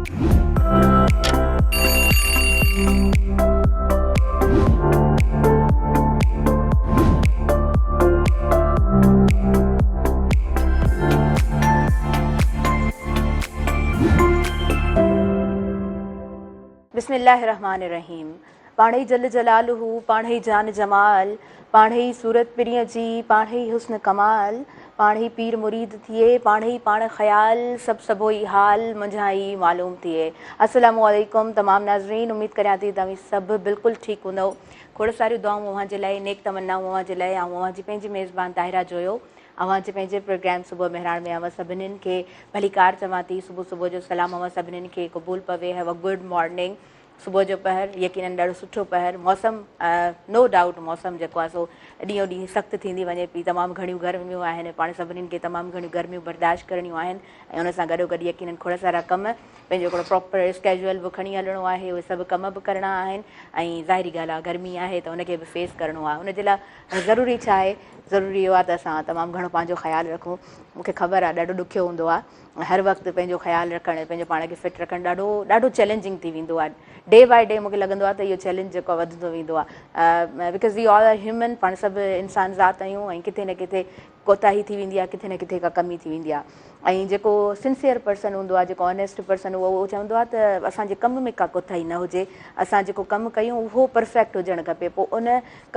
بسم الله الرحمٰن الرحيم پاڻهئي جل جلاله پاڻهئي جان جمال پاڻهئي صورت پرينء جي پاڻهئي حسن ڪمال پاڻهئي پير مريد ٿئي پاڻهئي پاڻ خيال سڀ سڀوئي حال منجهان ئي معلوم ٿئي السلام عليڪم تمام ناظرين اميد ڪريان ٿي توهين سڀ بلڪل ٺيڪ هوندؤ کوڙ ساريون دعائون اوهان جي لاء نيڪ تمنائون اوهان جي لاء آئون اوهان جي پنهنجي ميزبان طاهره جويو اوهان جي پنهنجي پروگرام صبح مهراڻ ۾ اوهان سڀنين کي ڀليڪار چوان ٿي. صبح صبح جو سلام اوهان سڀنين کي قبول پوي. هيو ا گڊ مارننگ. صبح جو پهر يقينن ڏاڍو سٺو پهر. موسم نو ڊائوٽ موسم جيڪو آهي سو ڏينهون ڏينهن سخت ٿيندي وڃي پئي. تمام گهڻيون گرميون آهن. پاڻ سڀنين کي تمام گهڻيون گرميون برداشت ڪرڻيون آهن ۽ ان سان گڏو گڏ يقينن کوڙ سارا ڪم پنهنجو هڪڙو پراپر اسڪيجوئل به کڻي هلڻو آهي. اهي سڀ ڪم به ڪرڻا آهن ۽ ظاهري ڳالهه آهي گرمي آهي ته ان کي به فيس ڪرڻو آهي. ان جي لاء ضروري ڇا آهي؟ ضروري اهو آهي ته اسان تمام گهڻو پنهنجو خيال رکون. مون کي خبر آهي ڏاڍو ڏکيو هوندو آهي هر وقت پنهنجو خيال رکڻ پنهنجو پاڻ کي فٽ رکڻ ڏاڍو ڏاڍو چئلينجنگ ٿي ويندو آهي. ڊي باء ڊي مون کي لڳندو آهي ته اهو چئلينج جيڪو آهي وڌندو ويندو آهي because we all are human پاڻ سڀ انسان ذات آهيون ۽ ڪٿي نه ڪٿي ڪوتاهي ٿي ويندي آهي ڪٿي نه ڪٿي ڪا ڪمي ٿي ويندي آهي ۽ جيڪو سنسيئر پرسن هوندو آهي جيڪو آنيسٽ پرسن اهو اهو چوندو آهي ته اسان جي ڪم ۾ ڪا ڪوتاهي نه هجي اسان جيڪو ڪم ڪيون اهو پرفيڪٽ هجڻ کپي پوء ان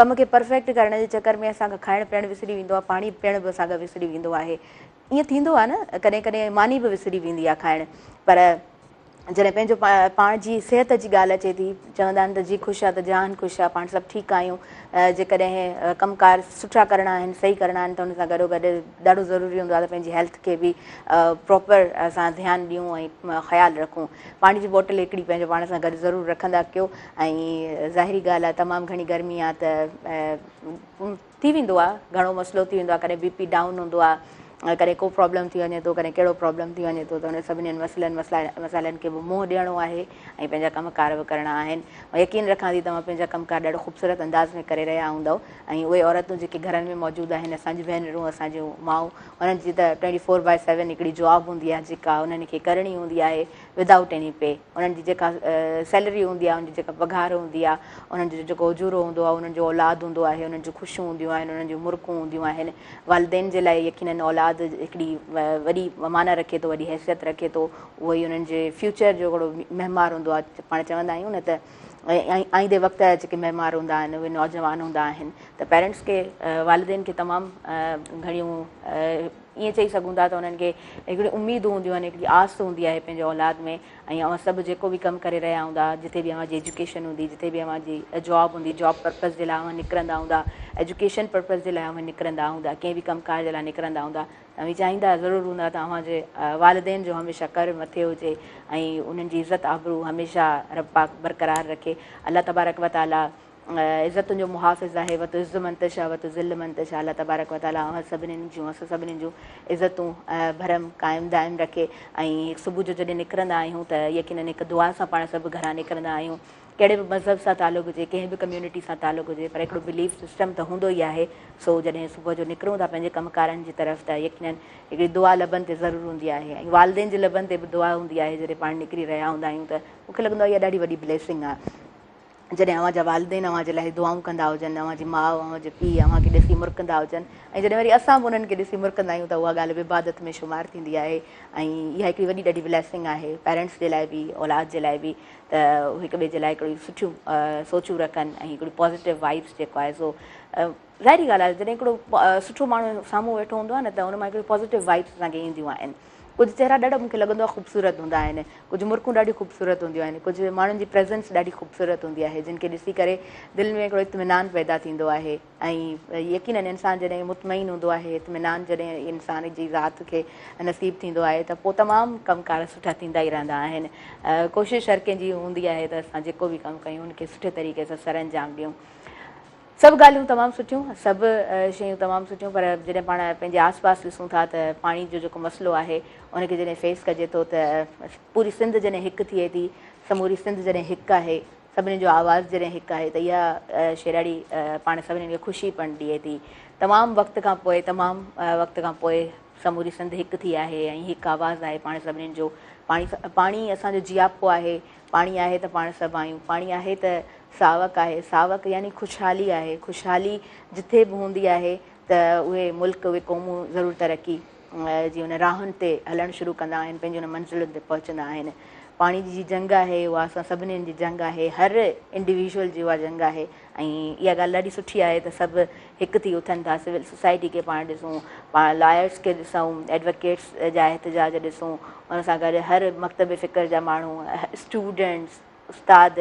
ڪم کي پرفيڪٽ ڪرڻ جي چڪر ۾ اسان کان کائڻ پيئڻ وسري ويندو آهي پاڻي پيئڻ به اسان کان وسري ويندو آهي ائين ٿيندو آهي نه ڪڏهن ڪڏهن ماني به وسري ويندي آهي کائڻ پر جڏهن پنهنجو پاڻ جي صحت جي ڳالهه اچي ٿي چوندا آهن ته جي خوش آ ته جهان خوش آ پاڻ سڀ ٺيڪ آهيون جيڪڏهن ڪم ڪار سٺا ڪرڻا آهن صحيح ڪرڻا آهن ته ان سان گڏو گڏ ڏاڍو ضروري هوندو آهي ته پنهنجي هيلٿ کي به پراپر اسان ڌيان ڏيون ۽ خيال رکون پاڻي جي بوٽل هڪڙي پنهنجو پاڻ سان گڏ ضرور رکندا ڪيو ۽ ظاهري ڳالهه آهي تمام گهڻي گرمي آهي ته ٿي ويندو آ گهڻو مسئلو ٿي ويندو آ ڪڏهن بي پي ڊائون هوندو آ ڪڏهن ڪو پرابلم ٿي وڃي ٿو ڪڏهن ڪهڙو پرابلم ٿي وڃي ٿو ته انهن سڀني مسئلن مسائلن کي به منهن ڏيڻو آهي ۽ پنهنجا ڪم ڪار به ڪرڻا آهن يقين رکان ٿي توهان پنهنجا ڪم ڪار ڏاڍو خوبصورت انداز ۾ ڪري رهيا هوندؤ ۽ اهي عورتون جيڪي گهرن ۾ موجود آهن اسان جون ڀينرون اسان جون مائون انهن جي ته ٽوئنٽي فور باء سيون هڪڙي جاب هوندي آهي جيڪا انهن کي ڪرڻي هوندي آهي ودائوٽ ايني پي انهن جي جيڪا سيلري هوندي آهي انهن جي جيڪا پگهار هوندي آهي انهن جو جيڪو اجورو هوندو آهي انهن جو اولاد هوندو آهي انهن جون خوشيون هونديون آهن انهن جون مرڪون هونديون آهن والدين جي لاء يقينن اولاد هڪڙي وڏي معنيٰ رکي ٿو وڏي حيثيت رکي ٿو اهو ئي انهن جي فيوچر جو هڪڙو معمار هوندو آهي پاڻ چوندا آهيون نه ته آئيندي وقت جا جيڪي معمار هوندا آهن اهي نوجوان هوندا آهن ته پيرنٽس کي والدين کي تمام گهڻيون ائين چئي سگهون ٿا ته انهن کي هڪڙي اميدون هونديون آهن هڪڙي آس هوندي آهي پنهنجي اولاد ۾ ۽ اوهان سڀ جيڪو به ڪم ڪري رهيا هوندا جتي به اوهان جي ايجوڪيشن هوندي جتي به اوهان جي جاب هوندي جاب پرپز جي لاء اوهان نڪرندا هوندا ايجوڪيشن پرپز جي لاء اوهان نڪرندا هوندا ڪنهن به ڪم ڪار جي لاء نڪرندا هوندا ته اوهين چاهيندا ضرور هوندا ته اوهان جي والدين جو هميشه ڪر مٿي هجي ۽ انهن جي عزت آبرو هميشه رب پاڪ برقرار رکي الله تبارڪ وتعاليٰ عزتن جو محافظ آهي وتعز من تشاء وتذل من تشاء الله تبارڪ وتعاليٰ اوهان سڀنين جون اسان سڀنين جون عزتون ڀرم قائم دائم رکي ۽ صبح جو جڏهن نڪرندا آهيون ته يقينن هڪ دعا سان پاڻ سڀ گهران نڪرندا آهيون ڪهڙي به مذهب سان تعلق هجي ڪنهن به ڪميونٽي سان تعلق هجي پر هڪڙو بليف سسٽم ته هوندو ئي آهي سو جڏهن صبح جو نڪرون ٿا پنهنجي ڪم ڪارن جي طرف ته يقينن هڪڙي دعا لبن تي ضرور هوندي آهي ۽ والدين جي لبن تي به دعا هوندي آهي جڏهن پاڻ نڪري رهيا هوندا آهيون ته مون کي لڳندو آهي اها ڏاڍي وڏي بليسنگ آهي جڏهن اوهان جا والدين اوهان جي لاء دعائون ڪندا هجن، اوهان جي ماء، اوهان جو پيء اوهان کي ڏسي مرڪندا هجن ۽ جڏهن وري اسان به انهن کي ڏسي مرڪندا آهيون ته اها ڳالهه به عبادت ۾ شمار ٿيندي آهي ۽ اها هڪڙي وڏي ڏاڍي بليسنگ آهي پيرنٽس جي لاء به اولاد جي لاء به ته هو هڪ ٻئي جي لاء هڪڙي سٺيون سوچون رکن ۽ هڪڙي پازيٽو وائبس جيڪو آهي سو ظاهري ڳالهه آهي جڏهن هڪڙو سٺو ماڻهو سامهون ويٺو هوندو آهي نه ته ان مان هڪڙي پازيٽو وائبس اسان کي اينديون آهن. ڪجهه چهرا ڏاڍا مون کي لڳندو آهي خوبصورت هوندا آهن، ڪجهه مرڪون ڏاڍيون خوبصورت هونديون آهن، ڪجهه ماڻهن جي پريزنس ڏاڍي خوبصورت هوندي آهي جن کي ڏسي ڪري دل ۾ هڪڙو اطمينان پيدا ٿيندو آهي ۽ يقينن انسان جڏهن مطمئن هوندو آهي اطمينان جڏهن انسان جي ذات کي نصيب ٿيندو آهي ته پوء تمام ڪم ڪار سٺا ٿيندا ئي رهندا آهن ڪوشش هر ڪنهن جي هوندي آهي ته اسان جيڪو به ڪم ڪيون ان کي سٺي طريقي سان سرانجام ڏيون. سڀ ڳالهيون تمام سٺيون، سڀ شيون تمام سٺيون پر جڏهن پاڻ پنهنجي آس پاس ڏسون ٿا ته پاڻي جو جيڪو مسئلو آهي ان کي جڏهن فيس ڪجي ٿو ته پوري سنڌ جڏهن هڪ ٿئي ٿي، سموري سنڌ جڏهن هڪ آهي، سڀني جو آواز جڏهن هڪ آهي ته اها شيء ڏاڍي پاڻ سڀني کي خوشي پڻ ڏئي ٿي. تمام وقت کان پوء تمام وقت کان پوء سموري سنڌ هڪ ٿي آهي ۽ هڪ آواز آهي پاڻ سڀني جو. پاڻي پاڻي اسان جو جياپو آهي، پاڻي آهي ته پاڻ سڀ آهيون، پاڻي آهي ته ساوڪ آهي، ساوڪ يعني خوشحالي آهي، خوشحالي جٿي به هوندي آهي ته اهي ملڪ اهي قومون ضرور ترقي جي ان راهن تي هلڻ شروع ڪندا آهن، پنهنجي ان منزلن تي پهچندا آهن. پاڻي جي جنگ آهي اها اسان سڀني جي جنگ آهي، هر انڊيويجوئل جي اها جنگ آهي ۽ اها ڳالهه ڏاڍي سٺي آهي ته سڀ هڪ ٿي اٿن ٿا، سول سوسائٽي کي پاڻ ڏسون، پاڻ لائرس کي ڏسون، ايڊووڪيٽس جا احتجاج ڏسون، ان سان گڏ هر مڪتب فڪر جا ماڻهو، اسٽوڊنٽس، استاد،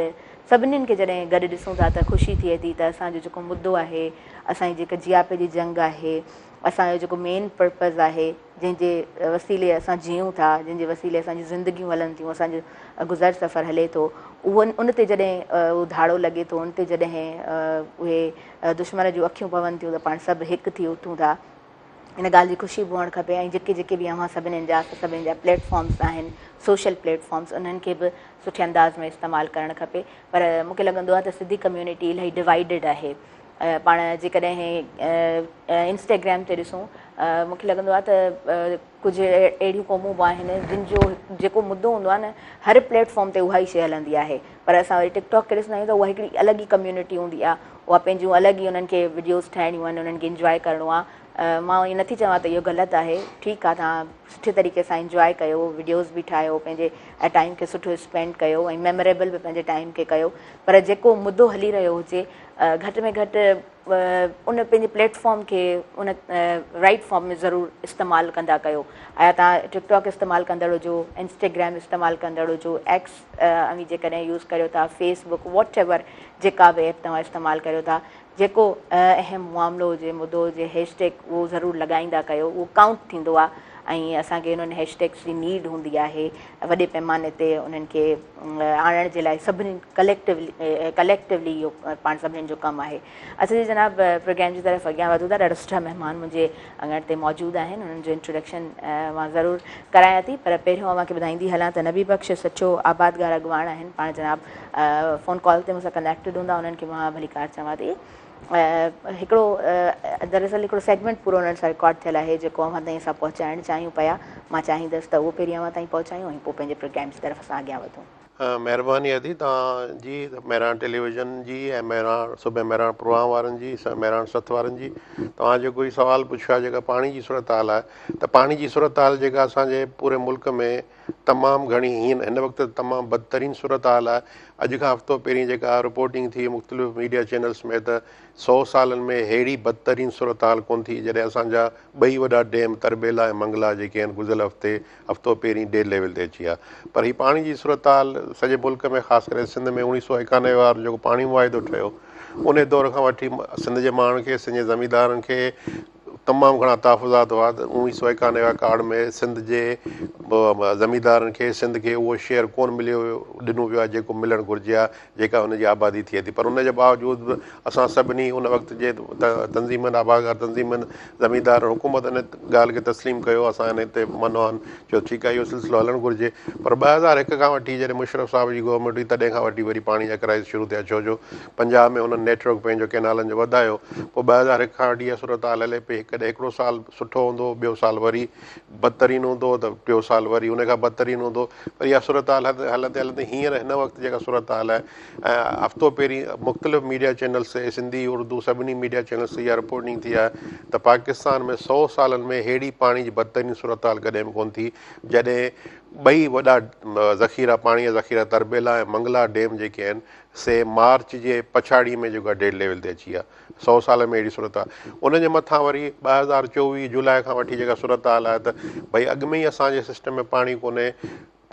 سڀنين کي جڏهن گڏ ڏسون ٿا ته خوشي ٿئي ٿي ته اسان جو جيڪو مدو آهي، اسان جي جيڪا جياپي جي جنگ آهي، اسان جو جيڪو مين پرپز آهي، جنهن جي وسيلي اسان جيئون ٿا، جنهن جي وسيلي اسان جون زندگيون هلن ٿيون، اسان جو گذر سفر هلي ٿو، اهو ان تي جڏهن اهو ڌاڙو لڳي ٿو، ان تي جڏهن اهي دشمن جون اکيون پون ٿيون ته پاڻ سڀ هڪ ٿي اٿون ٿا. ان ڳالهه جي خوشي به هئڻ کپي ۽ جيڪي جيڪي به اوهان سڀنين جا اسان سڀنين جا پليٽ فارمس آهن، سوشل پليٽ فارمس، انهن کي به سٺي انداز ۾ استعمال ڪرڻ کپي. پر مون کي لڳندو آهي ته سنڌي ڪميونٽي الاهي ڊوائيڊڊ آهي. پاڻ جيڪڏهن انسٽاگرام تي ڏسون مون کي لڳندو آهي ته ڪجهه اهڙيون قومون به آهن جن جو جيڪو مدو هوندو آهي نه هر پليٽ فارم تي اها ئي شيء هلندي آهي پر اسان وري ٽڪ ٽاڪ کي ڏسندا آهيون ته اها هڪڙي الڳ ئي ڪميونٽي هوندي آهي اها پنهنجون الڳ ئي انهن کي وڊيوز ٺاهڻيون آهن انهن کي انجواء ڪرڻو آهي مان ائين نٿي چوان ته اهو غلط آهي ٺيڪ آهي توهان سٺي طريقي سان انجواء ڪيو وڊيوز به ٺاهيو پنهنجي ٽائيم کي سٺو اسپينڊ ڪيو ۽ ميموريبل به پنهنجي ٽائيم کي ڪيو پر جيڪو مدو هلي رهيو هجي گهٽ ۾ گهٽ ان پنهنجي پليٽ فارم کي ان رائيٽ فارم ۾ ضرور استعمال ڪندا ڪيو. آيا توهان ٽڪ ٽاڪ استعمال ڪندڙ هجو، انسٽاگرام استعمال ڪندڙ هجو، ايڪس اوهين جيڪڏهن يوز ڪريو ٿا، فيس بڪ واٽ ايور جيڪا به ايپ توهان استعمال ڪريو ٿا جيڪو اهم معاملو هجي مدو هجي هيش ٽيگ اهو ضرور لڳائيندا ڪيو اهو ڪائونٽ ٿيندو آهي ۽ اسان کي انهن هيش ٽيگس جي نيڊ هوندي آهي وڏي پيماني تي انهن کي آڻڻ جي لاء سڀني ڪليڪٽولي ڪليڪٽولي اهو پاڻ سڀني جو ڪم آهي. اچو جي جناب پروگرام جي طرف اڳيان وڌون ٿا ڏاڍا سٺا مهمان منهنجي اڱڻ تي موجود آهن انهن جو انٽروڊڪشن مان ضرور ڪرايان ٿي پر پهريون اوهان کي ٻڌائيندي هلان ته نبي بخش سچو آبادگار اڳواڻ آهن پاڻ جناب فون ڪال تي مون سان ڪنيڪٽيڊ هوندا انهن کي مان ڀليڪار چوان ٿي هڪڙو دراصل هڪڙو سيگمينٽ پورو انهن سان رڪارڊ ٿيل آهي جيڪو اوهان تائين اسان پهچائڻ چاهيون پيا مان چاهيندس ته اهو پهرين اوهان تائين پهچايون ۽ پوء پنهنجي پروگرام جي طرف اسان اڳيان وڌون. مهرباني ادي توهان جي مهراڻ ٽيليويزن جي ۽ مهراڻ صبح مهراڻ پروگرام وارن جي مهراڻ سٿ وارن جي توهان جيڪو هي سوال پڇيو آهي جيڪا پاڻي جي صورتحال آهي ته پاڻي جي صورتحال جيڪا اسان جي پوري ملڪ ۾ تمام گهڻي هين هن وقت تمام بدترين صورتحال آهي اڄ کان هفتو پهرين جيڪا رپورٽنگ ٿي مختلف ميڊيا چينلز ۾ ته سو سالن ۾ ههڙي بدترين صورتحال ڪون ٿي جڏهن اسان جا ٻئي وڏا ڊيم تربيلا ۽ منگلا جيڪي آهن گذريل هفتي هفتو پهرين ڊيڊ ليول تي اچي ويا پر هي پاڻي جي صورتحال سڄي ملڪ ۾ خاص ڪري سنڌ ۾ اوڻيهه سو ايڪانوي وارو جيڪو پاڻي معاهدو ٺهيو ان دور کان وٺي سنڌ جي ماڻهن کي سنڌ جي زميندارن کي تمام گهڻا تحفظات هئا ته اوڻيهه سو ايڪانوي واري ڪارڊ ۾ سنڌ جي زميندارن کي سنڌ کي اهو شيئر ڪونه مليو ويو ڏنو ويو آهي جيڪو ملڻ گهرجي ها جيڪا ان جي آبادي ٿئي ٿي پر ان جي باوجود به اسان سڀني ان وقت جي تنظيمن آبادگار تنظيمن زميندارن حڪومت ان ڳالهه کي تسليم ڪيو اسان ان تي منوان چيو ٺيڪ آهي اهو سلسلو هلڻ گهرجي پر 2001 کان وٺي جڏهن مشرف صاحب جي گورنمينٽ هئي تڏهن کان وٺي وري پاڻي جا ڪرائسس شروع ٿيا ڇو جو پنجاب ۾ انهن نيٽ ورڪ پنهنجو ڪئنالن جو وڌايو پوء 2001 کان وٺي اها صورتحال هلي پئي ڪڏهن هڪڙو سال سٺو هوندو هو ٻيو سال وري بدترين هوندو هو ته ٽيو سال وري ان کان بدترين هوندو هو پر اها صورتحال هلندي هلندي هينئر هن وقت جيڪا صورتحال آهي ۽ هفتو پهرين مختلف ميڊيا چينلز تي سنڌي اردو سڀني ميڊيا چينلز تي اها رپورٽنگ ٿي آهي ته پاڪستان ۾ سو سالن ۾ ههڙي پاڻي جي بدترين صورتحال ڪڏهن به ڪونه ٿي جڏهن ٻئي وڏا ذخيرا پاڻي جا ذخيرا تربيلا ۽ منگلا ڊيم جيڪي آهن سي مارچ جي پڇاڙي ۾ جيڪو آهي ڊيڊ ليول تي اچي ويا. سو سال ۾ اهڙي صورتحال. ان جي مٿان وري 2024 جولاء کان وٺي جيڪا صورتحال آهي ته ڀئي اڳ ۾ ئي اسان جي سسٽم ۾ پاڻي ڪونهي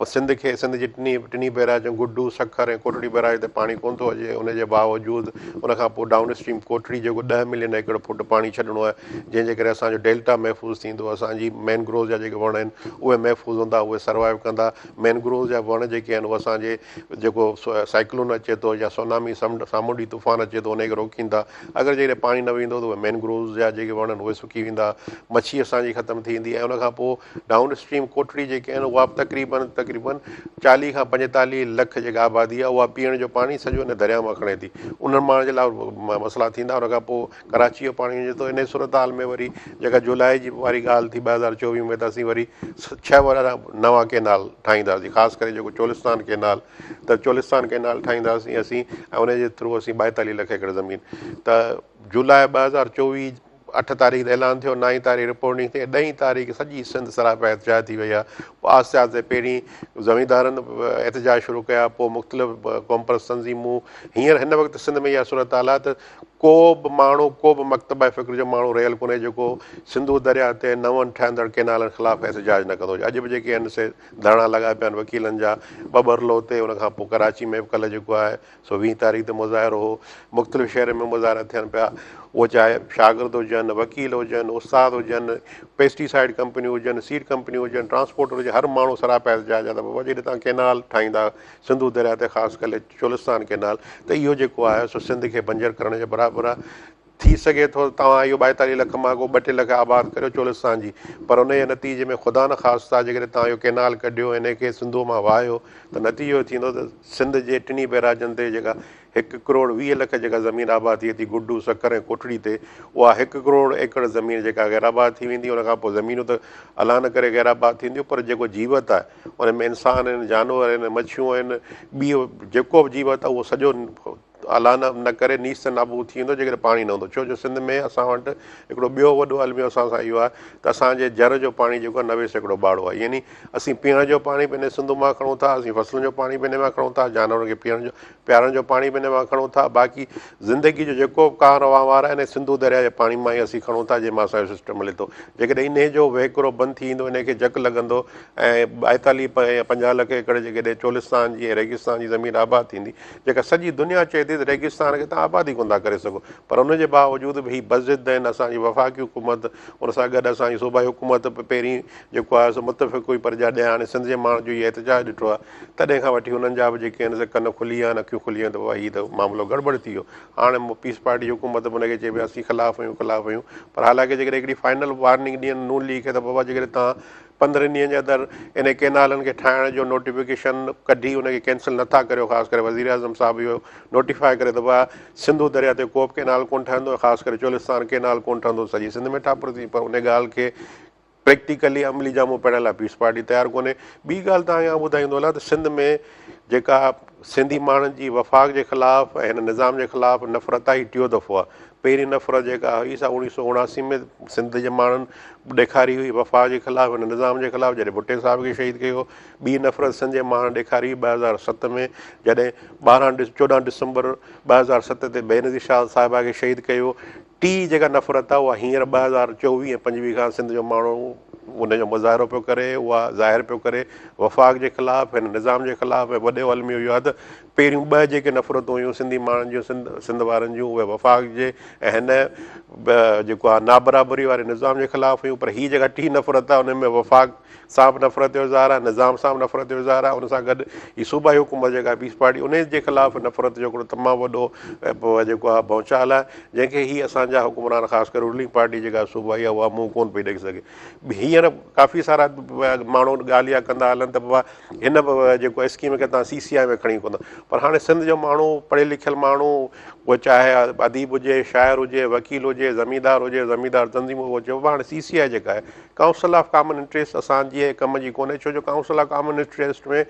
سنڌ کي سنڌ جي ٽنهي ٽنهي بئراجن گڊو، سکر ۽ ڪوٽڙي بئراج تي پاڻي ڪونه ٿو اچي ان جي باوجود ان کان پوء ڊائون اسٽريم ڪوٽڙي جيڪو 10 ملين ايڪڙ فوٽ پاڻي ڇڏڻو آهي جنهن جي ڪري اسان جو ڊيلٽا محفوظ ٿيندو اسان جي مينگروز جا جيڪي وڻ آهن اهي محفوظ هوندا اهي سروائيو ڪندا مينگروز جا وڻ جيڪي آهن اهي اسان جي جيڪو سائيڪلون اچي ٿو يا سونامي سمنڊ سامونڊي طوفان اچي ٿو انهي کي روڪين ٿا. اگر جيڪڏهن پاڻي نه ويندو ته اهي مينگروز جا جيڪي وڻ آهن اهي سڪي ويندا، مڇي اسان جي ختم ٿي ويندي ۽ ان کان پوء ڊائون اسٽريم ڪوٽڙي جيڪي آهن اها به تقريبن تقريبن. تقريبن 40 کان 45 لک جيڪا آبادي آهي اها پيئڻ جو پاڻي سڄو ان درياء مان کڻي ٿي. انهن ماڻهن جي لاء مسئلا ٿيندا. ان کان پوء ڪراچي جو پاڻي وڃي ٿو. انهي صورتحال ۾ وري جيڪا جولاء جي واري ڳالهه ٿي 2024 ۾ ته اسين وري 6 وڏا نوان ڪينال ٺاهينداسين خاص ڪري جيڪو چولستان ڪينال ته چولستان ڪينال ٺاهينداسين اسين ۽ ان جي ٿرو اسين 42 لک ايڪڙ زمين ته جولاء 2024 8 تاريخ تي اعلان ٿيو، نائين تاريخ رپورٽنگ ٿي ۽ ڏهين تاريخ سڄي سنڌ سراپا احتجاج ٿي وئي آهي. پوء آهستي آهستي پهرين زميندارن احتجاج شروع ڪيا، پوء مختلف قومپرست تنظيمون. هينئر هن وقت سنڌ ۾ اها صورتحال آهي ته ڪو به ماڻهو، ڪو به مڪتبه فڪر جو ماڻهو رهيل ڪونهي جيڪو سنڌو درياء تي نون ٺهندڙ ڪينالن خلاف احتجاج نه ڪندو هجي. اڄ به جيڪي آهن سي ڌرڻا لڳا پيا آهن وڪيلن جا ٻٻرلو تي، ان کان پوء ڪراچي ۾ به ڪلهه جيڪو آهي سو ويهين تاريخ تي مظاهرو هو، مختلف شهرن ۾ مظاهرا ٿين پيا، اهو چاهي شاگرد هجن، وڪيل هجن، استاد هجن، پيسٽي سائيڊ ڪمپنيون هجن، سيڊ ڪمپنيون هجن، ٽرانسپورٽر هجي، هر ماڻهو سراپا احتجاج آهي ته بابا جيڏي تان ڪينال ٺاهيندا سنڌو درياء تي خاص ڪري چولستان ڪينال ته اهو جيڪو آهي سو سنڌ کي بنجر ڪرڻ جي برابر آهي. ٿي سگهي ٿو ته توهان اهو 42 لک مان ڪو ٻه ٽي لک آباد ڪريو چولستان جي پر انهيء نتيجي ۾ خدا نخواسته جيڪڏهن توهان اهو ڪينال ڪڍيو ۽ انهيء کي سنڌوء مان وهايو ته نتيجو اهو ٿيندو ته سنڌ جي ٽنهي بئراجن تي جيڪا هڪ ڪروڙ 20 لک جيڪا زمين آباد ٿئي ٿي گڊو، سکر ۽ ڪوٽڙي تي اها هڪ ڪروڙ ايڪڙ زمين جيڪا غير آباد ٿي ويندي ان کان پوء زمينون ته الله نه ڪري غير آباد ٿينديون پر جيڪو جيوت آهي ان ۾ انسان آهن، جانور آهن، مڇيون آهن، ٻي جيڪو به جيوت آهي اهو سڄو الله نه ڪري نيست نابود ٿي ويندو جيڪڏهن پاڻي نه هوندو ڇو جو سنڌ ۾ اسان وٽ هڪڙو ٻيو وڏو الميو اسان سان اهو آهي ته اسان جي جر جو پاڻي جيڪو آهي 90% ٻاڙو آهي يعني اسين پيئڻ جو پاڻي به انهي سنڌو مان کڻون ٿا اسين فصلن جو پاڻي به انهي مان کڻون ٿا جانورن کي پيئڻ جو پيارڻ جو پاڻي به انهي مان کڻون ٿا باقي زندگي جو جيڪو به ڪار وهنوار آهي انهي سنڌو درياء جي پاڻي مان ئي اسين کڻون ٿا جنهن مان اسان جو سسٽم هلي ٿو جيڪڏهن انهي جو وهڪرو بند ٿي ويندو انهي کي جڪ لڳندو ۽ 42 يا 50 لک ايڪڙ جيڪڏهن چولستان جي ۽ ريگستان جي زمين آباد ٿيندي جيڪا سڄي دنيا چئي ٿي ته ريگستان کي توهان آباد ئي ڪونه ٿا ڪري سگهو پر ان جي باوجود به هي بضد آهن اسان جي وفاقي حڪومت ان سان گڏ اسان جي صوبائي حڪومت به پهرين جيڪو آهي سو متفق هئي پر جڏهن هاڻي سنڌ جي ماڻهن جو هي احتجاج ڏٺو آهي تڏهن کان وٺي انهن جا به جيڪي آهن سي ڪن کلي ويا آهن اکيون کلي ويون ته بابا هي ته معاملو گڙٻڙ ٿي ويو هاڻي پيپلز پارٽي جي حڪومت به ان کي چئي پئي اسين خلاف آهيون خلاف آهيون پر حالانڪه جيڪڏهن هڪڙي فائنل وارننگ ڏين نون ليگ کي ته بابا جيڪڏهن توهان 15 ڏينهن جي اندر انهي ڪينالن کي ٺاهڻ جو نوٽيفڪيشن ڪڍي ان کي ڪينسل نٿا ڪريو خاص ڪري وزيراعظم صاحب اهو نوٽيفائي ڪري ته ڀاء سنڌو درياء تي ڪو به ڪينال ڪونه ٺهندو ۽ خاص ڪري چولستان ڪينال ڪونه ٺهندو سڄي سنڌ ۾ ٺاپر ٿي پر انهي ڳالهه کي پريڪٽيڪلي عملي جامو پهرائڻ لاء پيپلز پارٽي تيار ڪونهي ٻي ڳالهه توهان کي آئون ٻڌائيندو هلان ته سنڌ ۾ جيڪا سنڌي ماڻهن جي وفاق جي خلاف ۽ هن نظام جي خلاف نفرت آئي ٽيون دفعو آهي پهرين نفرت جيڪا هئي سا 1979 ۾ سنڌ جي ماڻهن ڏيکاري هئي وفاق جي خلاف هن نظام جي خلاف جڏهن ڀٽي صاحب کي شهيد ڪيو ٻي نفرت سنڌ جي ماڻهن ڏيکاري هئي 2007 ۾ جڏهن 12 14 ڊسمبر 2007 تي بينظير شاهه صاحبه کي شهيد ڪيو ٽي جيڪا نفرت آهي اها هينئر 2024 ۽ 25 کان سنڌ جو ماڻهو ان جو مظاهرو پيو ڪري اها ظاهر پيو ڪري وفاق جي خلاف هن نظام جي خلاف ۽ وڏو الميو اهو آهي ته پهريون ٻه جيڪي نفرتون هيون سنڌي ماڻهن جون سنڌ سنڌ وارن جون اهي وفاق جي ۽ هن جيڪو آهي نابرابري واري نظام جي خلاف هيون پر هي جيڪا ٽين نفرت آهي ان ۾ وفاق سان به نفرت جو اظهار آهي نظام سان به نفرت جو اظهار آهي ان سان گڏ هي صوبائي حڪومت جيڪا پيپلز پارٽي ان جي خلاف نفرت جو هڪڙو تمام وڏو جيڪو آهي ڀونچال آهي جنهن کي هي اسان جا حڪمران خاص ڪري رولنگ پارٽي جيڪا صوبائي آهي اها منهن ڪونه پئي ڏئي سگهي هينئر ڪافي سارا ماڻهو ڳالهه اها ڪندا هلن ته بابا هن جيڪو اسڪيم کي توهان سي سي آء ۾ کڻي ڪونه پر هاڻي سنڌ جو ماڻهو پڙهيل لکيل ماڻهو اهو چاهي اديب هجي شاعر هجي وڪيل هجي زميندار هجي زميندار تنظيم اهو چئي بابا هاڻي سي سي آء جيڪا آهي ڪائونسل آف ڪامن انٽريسٽ اسان جي ڪم جي ڪونهي ڇو جو ڪائونسل آف ڪامن انٽريسٽ ۾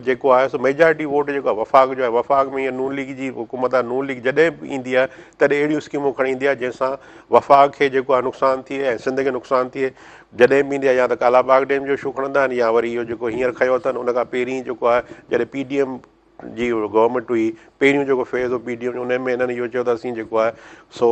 جيڪو آهي سو ميجارٽي ووٽ جيڪو آهي وفاق جو آهي وفاق ۾ هينئر نون ليگ جي حڪومت آهي نون ليگ جڏهن به ايندي آهي تڏهن اهڙيون اسڪيمون کڻي ايندي آهي جنهن سان وفاق کي جيڪو آهي نقصان ٿئي ۽ سنڌ کي نقصان ٿئي جڏهن به ايندي آهي يا ته ڪالا باغ ڊيم جو اشو کڻندا آهن يا وري اهو جيڪو هينئر کنيو اٿن ان کان پهرين جيڪو آهي جڏهن پي ڊي ايم جي گورنمينٽ هئي پهريون جيڪو فيز هو پي ڊي ايم جو ان ۾ هنن اهو چيو ته اسين جيڪو آهي سو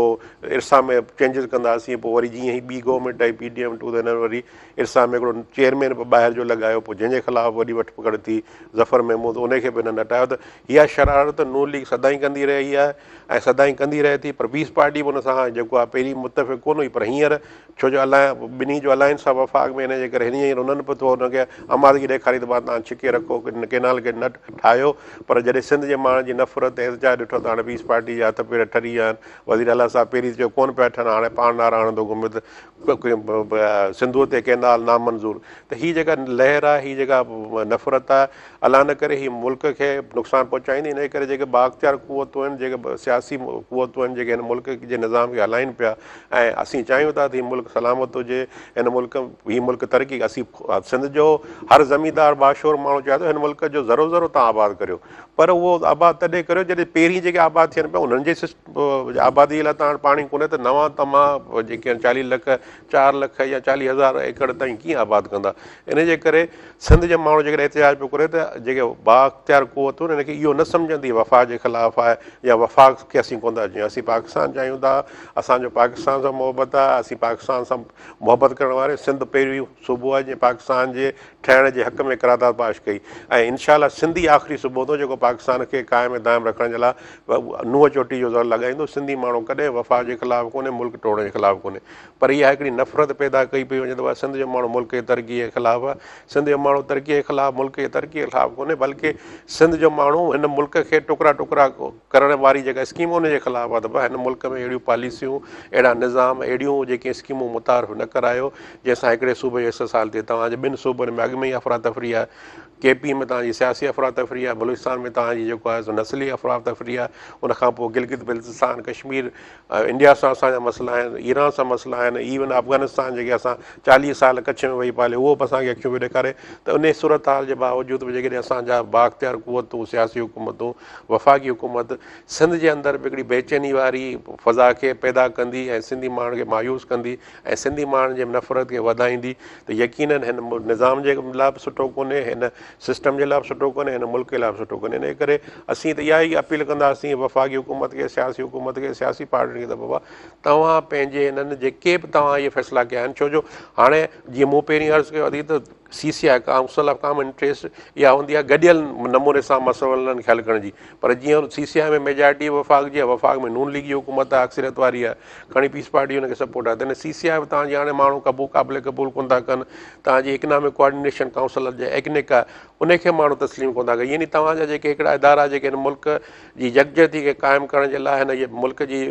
ارسا ۾ چينجز ڪنداسين پوء وري جيئن هي ٻي government I P D M two ته هنن وري ارسا ۾ هڪڙو چيئرمين به ٻاهر جو لڳايو پوء جنهن جي خلاف وڏي وٺ پڪڙ ٿي ظفر محمود ان کي به هنن هٽايو ته اها شرارت نون ليگ سدائين ڪندي رهي آهي ۽ سدائين ڪندي رهي ٿي پر پيپلز پارٽي به ان سان جيڪو آهي پهرين متفق ڪونه هئي پر هينئر ڇو جو الائي ٻنهي جو الائنس آهي وفاق ۾ ان جي ڪري هينئر انهن به ٿورو ان کي آمادگي ڏيکاري ته ڀاء توهان ڇڪي رکو ڪينال کي نه ٺاهيو پر جڏهن سنڌ جي ماڻهن جي نفرت ۽ احتجاج ڏٺو ته هاڻي پيپلز پارٽي جا هٿ پير ٺري ويا آهن. وزير اعليٰ صاحب پهرين چيو ڪونه پيا ٺهن هاڻي پاڻ نعرا هڻندو گهمي ته سنڌوء تي ڪئنال نامنظور ته هي جيڪا لهر آهي هي جيڪا نفرت آهي الله نه ڪري هي ملڪ کي نقصان پهچائيندي انهي ڪري جيڪي بااختيار قوتون آهن جيڪي سياسي قوتون آهن جيڪي هن ملڪ جي نظام کي هلائين پيا ۽ اسين چاهيون ٿا ته هي ملڪ سلامت هجي هن ملڪ هي ملڪ ترقي اسين سنڌ جو هر زميندار باشعور ماڻهو چاهي ٿو هن ملڪ جو ذرو ذرو توهان آباد ڪريو پر اهو آباد تڏهن ڪريو جڏهن پهرين جيڪي آباد ٿين پيا انهن جي آبادي لاء توهان وٽ پاڻي ڪونهي ته نوان توهان جيڪي آهن چاليهه لک چار لک يا چاليهه هزار ايڪڙ تائين ڪيئن آباد ڪندا ان جي ڪري سنڌ جي ماڻهو جيڪڏهن احتجاج پيو ڪري ته جيڪي بااختيار قوتون آهن ان کي اهو نه سمجهن ته هي وفاق جي خلاف آهي يا وفاق کي اسين ڪونه ٿا چاهيون اسين پاڪستان چاهيون ٿا اسان جو پاڪستان سان محبت آهي اسين پاڪستان سان محبت ڪرڻ واري سنڌ پهريون صوبو آهي جنهن پاڪستان جي ٺهڻ جي حق ۾ قرارداد پاش ڪئي ۽ انشاء الله سنڌ ئي آخري صوبو هوندو جيڪو پاڪستان کي قائم ۽ دائم رکڻ جي لاء نونهن چوٽي جو زور لڳائيندو. سنڌي ماڻهو ڪڏهن وفاق جي خلاف ڪونهي، ملڪ ٽوڙڻ جي خلاف ڪونهي پر اها هڪڙي نفرت پيدا ڪئي پئي وڃي ته بابا سنڌ جو ماڻهو ملڪ جي ترقي جي خلاف آهي. سنڌ جو ماڻهو ترقي جي خلاف ملڪ جي ترقي جي خلاف ڪونهي بلڪه سنڌ جو ماڻهو هن ملڪ کي ٽڪرا ٽڪرا ڪرڻ واري جيڪا اسڪيم ان جي خلاف آهي ته بابا هن ملڪ ۾ اهڙيون پاليسيون اهڙا نظام اهڙيون جيڪي اسڪيمون متعارف نه ڪرايو جنهن سان هڪڙي صوبي جو استحصال ٿئي. توهان جي ٻن صوبن ۾ اڳ ۾ ئي افراتفري آهي. ڪي پي ۾ توهان جي سياسي افراتفري آهي، بلوچستان ۾ توهان جي جيڪو آهي سو نسلي افراتفري آهي، ان کان پوء گلگت بلتستان، ڪشمير، انڊيا سان اسان جا مسئلا آهن، ايران سان مسئلا آهن، ايون افغانستان جيڪي اسان چاليهه سال ڪڇ ۾ ويهي پاليو اهو به اسان کي اکيون پيو ڏيکاري ته انهي صورتحال جي باوجود به جيڪڏهن اسان جا بااختيار قوتون، سياسي حڪومتون، وفاقي حڪومت سنڌ جي اندر به هڪڙي بيچيني واري فضا کي پيدا ڪندي ۽ سنڌي ماڻهن کي مايوس ڪندي ۽ سنڌي ماڻهن جي نفرت کي وڌائيندي ته يقينن هن نظام جي لاء به سٺو ڪونهي، هن سسٽم جي لاء به سٺو ڪونهي، هن ملڪ جي لاء به سٺو ڪونهي. انهيء ڪري اسين ته اها ئي اپيل ڪنداسين وفاقي حڪومت کي، سياسي حڪومت کي، سياسي پارٽين کي ته بابا توهان پنهنجي هنن جيڪي به توهان اهي فيصلا ڪيا آهن ڇو جو هاڻي جيئن مون پهرين عرض ڪيو ادي ته C C I council of common interest اها هوندي آهي گڏيل نموني سان مسئلن کي حل ڪرڻ جي پر جيئن سي سي آء ۾ ميجارٽي وفاق جي آهي وفاق ۾ نون ليگ جي حڪومت آهي اڪثريت واري آهي کڻي پيپلز پارٽي ان کي سپورٽ آهي تنهن سي سي آء به توهان جي هاڻي ماڻهو قبول قابل قبول ڪونه ٿا ڪن توهان جي اڪنامڪ ڪوآرڊينيشن ڪائونسل جي ايڪنڪ آهي ان کي ماڻهو تسليم ڪونه ٿا ڪن يعني توهان جا جيڪي هڪڙا ادارا جيڪي هن ملڪ جي يڪجهتي کي قائم ڪرڻ جي لاء هن ملڪ جي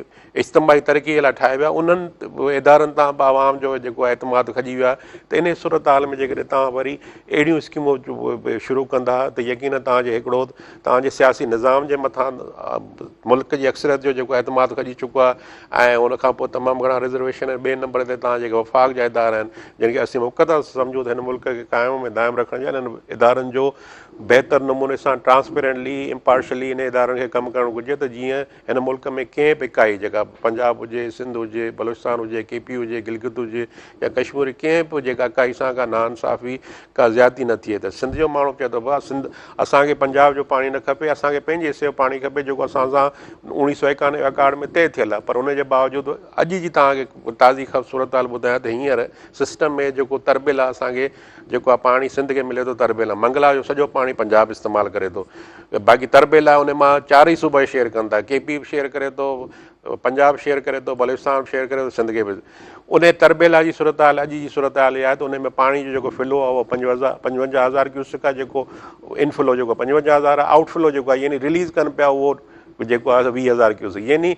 اجتماعي ترقي جي لاء ٺاهيا ويا انهن ادارن تان به عوام جو جيڪو اعتماد کڄي ويو آهي ته انهي صورتحال ۾ جيڪڏهن توهان وري اهڙيون اسڪيمون شروع ڪندا ته يقينن توهان جي هڪڙو توهان جي سياسي نظام جي مٿان ملڪ جي اڪثريت جو جيڪو اعتماد کڄي چڪو آهي ۽ ان کان پوء تمام گهڻا رزرويشن ۽ ٻئي نمبر تي توهان جيڪي وفاق جا ادارا آهن جن کي اسين مقدس سمجهون ته هن ملڪ کي قائم ۽ دائم رکڻ جا انهن ادارن جو بهتر نموني سان ٽرانسپيرنٽلي امپارشلي انهن ادارن کي ڪم ڪرڻ گهرجي ته جيئن هن ملڪ ۾ ڪنهن به اڪائي جيڪا پنجاب هجي، سنڌ هجي، بلوچستان هجي، ڪي پي هجي، گلگت هجي يا ڪشمير هجي ڪنهن به جيڪا اڪائي سان ڪا ناانصافي ڪا زيادتي نه ٿئي ته سنڌ جو ماڻهو چئي ٿو ڀاء سنڌ اسان کي پنجاب جو پاڻي نه کپي اسان کي پنهنجي حصي جو پاڻي کپي جيڪو اسان سان اوڻيهه سو ايڪانوي اڪارڊ ۾ طئي ٿيل آهي پر ان جي باوجود اڄ جي توهان کي تازي صورتحال ٻڌايان ته هينئر سسٽم ۾ جيڪو تربيلا اسان کي جيڪو آ پاڻي سنڌ کي ملي ٿو تربيلا منگلا جو سڄو پاڻي پنجاب استعمال ڪري ٿو باقي تربيلا ان مان چار ئي صوبا شيئر ڪن ٿا ڪي پي به شيئر ڪري ٿو پنجاب شيئر ڪري ٿو بلوچستان به شيئر ڪري ٿو سنڌ کي به ان تربيلا جي صورتحال اڄ جي صورتحال اها آهي ته ان ۾ پاڻي جو جيڪو فلو آهي اهو پنجونجاهه هزار ڪيوسڪ آهي جيڪو ان فلو جيڪو پنجونجاهه هزار آهي آئوٽ فلو جيڪو آهي يعني رليز ڪن پيا اهو جيڪو آهي سو 20 هزار ڪيوسڪ يعني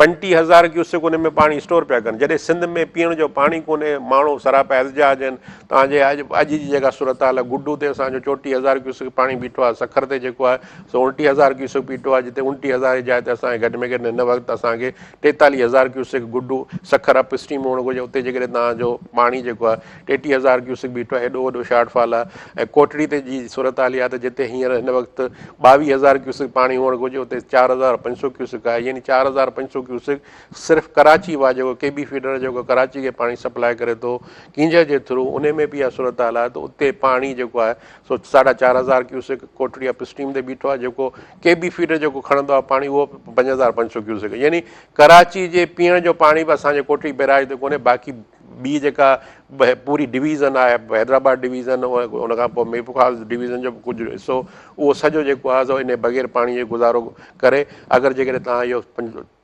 35 هزار ڪيوسڪ ان ۾ پاڻي اسٽور پيا ڪن جڏهن سنڌ ۾ پيئڻ جو پاڻي ڪونهي ماڻهو سراپا احتجاج آهن توهان جي اڄ اڄ جي جيڪا صورتحال آهي گڊو تي اسان جو 34 هزار ڪيوسڪ پاڻي بيٺو آهي سکر تي جيڪو آهي سو 29 هزار ڪيوسڪ بيٺو آهي جتي 29 هزار جي جاء تي اسان کي گهٽ ۾ گهٽ هن وقت اسان کي 43 هزار cusec Guddu Sukkur upstream هئڻ گهرجي اتي جيڪڏهن توهان جو پاڻي جيڪو آهي 33 هزار ڪيوسڪ بيٺو آهي ايڏو وڏو شارٽ فال آهي ۽ ڪوٽڙي تي جي صورتحال اها آهي ته جتي هينئر هن وقت 22 هزار ڪيوسڪ پاڻي هئڻ گهرجي اتي 4500 ڪيوسڪ آهي يعني 4500 ڪيوسڪ صرف ڪراچي واهه جيڪو ڪي بي فيڊر جيڪو ڪراچي کي پاڻي سپلاء ڪري ٿو ڪينجهر جي ٿرو ان ۾ به اها صورتحال آهي ته اتي پاڻي جيڪو آهي سو ساڍا چار هزار ڪيوسڪ ڪوٽڙي اپ اسٽريم تي بيٺو آهي جيڪو ڪي بي فيڊر جيڪو کڻندو آهي پاڻي اهو 5500 ڪيوسڪ يعني ڪراچي جي پيئڻ جو پاڻي به اسان جي ڪوٽڙي بئراج تي ڪونهي باقي ٻي جيڪا پوري ڊويزن آهي حيدرآباد ڊويزن ان کان پوء ميرپورخاص ڊويزن جو به ڪجهه حصو اهو سڄو جيڪو آهي سو انهي بغير پاڻي جي گذارو ڪري. اگر جيڪڏهن توهان اهو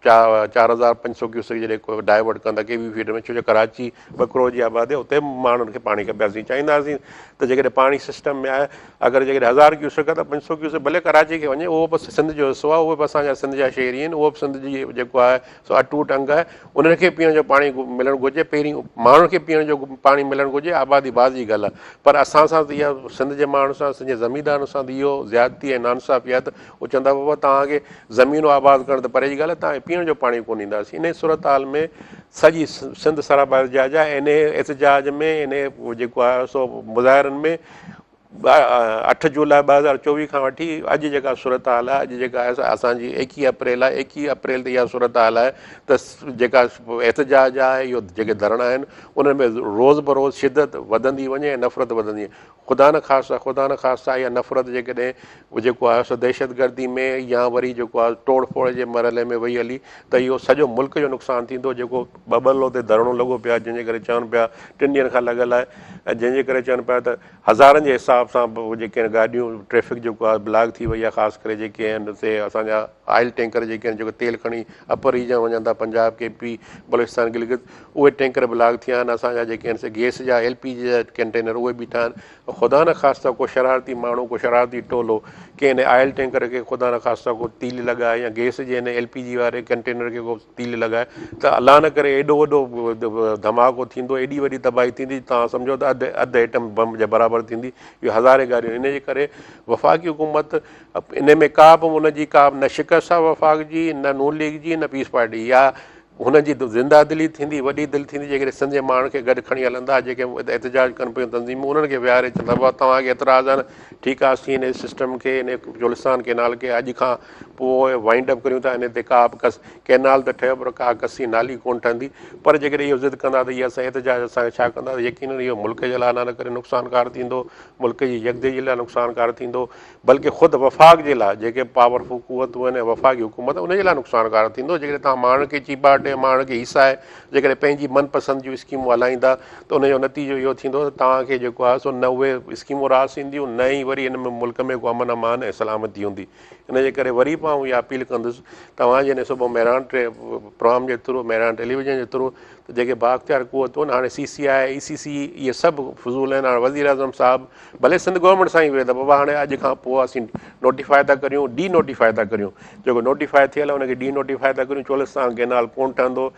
4500 ڪيوسڪ جڏهن ڊائيورٽ ڪندا ڪي وي فيڊر ۾ ڇو جو ڪراچي 2 ڪروڙ جي آبادي آهي اتي به ماڻهن کي پاڻي کپي اسين چاهينداسين ته جيڪڏهن پاڻي سسٽم ۾ آهي اگر جيڪڏهن 1000 ڪيوسڪ آهي ته 500 ڪيوسڪ ڀلي ڪراچي کي وڃي اهو به سنڌ جو حصو آهي اهي به اسان جا سنڌ جا شهري آهن اهو به سنڌ جي جيڪو آهي سو اٽوٽ انگ آهي انهن کي پيئڻ جو پاڻي ملڻ گهرجي پهرين ماڻهن کي پيئڻ جو پاڻي ملڻ گهرجي آبادي بعد جي ڳالهه آهي پر اسان سان ته اها سنڌ جي ماڻهن سان سنڌ جي زميندارن سان ته اهو زيادتي ۽ ناانصافي آهي ته اهي چوندا بابا توهان کي زمينون آباد ڪرڻ ته پري جي ڳالهه آهي توهان کي پيئڻ جو پاڻي ڪونه ڏينداسين انهي صورتحال ۾ سڄي سنڌ سراپا احتجاج آهي انهي احتجاج ۾ انهي جيڪو آهي سو مظاهرن ۾ 8 جولاء 2024 کان وٺي اڄ جيڪا صورتحال آهي اڄ جيڪا آهي سا اسان جي 21 اپريل آهي 21 اپريل تي اها صورتحال آهي ته جيڪا احتجاج آهي اهو جيڪي ڌرڻا آهن انهن ۾ روز بروز شدت وڌندي وڃي ۽ نفرت وڌندي وڃي خدا نخواسته خدا نخواسته اها نفرت جيڪڏهن جيڪو آهي سو دهشتگردي ۾ يا وري جيڪو آهي ٽوڙ ڦوڙ جي مرحلي ۾ وئي هلي ته اهو سڄو ملڪ جو نقصان ٿيندو جيڪو ٻٻرلو تي ڌرڻو لڳو پيو آهي جنهن جي ڪري چون پيا ٽن ڏينهن کان لڳل آهي ۽ جنهن جي ڪري چون پيا ته هزارن جي حساب سان جيڪي آهن گاڏيون ٽريفڪ جيڪو آهي بلاڪ ٿي وئي آهي خاص ڪري جيڪي آهن سي اسان جا آئل ٽينڪر جيڪي آهن جيڪو تيل کڻي اپر ريجن وڃن ٿا پنجاب ڪي پي بلوچستان گلگت اهي ٽينڪر بلاڪ ٿي ويا آهن اسان جا جيڪي آهن سي گيس جا ايل پي جي جا ڪنٽينر اهي بيٺا آهن خدا نخواسته ڪو شرارتي ماڻهو ڪو شرارتي ٽولو ڪنهن آئل ٽينڪر کي خدا نخواسته ڪو تيل لڳائي يا گيس جي هن ايل پي جي واري ڪنٽينر کي ڪو تيل لڳائي ته الله نه ڪري ايڏو وڏو ڌماڪو ٿيندو ايڏي وڏي تباهي ٿيندي توهان سمجهو ته اڌ اڌ ايٽم بم جي برابر ٿيندي اهو هزارين گاڏيون ان جي ڪري وفاقي حڪومت ان ۾ ڪا به ان جي ڪا نه شڪست آهي وفاق جي نه نون ليگ جي نه پيپلز پارٽي يا هن جي زنده دلي ٿيندي وڏي دل ٿيندي جيڪڏهن سنڌ جي ماڻهن کي گڏ کڻي هلندا جيڪي احتجاج ڪن پيون تنظيمون انهن کي ويهاري چوندا بابا توهان کي اعتراض آهن ٺيڪ آهي اسين ان سسٽم کي ان چولستان ڪينال کي اڄ کان پوء وائنڊ اپ ڪريون ٿا ان تي ڪا به ڪس ڪينال ته ٺهيو پر ڪا ڪسي نالي ڪونه ٺهندي پر جيڪڏهن اهو ضد ڪندا ته هي اسان احتجاج اسان کي ڇا ڪندا ته يقينن اهو ملڪ جي لاء الله نه ڪري نقصانڪار ٿيندو ملڪ جي يڪدهي جي لاء نقصانڪار ٿيندو بلڪه خود وفاق جي لاء جيڪي پاورفل قوتون آهن ۽ وفاقي حڪومت ان جي لاء نقصانڪار ٿيندو جيڪڏهن توهان ماڻهن کي چيڀاٽي ماڻهن کي هيسائي جيڪڏهن پنهنجي من پسند جون اسڪيمون هلائيندا ته ان جو نتيجو اهو ٿيندو ته توهان کي جيڪو آهي سو نه اهي اسڪيمون راس اينديون نه ئي وري ان ۾ ملڪ ۾ ڪو امن امان ۽ سلامتي هوندي ان جي ڪري وري به آئون اها اپيل ڪندس توهان جي ان صبح مهراڻ پروگرام جي ٿرو مهراڻ ٽيليويزن جي ٿرو ته جيڪي بااختيار قوتون آهن هاڻي سي سي آء اي سي سي اهي سڀ فضول آهن هاڻي وزير اعظم صاحب ڀلي سنڌ گورنمينٽ سان ئي ويهي ته بابا هاڻي اڄ کان پوء اسين نوٽيفائي ٿا ڪريون ڊي نوٽيفائي ٿا ڪريون جيڪو نوٽيفائي ٿيل آهي ان کي ڊي نوٽيفائي ٿا ڪريون چولستان ڪينال ڪونه ٺهندو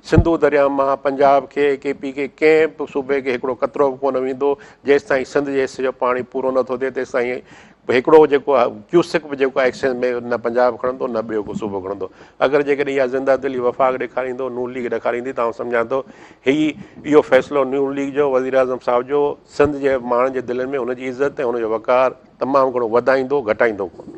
سنڌو درياء مان پنجاب کي ڪي پي کي ڪنهن به صوبي کي هڪڙو قطرو به ڪونه ويندو جيستائين سنڌ جي حصي جو پاڻي پورو نٿو ٿئي تيستائين هڪڙو جيڪو آهي ڪيوسڪ به جيڪو آهي ايڪسچينج ۾ نه پنجاب کڻندو نه ٻيو ڪو صوبو کڻندو اگر جيڪڏهن اها زنده دلي وفاق ڏيکاريندو نون ليگ ڏيکاريندي ته آئون سمجهان ٿو هي اهو فيصلو نون ليگ جو وزيراعظم صاحب جو سنڌ جي ماڻهن جي دلين ۾ هن جي عزت ۽ هن جو وقار تمام گهڻو وڌائيندو گهٽائيندو ڪونه.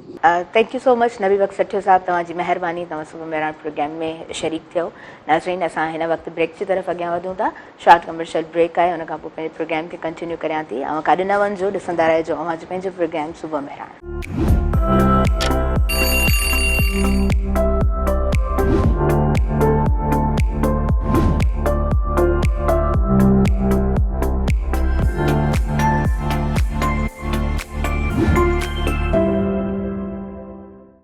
Thank you so much Nabi Bakhsh Sathio صاحب توهان جي مهرباني توهان صبح مهراڻ پروگرام ۾ شريڪ ٿيو ناظرين اسان هن وقت بريڪ جي طرف اڳيان وڌون ٿا شارٽ ڪمرشل بريڪ آهي ان کان پوء پنهنجي پروگرام کي ڪنٽينيو ڪريان ٿي اوهان ڪاڏي نه وڃجو ڏسندا رهجو اوهان جو پنهنجو پروگرام صبح مهراڻ.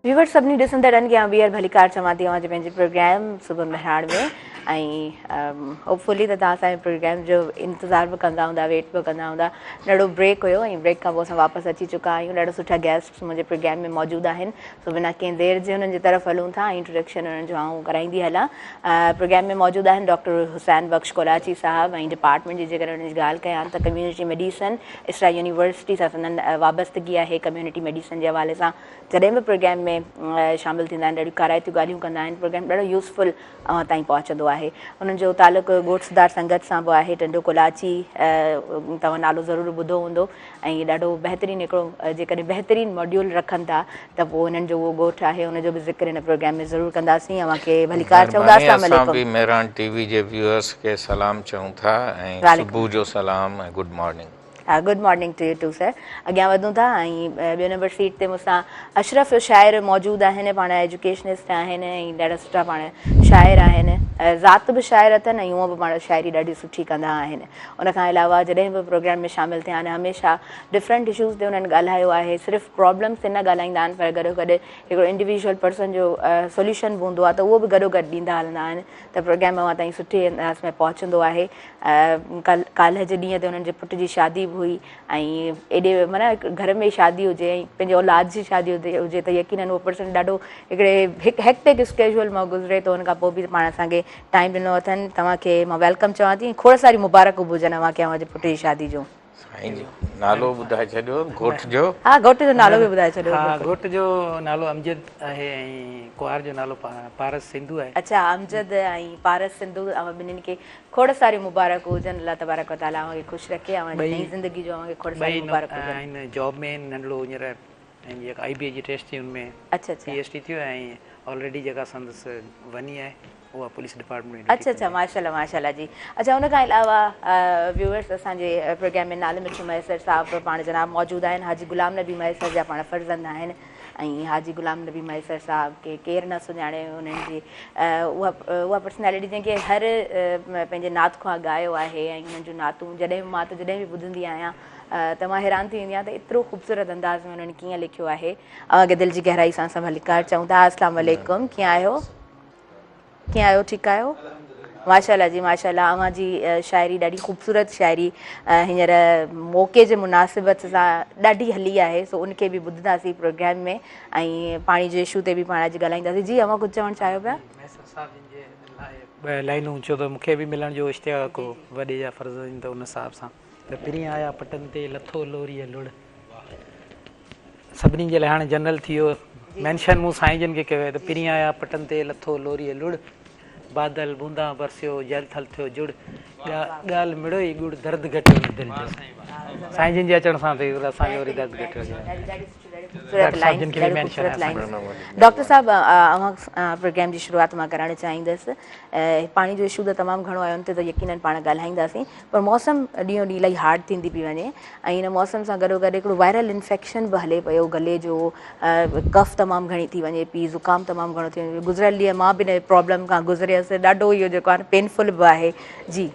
ويورز سڀني ڏسندڙن کي آئون ٻيهر ڀليڪار چوان ٿي اوهان جي پنهنجي پروگرام صبح مهراڻ ۾ ۽ هوپ فلي ته توهان اسان جي پروگرام جو انتظار به ڪندا هوندا ويٽ به ڪندا هوندا ننڍڙو بريڪ هيو ۽ بريڪ کان پوء اسان واپس اچي چڪا آهيون ڏاڍا سٺا گيسٽس منهنجي پروگرام ۾ موجود آهن سو بنا ڪنهن دير جي انهن جي طرف هلون ٿا ۽ انٽروڊڪشن انهن جو آئون ڪرائيندي هلان پروگرام ۾ موجود آهن ڊاڪٽر حسين بخش ڪولاچي صاحب ۽ ڊپارٽمينٽ جي جيڪڏهن انهن جي ڳالهه ڪيان ته ڪميونٽي ميڊيسن اسرا يونيورسٽي سان سندن وابستگي آهي ڪميونٽي ميڊيسن جي حوالي سان جڏهن به پروگرام ۾ شامل ٿيندا آهن ڏاڍيون ڪارائتيون ڳالهيون ڪندا آهن پروگرام ڏاڍو يوزفل اوهان تائين پهچندو آهي انهن جو تعلق ڳوٺ سڌار سنگت سان به آهي ٽنڊو ڪولاچي توهان نالو ضرور ٻڌو هوندو ۽ ڏاڍو بهترين هڪڙو جيڪڏهن بهترين ماڊيول رکن ٿا ته پوء انهن جو اهو ڳوٺ آهي ان جو به ذڪر هن پروگرام ۾ ضرور ڪنداسين اوهان کي ڀليڪار چوندا اسلام عليڪم اسان به مهراڻ ٽي وي جي ويوئرس کي سلام چئون ٿا ۽ صبح جو سلام ۽ good morning. Good morning to you too sir اڳيان وڌون ٿا ۽ ٻيو نمبر سيٽ تي مون سان اشرف شاعر موجود آهن پاڻ ايجوڪيشنسٽ آهن ۽ ڏاڍا سٺا پاڻ شاعر آهن. ذات به شاعر اٿن ۽ هونء به پاڻ شاعري ڏاڍي سٺي ڪندا آهن. ان کان علاوه جڏهن به پروگرام ۾ شامل ٿيا آهن هميشه ڊفرنٽ اشوز تي انهن ڳالهايو آهي صرف پرابلمس تي نه ڳالهائيندا آهن پر گڏو گڏ هڪڙو انڊيويجوئل پرسن جو سوليوشن به هوندو آهي ته اهو به گڏو گڏ ڏيندا هلندا آهن ته پروگرام اوهان تائين سٺي انداز ۾ پهچندو آهي. ڪالهه جي ڏينهن تي انهن جي پٽ جي شادي به هئي ۽ ايڏي معنيٰ گهر ۾ شادي هجي ۽ پنهنجي اولاد جي شادي هجي ته يقينن اهو پرسن ڏاڍو هڪڙي هڪ هيڪٽڪ اسڪيجول مان گذري ٿو ان کان پوء به پاڻ اسان کي ٽائيم ڏنو اٿن توهان کي مان welcome چوان ٿي ۽ کوڙ ساريون مبارڪون به هجن اوهان کي اوهان جي پٽ جي شادي جون. سائين جو نالو ٻڌائي ڇڏيو گهوٽ جو. ها گهوٽ جو نالو به ٻڌائي ڇڏيو. ها گهوٽ جو نالو امجد آهي ۽ ڪنوار جو نالو پارس سنڌو آهي. اڇا امجد ۽ پارس سنڌو اوهان ٻنهين کي کوڙ ساريون مبارڪون هجن الله تبارڪ و تعالي اوهان کي خوش رکي اوهان جي نئين زندگي جو اوهان کي کوڙ ساريون مبارڪون هجن. ٻئي آهن جاب ۾ آهن ننڍڙو هينئر جيڪا آئي بي اي جي ٽيسٽ ٿي ان ۾ پي ايڇ ڊي ٿيو ۽ آلريڊي جيڪا سندس وني آهي اها پوليس ڊپارٽمينٽ ۾ ڊيوٽي اڇا اڇا ماشاءالله ماشاءالله جي اڇا ان کان علاوه ويوئرس اسان جي پروگرام ۾ نالي مٺو مهيسر صاحب پاڻ جناب موجود آهن حاجي غلام نبي مهيسر جا پاڻ فرزند آهن ۽ حاجي غلام نبي مهيسر صاحب کي ڪير نه سڃاڻي انهن جي اها اها پرسنالٽي جنهن کي هر پنهنجي نعت خوان ڳايو آهي ۽ انهن جون نعتون جڏهن مان ته جڏهن به ٻڌندي آهيان ته مان حيران ٿي ويندي آهيان ته ايترو خوبصورت انداز ۾ انهن ڪيئن لکيو آهي اوهان کي دل جي گهرائي سان اسان ڀليڪار چئون ٿا السلام عليڪم ڪيئن آهيو ڪيئن آهيو ٺيڪ آهيو ماشاءالله جي ماشاءالله اوهان جي شاعري ڏاڍي خوبصورت شاعري هينئر موقعي جي مناسبت سان ڏاڍي هلي آهي سو ان کي به ٻڌنداسين پروگرام ۾ ۽ پاڻي جي اشو تي به پاڻ اڄ ڳالهائينداسين جي اوهان ڪجهه چوڻ چاهيو پيا. مهيسر صاحب جن جي لاء ٻه لائنون ڇو ته مون کي به ملڻ جو اشتياق هو وڏي جا فرض آهن ته ان صاحب سان ته پرين آيا پٽن تي لٿو لوريء لڙ. سڀني جي لاء هاڻي جنرل ٿي ويو مينشن مون سائين جن کي ڪيو آهي ته پرين آيا پٽن تي لٿو لوريء لڙ بادل بوندان برسيو جل ٿل ٿيو جڙ ڳالهه مڙوئي ڳڙ درد گهٽيو نه دل جو سائين جن جي اچڻ سان ته اسان جو وري درد گهٽيو ڊاڪٽر صاحب جن کي به مينشن آهي ڊاڪٽر صاحب اوهان پروگرام جي شروعات مان ڪرڻ چاهيندس پاڻي جو اشو ته تمام گهڻو آهي ان تي ته يقينن پاڻ ڳالهائينداسين پر موسم ڏينهون ڏينهن الاهي هارڊ ٿيندي پئي وڃي ۽ ان موسم سان گڏو گڏ هڪڙو وائرل انفيڪشن به هلي پيو گلي جو ڪف تمام گهڻي ٿي وڃي پئي زڪام تمام گهڻو ٿي وڃي پيو گذريل ڏينهن مان به ان پرابلم کان گذريس ڏاڍو اهو جيڪو آهي پينفل به آهي جي.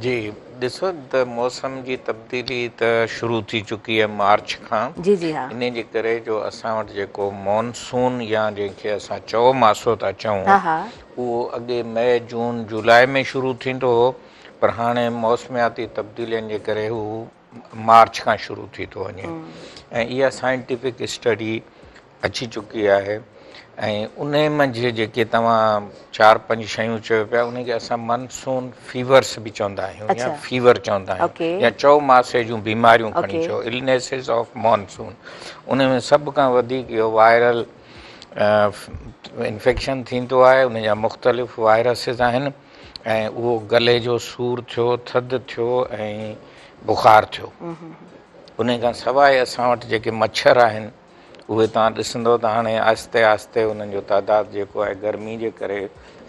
جي ڏسو ته موسم جي تبديلي ته شروع ٿي چڪي آهي مارچ کان جي جي ها. انهي جي ڪري جو اسان وٽ جيڪو مونسون يا جنهن کي اسان چئو ماسو ٿا چئون ها ها. اهو اڳي مئي جون جولاء ۾ شروع ٿيندو هو پر هاڻي موسمياتي تبديلين جي ڪري هو مارچ کان شروع ٿي ٿو وڃي ۽ اها سائنٽيفڪ اسٽڊي اچي چڪي آهي ۽ انهي منجهه جيڪي توهان چار پنج شيون چيو پيا انهي کي اسان منسون فيورس به چوندا آهيون يا فيور چوندا آهيون يا چئوماسي جون بيماريون کڻي چئو النيسز آف مانسون انهي ۾ سڀ کان وڌيڪ اهو وائرل انفيڪشن ٿيندو آهي ان جا مختلف وائرسز آهن ۽ اهو گلي جو سور ٿيو، ٿڌ ٿيو ۽ بخار ٿيو. انهي کان سواء اسان وٽ جيڪي مڇر آهن اهي توهان ڏسندو ته هاڻي آهستي آهستي انهن جو تعداد جيڪو آهي گرمي جي ڪري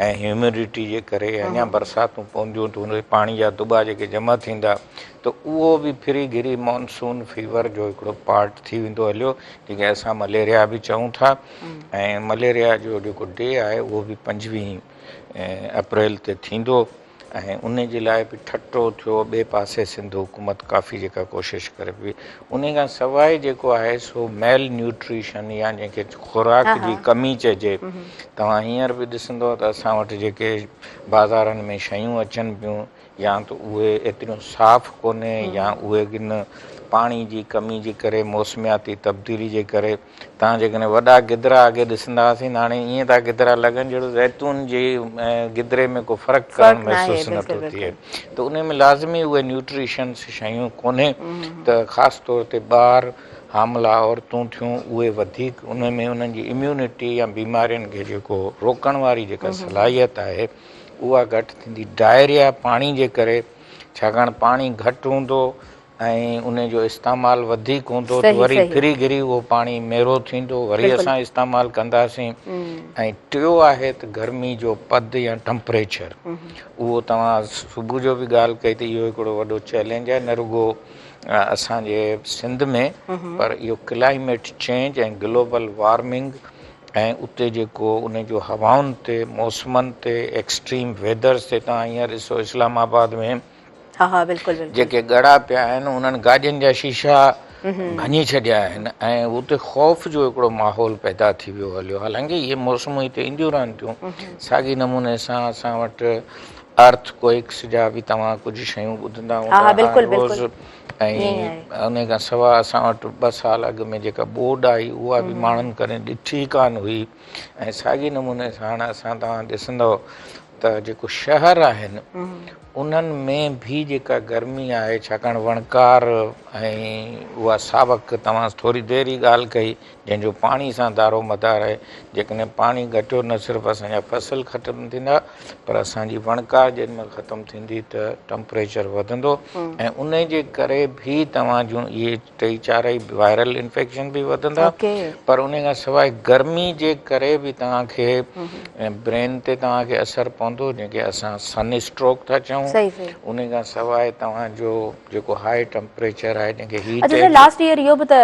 ۽ هيومڊٽي جي ڪري اڃا برساتون پونديون ته ان پاڻي جا دٻا جيڪي جمع ٿيندا ته اهو به ڦري گهري مانسون فيور جو هڪڙو پارٽ ٿي ويندو هليو جنهن کي اسان مليريا به چئون ٿا ۽ مليريا جو جيڪو ڊي آهي اهو به 25 اپريل تي ٿيندو ۽ ان جي لاء به ٺٽو ٿيو ٻئي پاسي سنڌ حڪومت ڪافي جيڪا ڪوشش ڪري پئي ان کان سواء جيڪو آهي سو ميل نيوٽريشن يا جنهن کي خوراڪ جي ڪمي چئجي توهان هينئر به ڏسندو ته اسان وٽ جيڪي بازارن ۾ شيون اچن پيون يا ته اهي ايتريون صاف ڪونهي يا اهي ڪن پاڻي جي ڪمي جي ڪري موسمياتي تبديلي جي ڪري تان جيڪڏهن وڏا گدرا اڳي ڏسندا هئاسين ته هاڻي ائين ٿا گدرا لڳن جهڙو زيتون جي گدري ۾ ڪو فرق ڪرڻ محسوس نٿو ٿئي ته ان ۾ لازمي اهي نيوٽريشنس شيون ڪونهي ته خاص طور تي ٻار حاملا عورتون ٿيون اهي وڌيڪ ان ۾ انهن جي اميونٽي يا بيمارين کي جيڪو روڪڻ واري جيڪا صلاحيت آهي اها گهٽ ٿيندي. ڊائريا پاڻي جي ڪري ڇاڪاڻ پاڻي گهٽ هوندو ۽ ان جو استعمال وڌيڪ هوندو ته وري ڦري گهري اهو پاڻي ميرو ٿيندو وري اسان استعمال ڪنداسين ۽ ٽيو آهي ته گرمي جو پد يا ٽمپريچر اهو توهان صبح جو به ڳالهه ڪئي ته اهو هڪڙو وڏو چئلينج آهي نه رڳو اسان جي سنڌ ۾ پر اهو ڪلائميٽ چينج ۽ گلوبل وارمنگ ۽ اتي جيڪو ان جو هوائن تي موسمن تي ايڪسٽريم ويدرز تي توهان هينئر ڏسو اسلام آباد ۾ ها ها بلڪل بلڪل جيڪي ڳڙا پيا آهن انهن گاڏين جا شيشا ڀڃي ڇڏيا آهن ۽ اتي خوف جو هڪڙو ماحول پيدا ٿي ويو هليو حالانڪه اهي موسمون هتي اينديون رهن ٿيون ساڳي نموني سان اسان وٽ ارٿ ڪوئڪس جا به توهان ڪجهه شيون ٻڌندا هوندا بلڪل روز ۽ ان کان سواء اسان وٽ ٻه سال اڳ ۾ جيڪا ٻوڏ آئي اها به ماڻهن ڪڏهن ڏٺي ڪانه هئي ۽ ساڳي نموني سان هاڻ اسان توهان ڏسندؤ ته جيڪو شهر آهن انهن ۾ به جيڪا گرمي آهي ڇاڪاڻ وڻڪار ۽ اها ساوڪ توهان ٿوري دير ئي ڳالهه ڪئي جنهن جو پاڻي سان دارو مدار آهي جيڪڏهن پاڻي گهٽيو نه صرف اسان جا فصل ختم ٿيندا پر اسان جي وڻڪار جيڏي مهل ختم ٿيندي ته ٽمپريچر وڌندو ۽ ان جي ڪري به توهان جون اهي ٽئي چارئي وائرل انفيڪشن به وڌندا پر ان کان سواء گرمي جي ڪري به توهان کي برين تي توهان کي اثر پوندو جنهن کي اسان سن اسٽروڪ ٿا چئون ان کان سواء توهان جو جيڪو هاء ٽمپريچر آهي جنهن کي هيٽ اچا سر لاسٽ ايئر اهو به ته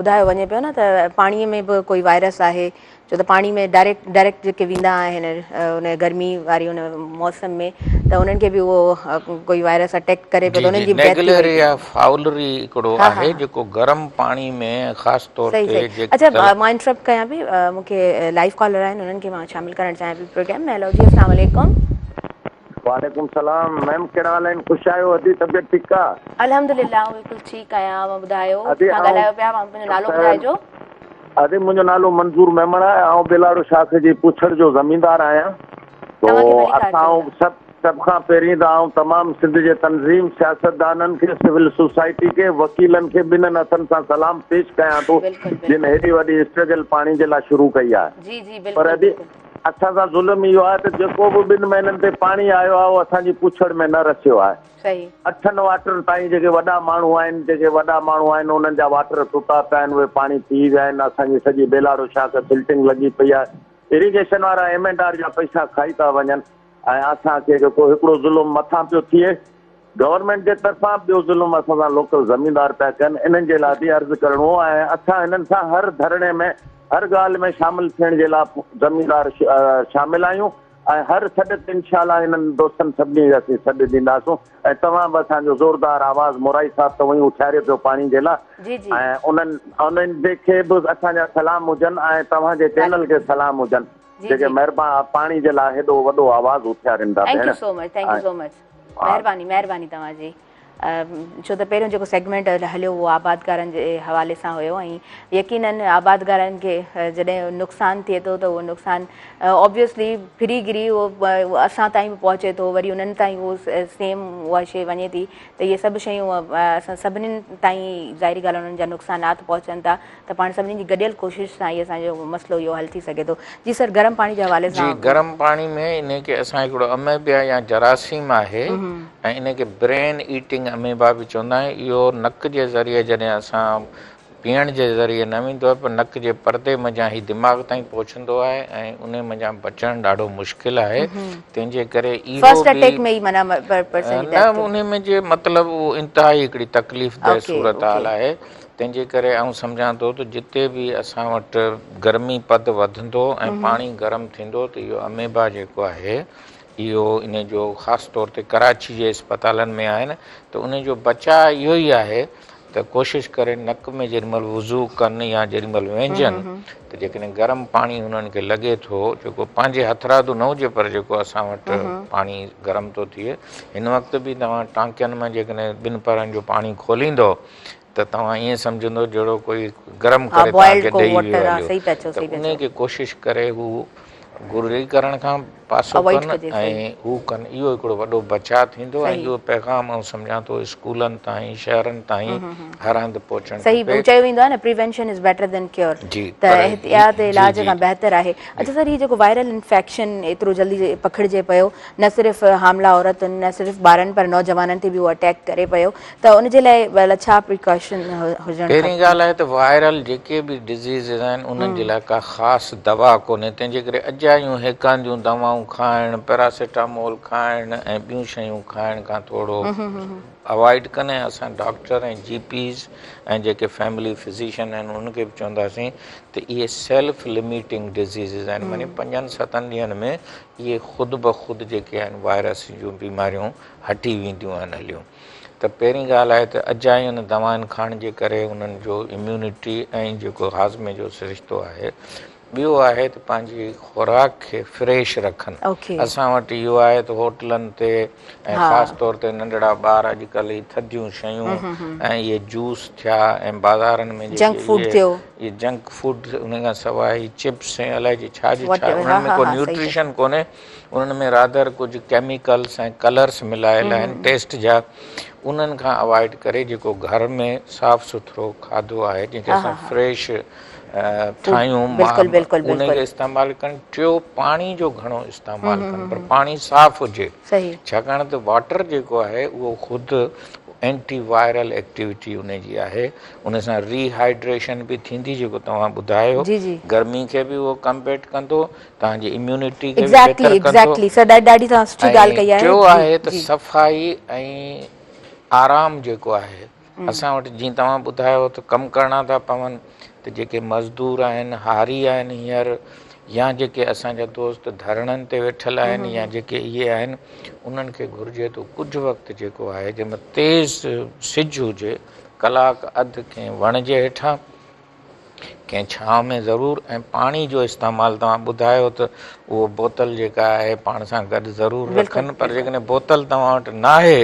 ٻڌايو وڃي پيو نه ته پاڻي ۾ به ڪوئي وائرس آهي ڇو ته پاڻي ۾ ڊائريڪٽ ڊائريڪٽ جيڪي ويندا آهن ان گرمي واري ان موسم ۾ ته انهن کي به اهو ڪوئي وائرس اٽيڪ ڪري پيو ته انهن جي به ڊيٿ ٿي وئي نيگليريا فائولري هڪڙو آهي جيڪو گرم پاڻي ۾ خاص طور تي جيڪي اچا مان انٽرپٽ ڪيان پئي مون کي لائيو ڪالر آهن انهن کي مان شامل ڪرڻ چاهيان پئي پروگرام ۾ هيلو جي السلام عليڪم. وعليڪم السلام ميم ڪهڙا حال آهن خوش آهيو ادي طبيعت ٺيڪ آ. الحمدلله آئون بلڪل ٺيڪ آهيان اوهان ٻڌايو ڪٿان ڳالهايو پيا اوهان پنهنجو نالو ٻڌائجو. ادي منهنجو نالو منظور ميمڻ آهي آئون ٻيلاڙو شاخ جي پوڇڙ جو زميندار آهيان تو اسان سڀ سڀ کان پهرين ته آئون تمام سنڌ جي تنظيم سياستدانن کي سول سوسائٽي کي وڪيلن کي ٻنهن هٿن سان سلام پيش ڪيان ٿو جن هيڏي وڏي اسٽرگل پاڻي جي لاء شروع ڪئي آهي پر ادي اسان سان ظلم اهو آهي ته جيڪو به ٻن مهينن تي پاڻي آيو آهي اهو اسان جي پوڇڙ ۾ نه رسيو آهي. اٺن واٽر تائين جيڪي وڏا ماڻهو آهن جيڪي وڏا ماڻهو آهن انهن جا واٽر ٽٽا پيا آهن اهي پاڻي پي ويا آهن اسان جي سڄي ٻيلاڙو شاخ سلٽنگ لڳي پئي آهي اريگيشن وارا ايم اينڊ آر جا پئسا کائي ٿا وڃن ۽ اسان کي جيڪو هڪڙو ظلم مٿان پيو ٿئي گورنمينٽ جي طرفان ٻيو ظلم اسان سان لوڪل زميندار پيا ڪن انهن جي لاء به عرض ڪرڻو هو ۽ اسان هنن سان هر ڌرڻي ۾ هر ڳالهه ۾ شامل ٿيڻ جي لاء زميندار شامل آهيون ۽ هر سڏ تي انشاء الله هنن دوستن سڀني کي اسين سڏ ڏينداسون ۽ توهان به اسان جو زوردار آواز مورائي صاحب ته اونئي اٿياريو پيو پاڻي جي لاء ۽ انهن انهن جي کي به اسان جا سلام هجن ۽ توهان جي چينل کي سلام هجن جيڪي مهربان پاڻي جي لاء هيڏو وڏو آواز اٿيارين ٿا ڀيڻ. Thank you so much thank you so much مهرباني مهرباني توهان جي. ڇو ته پهريون جيڪو سيگمينٽ هليو اهو آبادگارن جي حوالي سان هيو ۽ يقينن آبادگارن کي جڏهن نقصان ٿئي ٿو ته اهو نقصان آبويسلي ڦري گري اهو اسان تائين به پهچي ٿو وري انهن تائين اهو سيم اها شي وڃي ٿي ته اهي سڀ شيون اسان سڀني تائين ظاهري ڳالهه انهن جا نقصانات پهچن ٿا ته پاڻ سڀني جي گڏيل ڪوشش سان ئي اسان جو مسئلو اهو حل ٿي سگهي ٿو. جي سر گرم پاڻي جي حوالي سان. جي گرم پاڻي ۾ انهي کي اسان هڪڙو اميبيا يا جراثيم آهي ۽ انهي کي برين ايٽنگ اميبا به چوندا آهيون اهو نڪ جي ذريعي جڏهن اسان پيئڻ جي ذريعي نه ويندو آهي پر نڪ جي پردي منجهان هي دماغ تائين پهچندو آهي ۽ انهي منجهان بچڻ ڏاڍو مشڪل آهي تنهن جي ڪري اهو فرسٽ اٽيڪ ۾ ئي معنيٰ پرسن جي نه انهي ۾ جي مطلب اهو انتهائي هڪڙي تڪليف ده صورتحال آهي تنهن جي ڪري آئون سمجهان ٿو ته جتي به اسان وٽ گرمي پد وڌندو ۽ پاڻي گرم ٿيندو ته اهو اميبا جيڪو آهي اهو ان جو خاص طور تي ڪراچي جي اسپتالن ۾ آهن ته ان جو بچاء اهو ئي آهي ته ڪوشش ڪري نڪ ۾ جيڏي مهل وضو ڪن يا جيڏي مهل وهنجن ته جيڪڏهن گرم پاڻي انهن کي لڳي ٿو جيڪو پنهنجي هٿرادو نه هجي پر جيڪو اسان وٽ پاڻي گرم ٿو ٿئي هن وقت به توهان ٽانڪين مان جيڪڏهن ٻن پهرن جو پاڻي کوليندو ته توهان ائين سمجهندو جهڙو ڪوئي گرم ڪري توهان کي ڏئي ويو هليو ته انهي کي ڪوشش ڪري هو گرڙي ڪرڻ کان پاسو ڪن ۽ هو ڪن اهو هڪڙو وڏو بچاء ٿيندو ۽ اهو پيغام آئون سمجهان ٿو اسڪولن تائين شهرن تائين هر هنڌ پهچڻ کپي. چيو ويندو آهي نه prevention is better than cure ته احتياط علاج کان بهتر آهي. اڇا سر هي جيڪو وائرل انفيڪشن ايترو جلدي پکڙجي پيو نه صرف حاملا عورتن نه صرف ٻارن پر نوجوانن تي به اهو اٽيڪ ڪري پيو ته ان جي لاء ڀلا ڇا پريڪاشن هجڻ پهرين ڳالهه آهي ته وائرل جيڪي به ڊزيزز آهن انهن جي لاء ڪا خاص دوا ڪونهي تنهن جي ڪري اڄ اجايون هيڪانديون دوائون کائڻ، پيراسيٽامول کائڻ ۽ ٻيون شيون کائڻ کان ٿورو اوائڊ ڪن ۽ اسان ڊاڪٽر ۽ جي پيز ۽ جيڪي فيملي فزيشن آهن انهن کي به چونداسين ته اهي سيلف لميٽنگ ڊزيزز آهن معني پنجن ستن ڏينهن ۾ اهي خود بخود جيڪي آهن وائرس جون بيماريون هٽي وينديون آهن هليون ته پهرين ڳالهه آهي ته اجاين دوائن کائڻ جي ڪري انهن جو اميونٽي ۽ جيڪو هاضمي جو سرشتو آهي ٻيو آهي ته پنهنجي خوراڪ کي فريش رکن. اسان وٽ اهو آهي ته هوٽلن تي ۽ خاص طور تي ننڍڙا ٻار اڄڪلهه هي ٿڌيون شيون ۽ اهي جوس ٿيا ۽ بازارن ۾ جيڪي اهي جنڪ فوڊ ان کان سواء هي چپس ۽ الائجي ڇا جو ڇا انهن ۾ ڪو نيوٽريشن ڪونهي انهن ۾ رادر ڪجهه ڪيميڪلس ۽ ڪلرس ملايل آهن ٽيسٽ جا انهن کان اوائڊ ڪري جيڪو گهر ۾ صاف سٿرو کاڌو آهي جنهن کي اسان فريش ٺاهيون ان کي استعمال ڪن ٽيو پاڻي جو گهڻو استعمال ڪن پر پاڻي صاف هجي ڇاڪاڻ ته واٽر جيڪو آهي اهو خود اينٽي وائرل ايڪٽيوٽي ان جي آهي ان سان ري هائيڊريشن به ٿيندي جيڪو توهان ٻڌايو گرمي کي به اهو ڪمبيٽ ڪندو توهان جي اميونٽي کي به بهتر ڪندو ۽ ٽيو آهي ته صفائي ۽ آرام جيڪو آهي اسان وٽ جيئن توهان ٻڌايو ته ڪم ڪرڻا ٿا پون ته جيڪي مزدور آهن، هاري آهن هينئر يا جيڪي اسان جا دوست ڌرڻن تي ويٺل آهن يا جيڪي اهي آهن انهن کي گهرجي ته ڪجهه وقت جيڪو آهي جنهن مهل تيز سج هجي ڪلاڪ اڌ ڪنهن وڻ جي هيٺان ڪنهن ڇانو ۾ ضرور ۽ پاڻي جو استعمال توهان ٻڌايو ته اهو بوتل جيڪا آهي پاڻ سان گڏ ضرور رکن پر جيڪڏهن بوتل توهان وٽ ناهي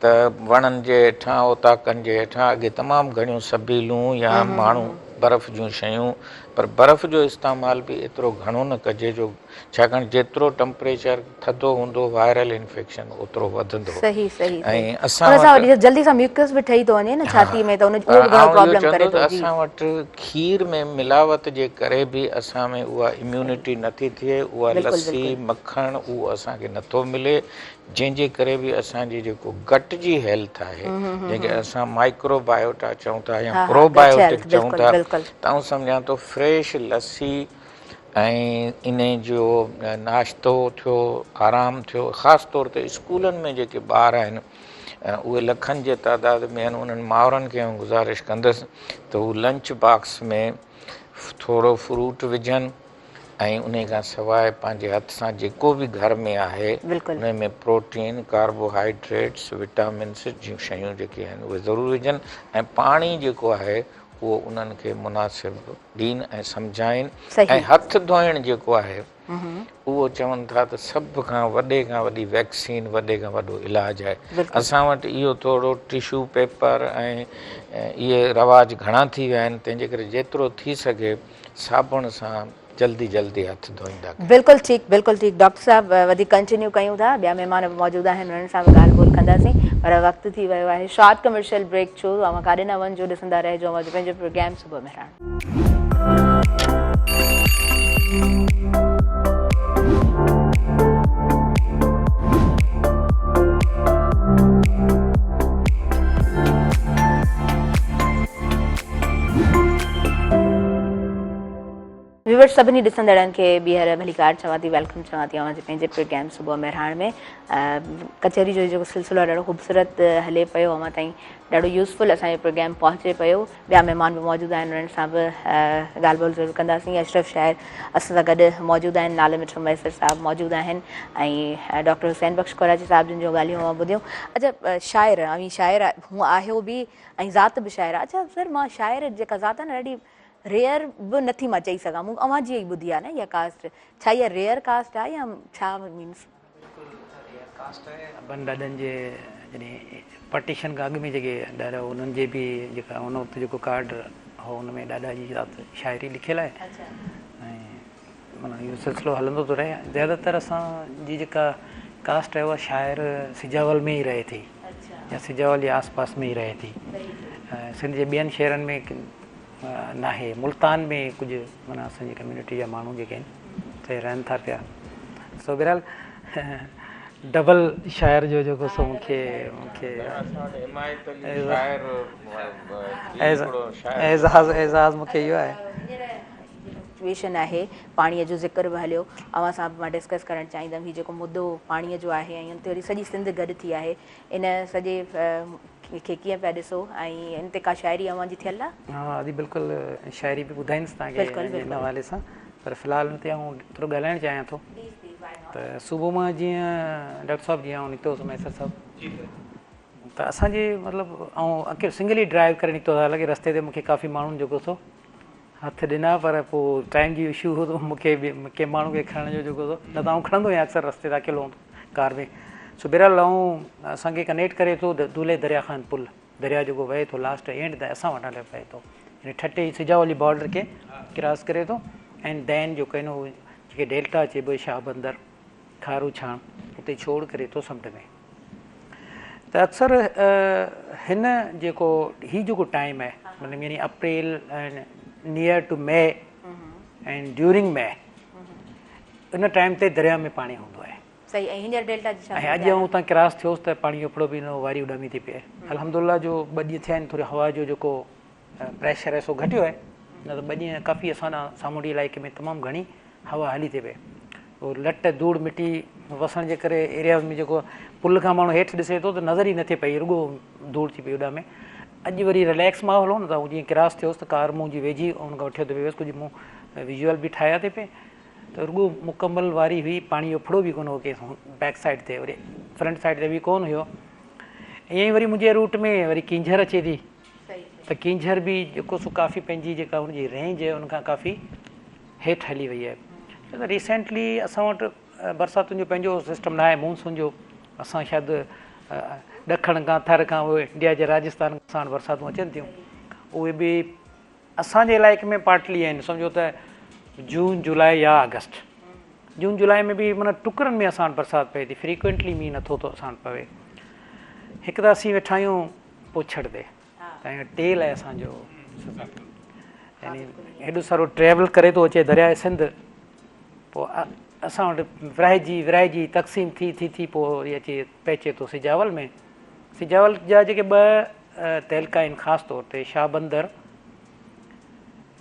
ته وڻن جي هيٺان اوطاقن جي هيٺان اڳي تمام گهڻيون سبيلون يا ماڻهو برف جون شيون پر برف جو استعمال به ايترو گهڻو نه ڪجي جو ڇاڪاڻ جيترو ٽمپريچر ٿڌو هوندو وائرل انفيڪشن اوترو وڌندو. صحيح صحيح ۽ صحيح اسان ان سان وٽ وري جلدي سان ميوڪس به ٺهي ٿو وڃي نه ها ڇاتي ۾ ته ان پر اهو به گهڻو آئون اهو پرابلم چوندس ڪري ته ٿو جي. اسان وٽ کير ۾ ملاوت جي ڪري به اسان ۾ اها اميونٽي نٿي ٿئي اها بلڪل لسي بلڪل. مکڻ اهو اسان کي نٿو ملي جنهن جي ڪري به اسان جي جيڪو گٽ جي هيلٿ آهي جنهن کي اسان مائڪرو بايوٽا چئون ٿا يا ها ها پرو گٽ بايوٽڪ هيلٿ چئون بلڪل ٿا بلڪل. ته آئون سمجهان ٿو فريش لسي ۽ انهي جو ناشتو ٿيو، آرام ٿيو، خاص طور تي اسڪولن ۾ جيڪي ٻار آهن اهي لکن جي تعداد ۾ آهن انهن مائرن کي آئون گذارش ڪندس ته هو لنچ باڪس ۾ ٿورو فروٽ وجهن ۽ انهي کان سواء پنهنجي هٿ سان جيڪو به گهر ۾ آهي انهي ۾ پروٽين، ڪاربوهائيڊريٽس، وٽامنس جون شيون جيڪي آهن اهي ضرور وجهن ۽ پاڻي جيڪو آهي اهو انهن کي مناسب ڏين ۽ سمجهائين ۽ هٿ ڌوئڻ جيڪو آهي اهو چون ٿا ته سڀ کان وڏي کان وڏي ويڪسين وڏي کان وڏو علاج آهي اسان وٽ اهو ٿورو ٽشو پيپر ۽ اهي رواج گهڻا ٿي ويا آهن تنهن جي ڪري جيترو ٿي سگهي صابڻ سان جلدي جلدي هٿ ڌوئيندا ڪيو. بلڪل ٺيڪ بلڪل ٺيڪ ڊاڪٽر صاحب وڌيڪ ڪنٽينيو ڪيون ٿا ٻيا مهمان به موجود آهن انهن سان به ڳالهه ٻولهه ڪنداسين پر وقت ٿي ويو آهي شارٽ ڪمرشل بريڪ ڇو اوهان ڪاڏي نه وڃجو ڏسندا رهجو اوهان جو پنهنجو پروگرام صبح مهراڻ. ويورز سڀني ڏسندڙن کي ٻيهر ڀليڪار چوان ٿي welcome چوان ٿي اوهان جي پنهنجي پروگرام صبح مهراڻ ۾ ڪچهري جو جيڪو سلسلو آهي ڏاڍو خوبصورت هلي پيو اوهان تائين ڏاڍو يوزفل اسان جو پروگرام پهچي پيو ٻيا مهمان به موجود آهن انهن سان به ڳالهه ٻولهه ضرور ڪنداسين اشرف شاعر اسان سان گڏ موجود آهن نالي مٺو مهيسر صاحب موجود آهن ۽ ڊاڪٽر حسين بخش ڪوراچي صاحب جن جون ڳالهيون اوهان ٻڌيون اچا شاعر اوهين شاعر هون آهيو به ۽ ذات به شاعر اچا سر مان شاعر جيڪا ذات آهي نه ڏاڍي ريئر به نٿي مان چئي سگهان مون اوهان جي ئي ٻڌي آهي نه اها ڪاسٽ ڇا اها ريئر ڪاسٽ آهي يا ڇا مينس. بلڪل ريئر ڪاسٽ آهي ابن ڏاڏن جي جڏهن پارٽيشن کان اڳ ۾ جيڪي ڏاڏا انهن جي به جيڪا ان وقت جيڪو ڪارڊ هو ان ۾ ڏاڏا جي ذات شاعري لکيل آهي ۽ معنيٰ اهو سلسلو هلندو ٿو رهي زياده تر اسان جي جيڪا ڪاسٽ آهي اها شاعر سجاول ۾ ئي رهي ٿي يا سجاول جي آس پاس ۾ ئي رهي ٿي سنڌ جي ٻين شهرن ۾ ناهي ملتان ۾ ڪجهه معنيٰ اسان جي ڪميونٽي جا ماڻهو جيڪي آهن سي رهن ٿا پيا سو بهرحال ڊبل شاعر جو جيڪو سو مونکي مونکي اعزاز اعزاز مونکي اهو آهي. سچويشن آهي پاڻيء جو ذڪر به هليو اوهان سان به مان ڊسڪس ڪرڻ چاهيندم هي جيڪو مدو پاڻيء جو آهي ۽ ان تي وري سڄي سنڌ گڏ ٿي آهي ان سڄي کي ڪيئن پيا ڏسو ۽ ان تي ڪا شاعري اوهان جي ٿيل آهي؟ ها ادي بلڪل شاعري به ٻڌائيندس توهان کي ان حوالي سان پر في الحال ان تي آئون ٿورو ڳالهائڻ چاهيان ٿو ته صبح مان جيئن ڊاڪٽر صاحب جيئن آئون نڪتو هوس مهيسر صاحب ته اسان جي مطلب آئون اڪيلو سنگل ئي ڊرائيو ڪري نڪتو هوس حالانڪه رستي تي مونکي ڪافي ماڻهن جيڪو سو هٿ ڏنا پر پوء ٽائيم جي اشو هو ته مونکي به ڪنهن ماڻهو کي کڻڻ جو جيڪو سو نه ته آئون کڻندو آهيان اڪثر رستي تي اڪيلو هوندو ڪار ۾ سو بهرحال آئون اسان کي ڪنيڪٽ ڪري ٿو دولهه دريا خان پل دريا جيڪو وهي ٿو لاسٽ اينڊ تائين اسان وٽان وهي ٿو يعني ٺٽي سجاولي بارڊر کي ڪراس ڪري ٿو ۽ دين جو ڪينو جيڪي ڊيلٽا چئبو شاهه بندر کارو ڇاڻ اتي ڇوڙ ڪري ٿو سمنڊ ۾ ته اڪثر هن جيڪو هي جيڪو ٽائيم آهي مطلب يعني April ۽ near to May ۽ during May in time تي درياء ۾ پاڻي هوندو آهي. صحيح ۽ هينئر ڊيلٽا جي ڇا ۽ اڄ آئون اتان ڪراس ٿيوس ته پاڻي جو ڦڙو به نه واري اڏامي ٿي پئي. الحمدلله جو ٻه ڏينهن ٿيا آهن ٿوري هوا جو جيڪو پريشر آهي سو گهٽيو آهي نه ته ٻه ڏينهن ڪافي اسان ڏانهن سامونڊي علائقي ۾ تمام گهڻي هوا هلي ٿي پئي. لٽ ڌوڙ مٽي وسڻ جي ڪري ايرياز ۾ جيڪو پل کان ماڻهو هيٺ ڏسي ٿو ته نظر ئي نٿي پئي رڳو ڌوڙ ٿي پئي اڏامي. اڄ وري رليڪس ماحول هو نه ته آئون جيئن ڪراس ٿيس ته ڪار منهنجي ويجهي ان کان وٺيو ٿي ويس ڪجهه مون ويزوئل به ٺاهيا ٿي پئي ته رڳو مڪمل واري هئي پاڻي جو ڦڙو به ڪونه هو ڪنهن بيڪ سائيڊ تي وري فرنٽ سائيڊ تي به ڪونه هيو ائين ئي وري منهنجي روٽ ۾ وري ڪينجهر اچي ٿي ته ڪينجهر به جيڪو سو ڪافي پنهنجي جيڪا ان جي رينج آهي ان کان ڪافي هيٺ هلي وئي آهي ڇو ته ريسينٽلي اسان وٽ برساتن جو پنهنجو سسٽم نه آهي مونسون جو اسان شايد ڏکڻ کان ٿر کان اهي انڊيا جي راجستان کان اسان وٽ برساتون اچن ٿيون اهي به اسان جي علائقي ۾ پارٽلي آهن سمجهو ته جون جولاء يا آگسٽ جون جولاء ۾ به معنيٰ ٽڪرن ۾ اسان وٽ برسات پئي ٿي فريڪوئنٽلي مينهن نٿو ٿو اسان وٽ پوي هڪ ته اسين ويٺا آهيون پوڇڙ تي ۽ ٽيل آهي اسان جو يعني هيڏو سارو ٽريول ڪري ٿو اچي درياء سنڌ پوء اسان وٽ ورهائجي ورهائجي تقسيم ٿي ٿي ٿي پوء وري اچي پهچي ٿو سجاول ۾ سجاول جا جيڪي ٻه تعلقا آهن خاص طور تي شاهه بندر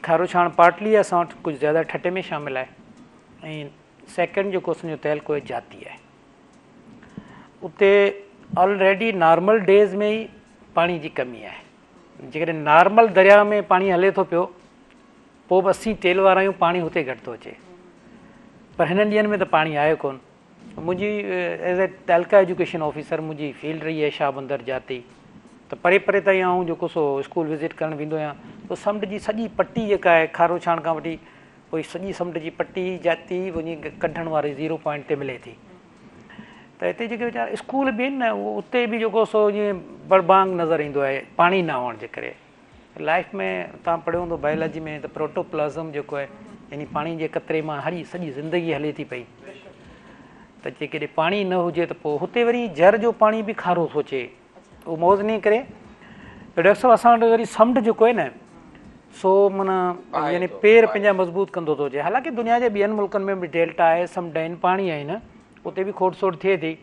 کاروڇاڻ پارٽلي اسان وٽ ڪجهه زياده ٺٽي ۾ شامل آهي ۽ سيڪنڊ جيڪو اسان جو تعلقو آهي جاتي آهي اتي آلريڊي نارمل ڊيز ۾ ئي پاڻي جي ڪمي آهي جيڪڏهن نارمل درياء ۾ پاڻي هلي ٿو پيو پوء به اسين ٽيل وارا آهيون پاڻي هتي گهٽ ٿو اچي پر هنن ڏينهن ۾ ته پاڻي آهي ڪون منهنجي as a taluka education officer منهنجي فيلڊ رهي آهي شاهه بندر جاتي ته پري پري تائين آئون جيڪو سو اسڪول وزٽ ڪرڻ ويندو آهيان ته سمنڊ جي سڄي پٽي جيڪا آهي کارو ڇاڻ کان وٺي پوء سڄي سمنڊ جي پٽي جاتي وڃي ڪڍڻ واري زيرو پوائنٽ تي ملي ٿي ته هتي جيڪي ويچارا اسڪول به آهن نه اهو اتي به جيڪو سو ائين بڙبانگ نظر ايندو آهي پاڻي نه هئڻ جي ڪري لائف ۾ توهان پڙهيو هوندو بايولاجي ۾ ته پروٽوپلازم جيڪو آهي يعني پاڻي جي قطري مان هري سڄي زندگي هلي ٿي پئي ته جيڪڏهن پاڻي نه هجي ته پوء هتي وري جر جو پاڻي به کارو ٿو اچي اهو موزني ڪري ته ڊاڪٽر صاحب اسان وٽ وري سمنڊ جيڪو آهي نه سو معنيٰ يعني پير پنهنجا مضبوط ڪندو ٿو اچي حالانڪه دنيا جي ٻين ملڪن ۾ به ڊيلٽا آهي سمنڊ آهن پاڻي آهن اتي به کوٽ سوٽ ٿئي ٿي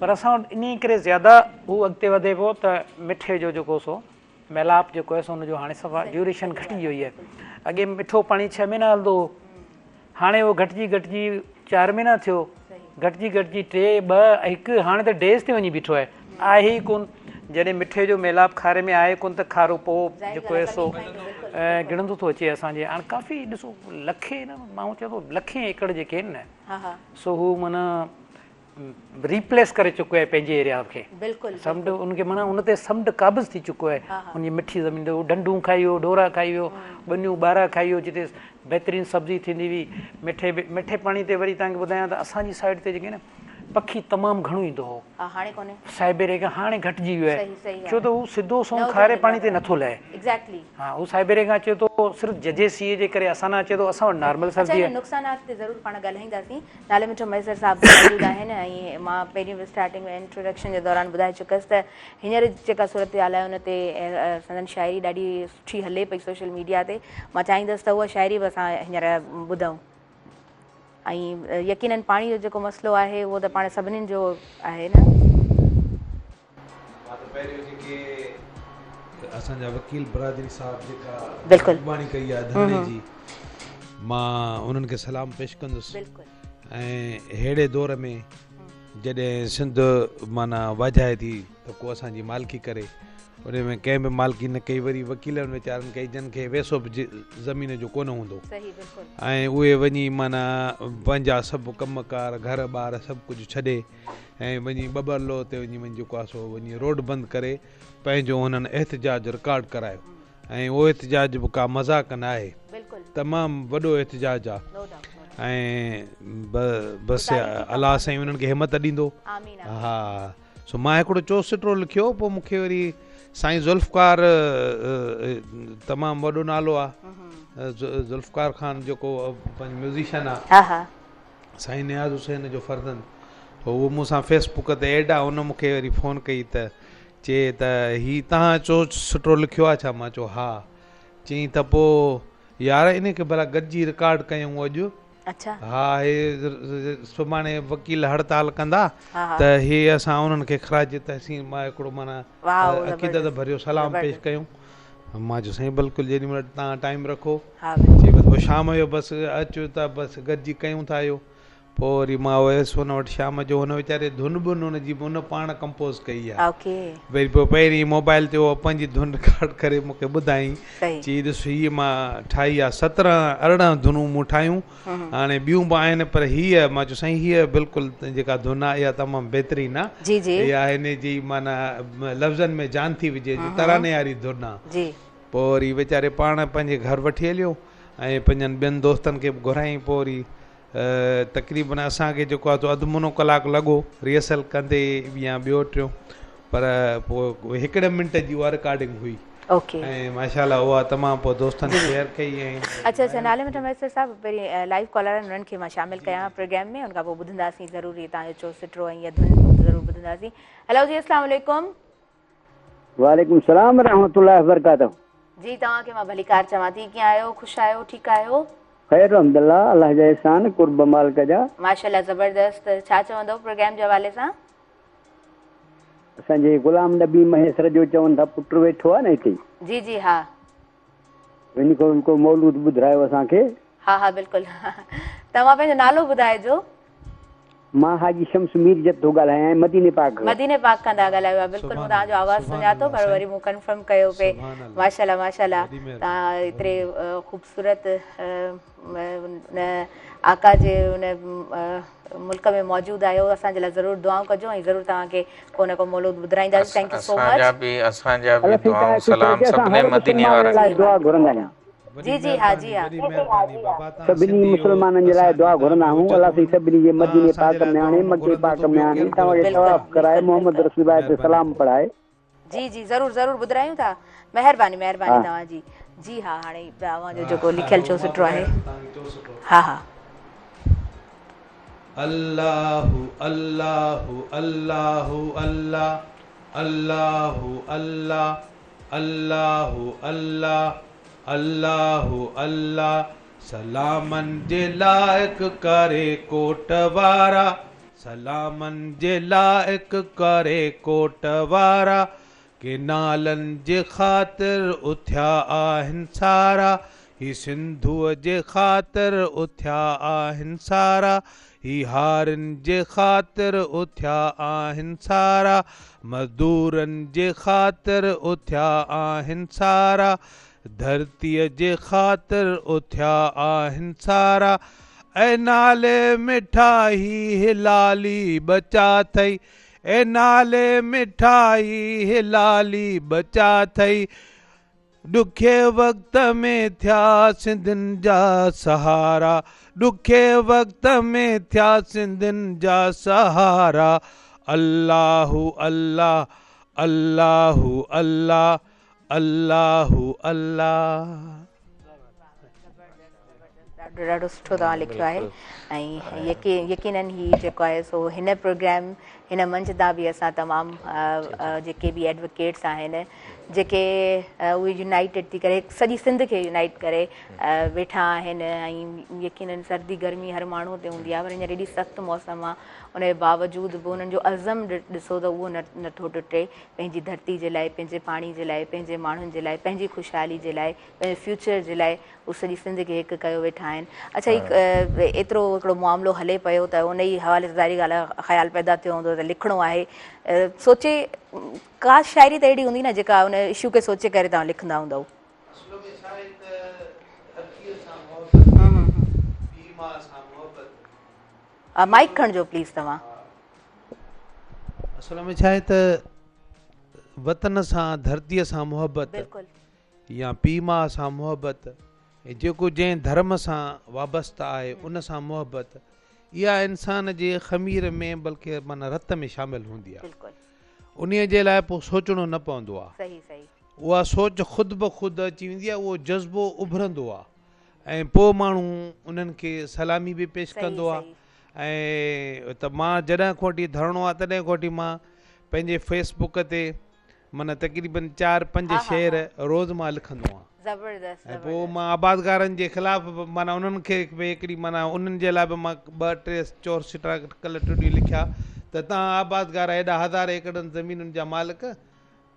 پر اسان وٽ انهي ڪري زياده هو اڳتي وڌي پيو ته مٺي جو جيڪو سو ميلاپ جيڪو آهي سو ان جو هاڻي صفا ڊيوريشن گهٽجي وئي آهي اڳي مٺو پاڻي ڇهه مهينا هلندو هو هاڻي اهو گهٽجي گهٽجي چار مهينا ٿيو گهٽجي گهٽجي ٽي ٻه هڪ هاڻي ته ڊيز تي وڃي بيٺو آهي آهي ئي ڪون جڏهن مٺي جو ميلاپ کاري ۾ آهي ڪون ته کارو پوء جيڪو آهي سو گڙندو ٿو اچي اسان جي هاڻي ڪافي ڏسو لکين نه مان چوان ٿو لکين ايڪڙ جيڪي آهن نه سو هو معنيٰ ريپليس ڪري چڪو آهي پنهنجي ايريا کي بلڪل سمنڊ ان کي معنيٰ ان تي سمنڊ قابض ٿي چڪو آهي ان جي مٺي زمين تي هو ڍنڍون کائي ويو ڍورا کائي ويو ٻنيون ٻارا کائي ويو جتي بهترين سبزي ٿيندي هئي مٺي مٺي پاڻي تي وري توهان کي ٻڌايان ته اسان جي سائيڊ تي جيڪي نه پکي تمام گهڻو ايندو هو هاڻي ڪونهي سائبيريا کان هاڻي گهٽجي ويو آهي ڇو ته هو سڌو سنئون کاري پاڻي تي نٿو لهي ايگزيڪٽلي ها هو سائبيريا کان اچي ٿو صرف ججهي سيء جي ڪري اسان ڏانهن اچي ٿو اسان وٽ نارمل سردي آهي اڇا هن نقصانات تي ضرور پاڻ ڳالهائينداسين نالي مٺو مهيسر صاحب به موجود آهن ۽ مان پهرين به اسٽارٽنگ ۾ انٽروڊڪشن جي دوران ٻڌائي چڪس ته هينئر جيڪا صورتحال آهي ان تي سندن شاعري ڏاڍي سٺي هلي پئي سوشل ميڊيا تي مان چاهيندس ته اها شاعري به اسان هينئر ٻڌون ۽ يقينن پاڻي جو جيڪو مسئلو آهي اهو ته پاڻ سڀني جو آهي نه. مان ته پهريون جيڪي اسان جا وڪيل برادري صاحب جيڪا بلڪل اڳواڻي ڪئي آهي ڌرڻي جي. مان انهن کي سلام پيش ڪندس ۽ ههڙي دور ۾ جڏهن سنڌ معنيٰ واجهائي ٿي ته ڪو اسان جي مالڪي ڪري ان ۾ ڪنهن به مالڪي نه ڪئي وري وڪيلن ويچارن ڪئي جن کي ويسو به زمين جو ڪونه هوندو ۽ اهي وڃي معنيٰ پنهنجا سڀ ڪم ڪار گهر ٻار سڀ ڪجهه ڇڏي ۽ وڃي ٻٻرلوء تي وڃي وڃي جيڪو آهي سو وڃي روڊ بند ڪري پنهنجو هنن احتجاج رڪارڊ ڪرايو ۽ اهو احتجاج به ڪا مذاق نه آهي تمام وڏو احتجاج آهي ۽ بس الله سائين انهن کي همت ڏيندو ها سو مان هڪڙو چوسٽرو لکيو پوء مون کي وري سائين ذوالفقار تمام وڏو نالو آ ذوالفقار خان جيڪو پنهنجو ميوزيشن آ سائين نياز حسين جو فرزند هو مون سان فيس بڪ تي ايڊ آ ان مون کي وري فون ڪئي ته چي ته هي تهان چوسٽرو لکيو آ ڇا مان چيو ها چيائين ته پوء يار ان کي ڀلا گڏجي رڪارڊ ڪيون اڄ اڇا. ها هي سڀاڻي وڪيل هڙتال ڪندا ته هي اسان انهن کي خراج تحسين مان هڪڙو معنيٰ عقيدت ڀريو سلام پيش ڪيون مان چيو سائين بلڪل جيڏي مهل توهان ٽائيم رکو چي بس پوء شام جو بس اچو ته بس گڏجي ڪيون ٿا اهو پوء وري مان ويس هن وٽ شام جو هن ويچاري ڌن بن هن جي هن پاڻ ڪمپوز ڪئي آهي وري پوء پهرين موبائل تي اها پنهنجي ڌن رڪارڊ ڪري مون کي ٻڌائين چي ڏس هيء مان ٺاهي آهي سترهن ارڙهن ڌنون مون ٺاهيون هاڻي ٻيون به آهن پر هيء مان چيو سائين هيء بلڪل جيڪا ڌن آهي اها تمام بهترين آهي اها هن جي معنيٰ لفظن ۾ جان ٿي وجهي تراني واري ڌن آهي پوء وري ويچاري پاڻ پنهنجي گهر وٺي هليو ۽ پنهنجن ٻين دوستن کي به گهرايائين پوء وري تقريبن اسان کي جيڪو آهي سو اڌ منو ڪلاڪ لڳو ريهرسل ڪندي يا ٻيو ٽيون پر پوء هڪڙي منٽ جي اها رڪارڊنگ هئي اوڪي ۽ ماشاء الله اها تمام پوء دوستن شيئر ڪئي ۽ اڇا اڇا نالي مٺا مهيسر صاحب پهرين لائيو ڪالر آهن انهن کي مان شامل ڪيان پروگرام ۾ ان کان پوء ٻڌنداسين ضرور هي توهان جو چوسٽرو ۽ هي ڌن ضرور ٻڌنداسين هلو جي السلام عليڪم. وعليڪم السلام ورحمة الله وبرڪاته. جي توهان کي مان ڀليڪار چوان ٿي ڪيئن آهيو خوش آهيو ٺيڪ آهيو. خير الحمدالله الله جا احسان قرب مالڪ جا. ماشاءالله زبردست ڇا چوندؤ پروگرام جي حوالي سان. اسان جي غلام نبي مهيسر جو چون ٿا پٽ ويٺو آهي نه هتي. جي جي ها. ان کان ڪو مولود ٻڌرايو اسان کي. ها ها بلڪل توهان پنهنجو نالو ٻڌائجو. مان حاجي شمس ميرجت ٿو ڳالهايان مديني پاڪ کان. مديني پاڪ کان ٿا ڳالهايو ها بلڪل مون توهان جو آواز سڃاتو پر وري مون ڪنفرم ڪيو پئي ماشاءالله ماشاءالله توهان ايتري خوبصورت ان آقا جي ان ملڪ ۾ موجود آهيو اسان جي لاء ضرور دعائون ڪجو ۽ ضرور توهان کي ڪو نه ڪو مولود ٻڌرائينداسين thank you سو اسان مچ. جا به اسان جا به الله سائين دعائون توهان کي خوش سلام رکي اسان سڀني هر مديني مسلمان وارن لاء کي. دعا گهرندا آهيون. جي جي ها جي ها. سڀني مسلمانن جي لاء دعا گهرندا آهيون الله سائين سڀني کي مديني پاڪ ۾ آڻي مڪي پاڪ ۾ آڻي توهان کي طواف ڪرائي محمد رسول الله تي سلام پڙهائي. جي جي ضرور ضرور ٻڌرايون ٿا مهرباني مهرباني توهان جي جي ها هاڻي اوهان جو جيڪو لکيل چوسٽرو آهي ها ها. الله الله الله الله الله الله الله الله الله الله سلامن جي لائق ڪري ڪوٽ وارا سلامن جي لائق ڪري ڪوٽ وارا، ڪينالن جي خاطر اٿيا آهن سارا، هي سنڌوء جي خاطر اٿيا آهن سارا، هي هارين جي خاطر اٿيا آهن سارا، مزدورن جي خاطر اٿيا آهن سارا، ڌرتيء جي خاطر اٿيا آهن سارا، اي نالي مٺا هي هلالي ٻچا ٿئي، اي نالي مٺا هي هلالي ٻچا ٿئي، ڏکي وقت ۾ ٿيا سنڌين جا سهارا، ڏکي وقت ۾ ٿيا سنڌين جا سهارا، الله الله الله الله الله الله. ڏاڍو ڏاڍو سٺو توهان لکيو آهي ۽ يقينن هي جيڪو آهي سو هن پروگرام هن منچ تان به اسان تمام جيڪي به ايڊووڪيٽس آهن جيڪي اهي يونائيٽيڊ ٿي ڪري سڄي سنڌ کي يونائيٽ ڪري ويٺا آهن ۽ يقينن سردي گرمي هر ماڻهو تي هوندي آهي پر هينئر ايڏي سخت موسم آهي ان جي باوجود به انهن جو عزم ڏسو ته اهو نٿو ٽٽي پنهنجي ڌرتي جي لاء، پنهنجي پاڻي جي لاء، پنهنجي ماڻهن جي لاء، پنهنجي خوشحالي جي لاء، پنهنجي فيوچر جي لاء هو سڄي سنڌ کي هڪ ڪيو ويٺا آهن. اڇا هي ايترو هڪڙو معاملو هلي پيو ته ان ئي حوالي سان ظاهري ڳالهه آهي خيال پيدا ٿيو هوندو ته لکڻو آهي. سوچي ڪا شاعري ته اهڙي هوندي نه جيڪا ان اشو کي سوچي ڪري توهان لکندا هوندؤ. اصل ۾ ڇا آهي ته ڌرتيء سان محبت، پيء ماء سان محبت. مائيڪ کڻجو پليز توهان. اصل ۾ ڇا آهي ته وطن سان ڌرتيء سان محبت. يا پيء ماء سان محبت ۽ جيڪو جنهن ڌرم سان وابسته آهي ان سان محبت اها انسان جي خمير ۾ بلڪه معنيٰ رت ۾ شامل هوندي آهي انهيء جي لاء پوء سوچڻو نه پوندو آهي اها سوچ خود بخود اچي ويندي آهي اهو جذبو اڀرندو آهي ۽ پوء ماڻهو انهن کي سلامي به پيش ڪندو آهي ۽ ته مان جڏهن کان وٺي ڌرڻو آهي تڏهن کان وٺي مان پنهنجي فيس بڪ تي معنيٰ تقريبن چار پنج شعر روز مان لکندو آهيان زبردست ۽ پوء مان آبادگارن جي خلاف به معنيٰ انهن کي به هڪڙي معنيٰ انهن جي لاء به مان ٻه ٽي چور سٽا ڪلهه ٽيون ڏينهن لکيا ته توهان آبادگار هيڏا هزارين ايڪڙن زمينن جا مالڪ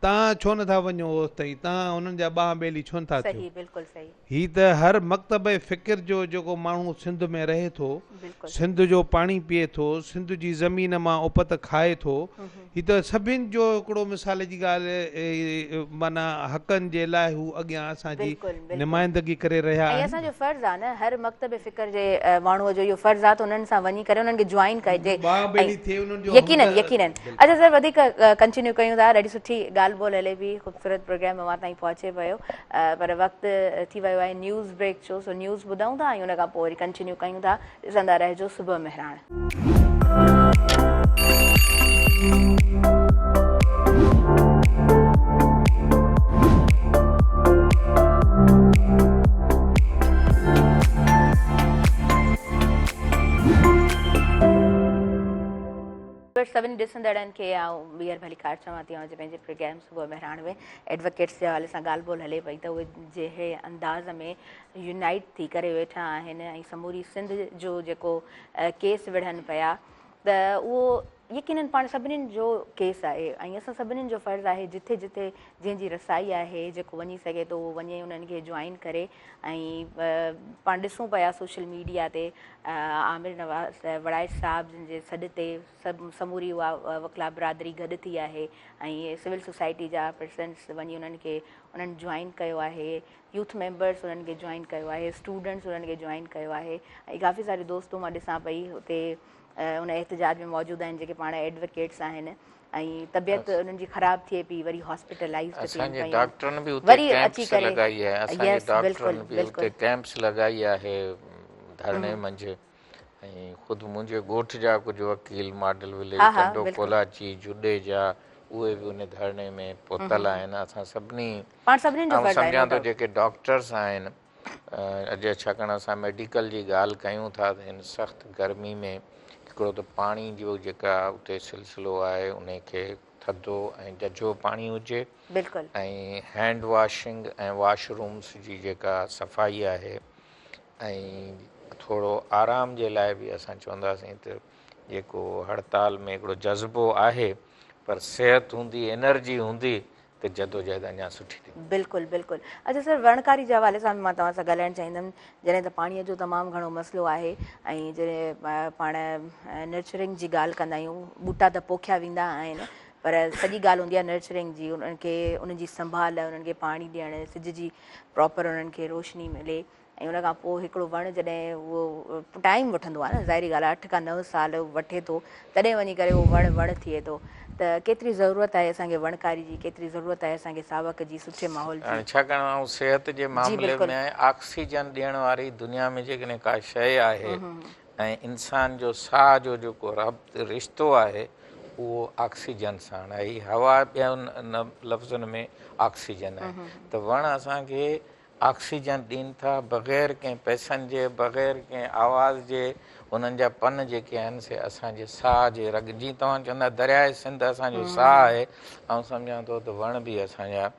توهان ڇو نٿا وڃو اوستائين توهان انهن جا ٻانهن ٻيلي ڇو نٿا ٿيو صحيح بلڪل صحيح. هي ته هر مڪتبه فڪر جو جيڪو ماڻهو سنڌ ۾ رهي ٿو، سنڌ جو پاڻي پيئي ٿو، سنڌ جي زمين مان اپت کائي ٿو، هي ته سڀن جو هڪڙو مثال جي ڳالهه معنيٰ حقن جي لاء هو اڳيان اسان جي نمائندگي ڪري رهيا آهن. ۽ اسان جو فرض آ نه هر مڪتب فڪر جي ماڻهو جو اهو فرض آ ته انهن سان وڃي ڪري انهن کي جوائن ڪجي يقينن يقينن اڇا سر وڌيڪ ڪنٽينيو ڪيون ٿا ڏاڍي سٺي ڳالهه ٻولهه هلي پئي خوبصورت پروگرام اوهان تائين پهچي پيو پر وقت ٿي ويو آهي نيوز بريڪ جو سو نيوز ٻڌون ٿا ۽ ان کان پوء وري ڪنٽينيو ڪيون ٿا ڏسندا رهجو صبح مهراڻ. سڀني ڏسندڙن کي آئون ٻيهر ڀليڪار چوان ٿي اوهان جي پنهنجي پروگرام صبح مهراڻ ۾ ايڊووڪيٽس جي حوالي سان ڳالهه ٻولهه هلي پئي ته اهي جهڙي انداز ۾ يونائيٽ ٿي ڪري ويٺا آهن ۽ سموري سنڌ جو جيڪو ڪيس وڙهن پيا ته اهو يقينن پاڻ سڀنين جو ڪيس آهي ۽ اسان سڀنين جو فرض آهي جٿي جٿي جنهن جي رسائي آهي جيڪو وڃي سگهي ٿو اهو وڃي انهن کي جوائن ڪري ۽ پاڻ ڏسون پيا سوشل ميڊيا تي عامر نواز وڙائچ صاحب جن جي سڏ تي سڀ سموري اها وڪلا برادري گڏ ٿي آهي ۽ سول سوسائٽي جا پرسنس وڃي انهن کي انهن جوائن ڪيو آهي يوٿ ميمبرس انهن کي جوائن ڪيو آهي اسٽوڊنٽس انهن کي جوائن ڪيو آهي ۽ ڪافي ساري دوستو مان ڏسان پئي اتي ان احتجاج ۾ موجود آهن جيڪي پاڻ ايڊووڪيٽس آهن ۽ طبيعت انهن جي خراب ٿئي پئي وري هاسپيٽلائزڊ ٿين اسان جي پيون ڊاڪٽرن به اتي وري اچي ڪيمپس ڪري لڳائي آهي اسان جي يس ڊاڪٽرن بلڪل به بلڪل اتي ڪيمپس لڳائي آهي ڌرڻي منجهه ۽ خود منهنجي ڳوٺ جا ڪجهه وڪيل ماڊل وليج ها ها ٽنڊو بلڪل ڪولاچي جڏي جا اهي به ان ڌرڻي ۾ پهتل آهن اسان سڀني پاڻ سڀني جو آئون فرض آهي نو سمجهان ٿو ڊائوٽ جيڪي ڊاڪٽرس آهن اڄ ڇاڪاڻ اسان ميڊيڪل جي ڳالهه ڪيون ٿا ته هن سخت گرمي ۾ هڪڙو ته پاڻي جو جيڪا اتي سلسلو آهي ان کي ٿڌو ۽ ججهو پاڻي هجي بلڪل ۽ هينڊ واشنگ ۽ واش رومس جي جيڪا صفائي آهي ۽ ٿورو آرام جي لاء به اسان چونداسين ته جيڪو هڙتال ۾ هڪڙو جذبو آهي پر صحت هوندي انرجي هوندي ته جدوجهد اڃا سٺي ٿيندي. بلڪل بلڪل اڇا سر وڻڪاري جي حوالي سان به مان توهان سان ڳالهائڻ چاهيندم جڏهن ته پاڻي جو تمام گهڻو مسئلو آهي ۽ جڏهن پاڻ نرچرنگ جي ڳالهه ڪندا آهيون ٻوٽا ته پوکيا ويندا آهن پر سڄي ڳالهه هوندي آهي نرچرنگ جي انهن کي انهن جي سنڀال انهن کي پاڻي ڏيڻ سج جي پراپر انهن کي روشني ملي ۽ ان کان پوء هڪڙو وڻ جڏهن اهو ٽائيم وٺندو آهي نه ظاهري ڳالهه آهي اٺ کان نو سال وٺي ٿو تڏهن وڃي ڪري اهو وڻ وڻ ٿئي ٿو ته ڪيتري ضرورت آهي اسان کي وڻڪاري جي ڪيتري ضرورت آهي اسان کي ساوڪ جي سٺي ماحول جي. هاڻي ڇاڪاڻ آئون صحت جي جي معاملي بلڪل. ۾ آڪسيجن ڏيڻ واري دنيا ۾ جيڪڏهن ڪا شيء آهي ۽ انسان جو ساهه جو جيڪو ربط رشتو آهي اهو آڪسيجن ساڻ آهي هي هوا ٻين لفظن ۾ آڪسيجن آهي ته وڻ اسان کي آڪسيجن ڏين ٿا بغير ڪنهن پئسن جي بغير ڪنهن آواز جي انهن جا پن جيڪي آهن سي اسان جي ساهه جي رڳ جيئن توهان چوندا درياء سنڌ اسان جو ساهه آهي آئون سمجهان ٿو ته وڻ به اسان جا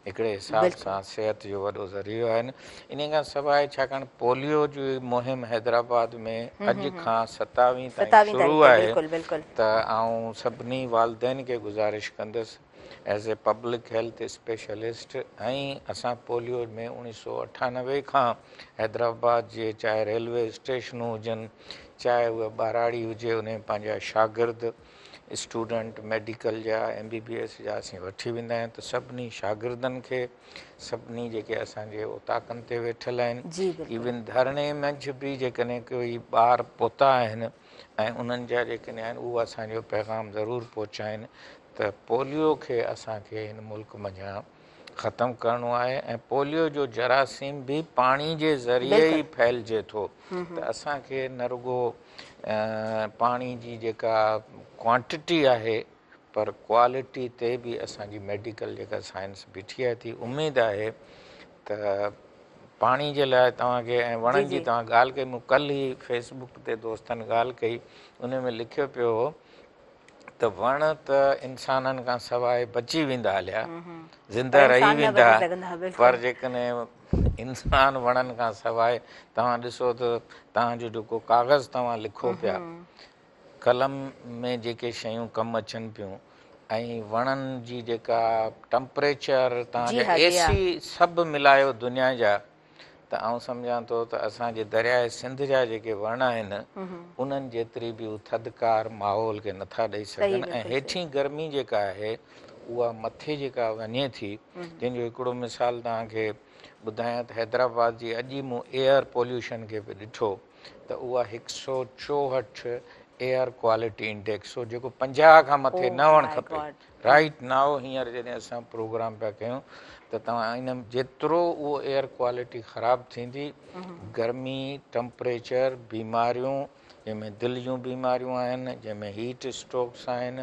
هڪڙي حساب سان صحت جو وڏو ذريعو آهن انهي کان سواء ڇاڪاڻ پوليو جي مهم حيدرآباد ۾ اڄ کان ستاويهه تائين شروع آهي ته آئون سڀني والدين کي گذارش ڪندس. As a public health specialist ۽ اسان پوليو ۾ 1998 کان حيدرآباد جي چاهي ريلوي اسٽيشنون هجن چاهي اها ٻهراڙي هجي ان ۾ پنهنجا شاگرد اسٽوڊنٽ ميڊيڪل جا ايم بي بي ايس جا اسين وٺي ويندا آهيون ته سڀني شاگردن کي سڀني جيڪي اسان جي اوطاقن تي ويٺل آهن ايون ڌرڻي منجهه به جيڪڏهن ڪوئي ٻار پهتا آهن ۽ انهن جا جيڪڏهن آهن اهو اسان جو پيغام ضرور پهچائين ته پوليو کي اسان کي هن ملڪ منجهان ختم ڪرڻو آهي ۽ پوليو جو جراثيم به پاڻي جي ذريعي ئي ڦهلجي ٿو ته اسان کي نه رڳو پاڻي جي جيڪا ڪوانٽٽي آهي پر ڪوالٽي تي به اسان جي ميڊيڪل جيڪا سائنس بيٺي آهي ٿي اميد آهي ته پاڻي جي لاء توهان کي ۽ وڻن جي توهان ڳالهه ڪئي مون ڪلهه ئي فيس بڪ تي دوستن ڳالهه ڪئي ان ۾ لکيو پيو هو ته وڻ ته انسانن کان سواء بچي ويندا هليا زنده رهي ويندا پر جيڪڏهن انسان وڻن کان سواء توهان ڏسو ته توهان جو جيڪو ڪاغذ توهان لکو پيا قلم ۾ جيڪي شيون ڪم اچن پيون ۽ وڻن جي جيڪا ٽمپريچر توهان جا اي سي سڀ ملايو دنيا جا ته آئون سمجهان ٿو ته اسان جي درياء سنڌ جا جيڪي وڻ آهن انهن جيتري به هو ٿڌڪار ماحول کي نٿا ڏئي سگهن ۽ هيٺين گرمي جيڪا آهي اها مٿي جيڪا وڃي ٿي جنهن جو هڪڙو مثال توهان کي ٻڌايان ته حيدرآباد جي اڄ ئي مون ايئر پوليوشن کي به ڏٺو ته اها هڪ سو 64 ايئر ڪوالٽي انڊيڪس هو جيڪو 50 کان مٿي نه هئڻ کپي. رائيٽ نائو هينئر جڏهن اسان پروگرام پيا ڪيون ته توهان ان جيترو اهو ايئر ڪوالٽي خراب ٿيندي گرمي ٽمپريچر بيماريون جنهن ۾ دل جون بيماريون آهن جنهن ۾ هيٽ اسٽروڪس آهن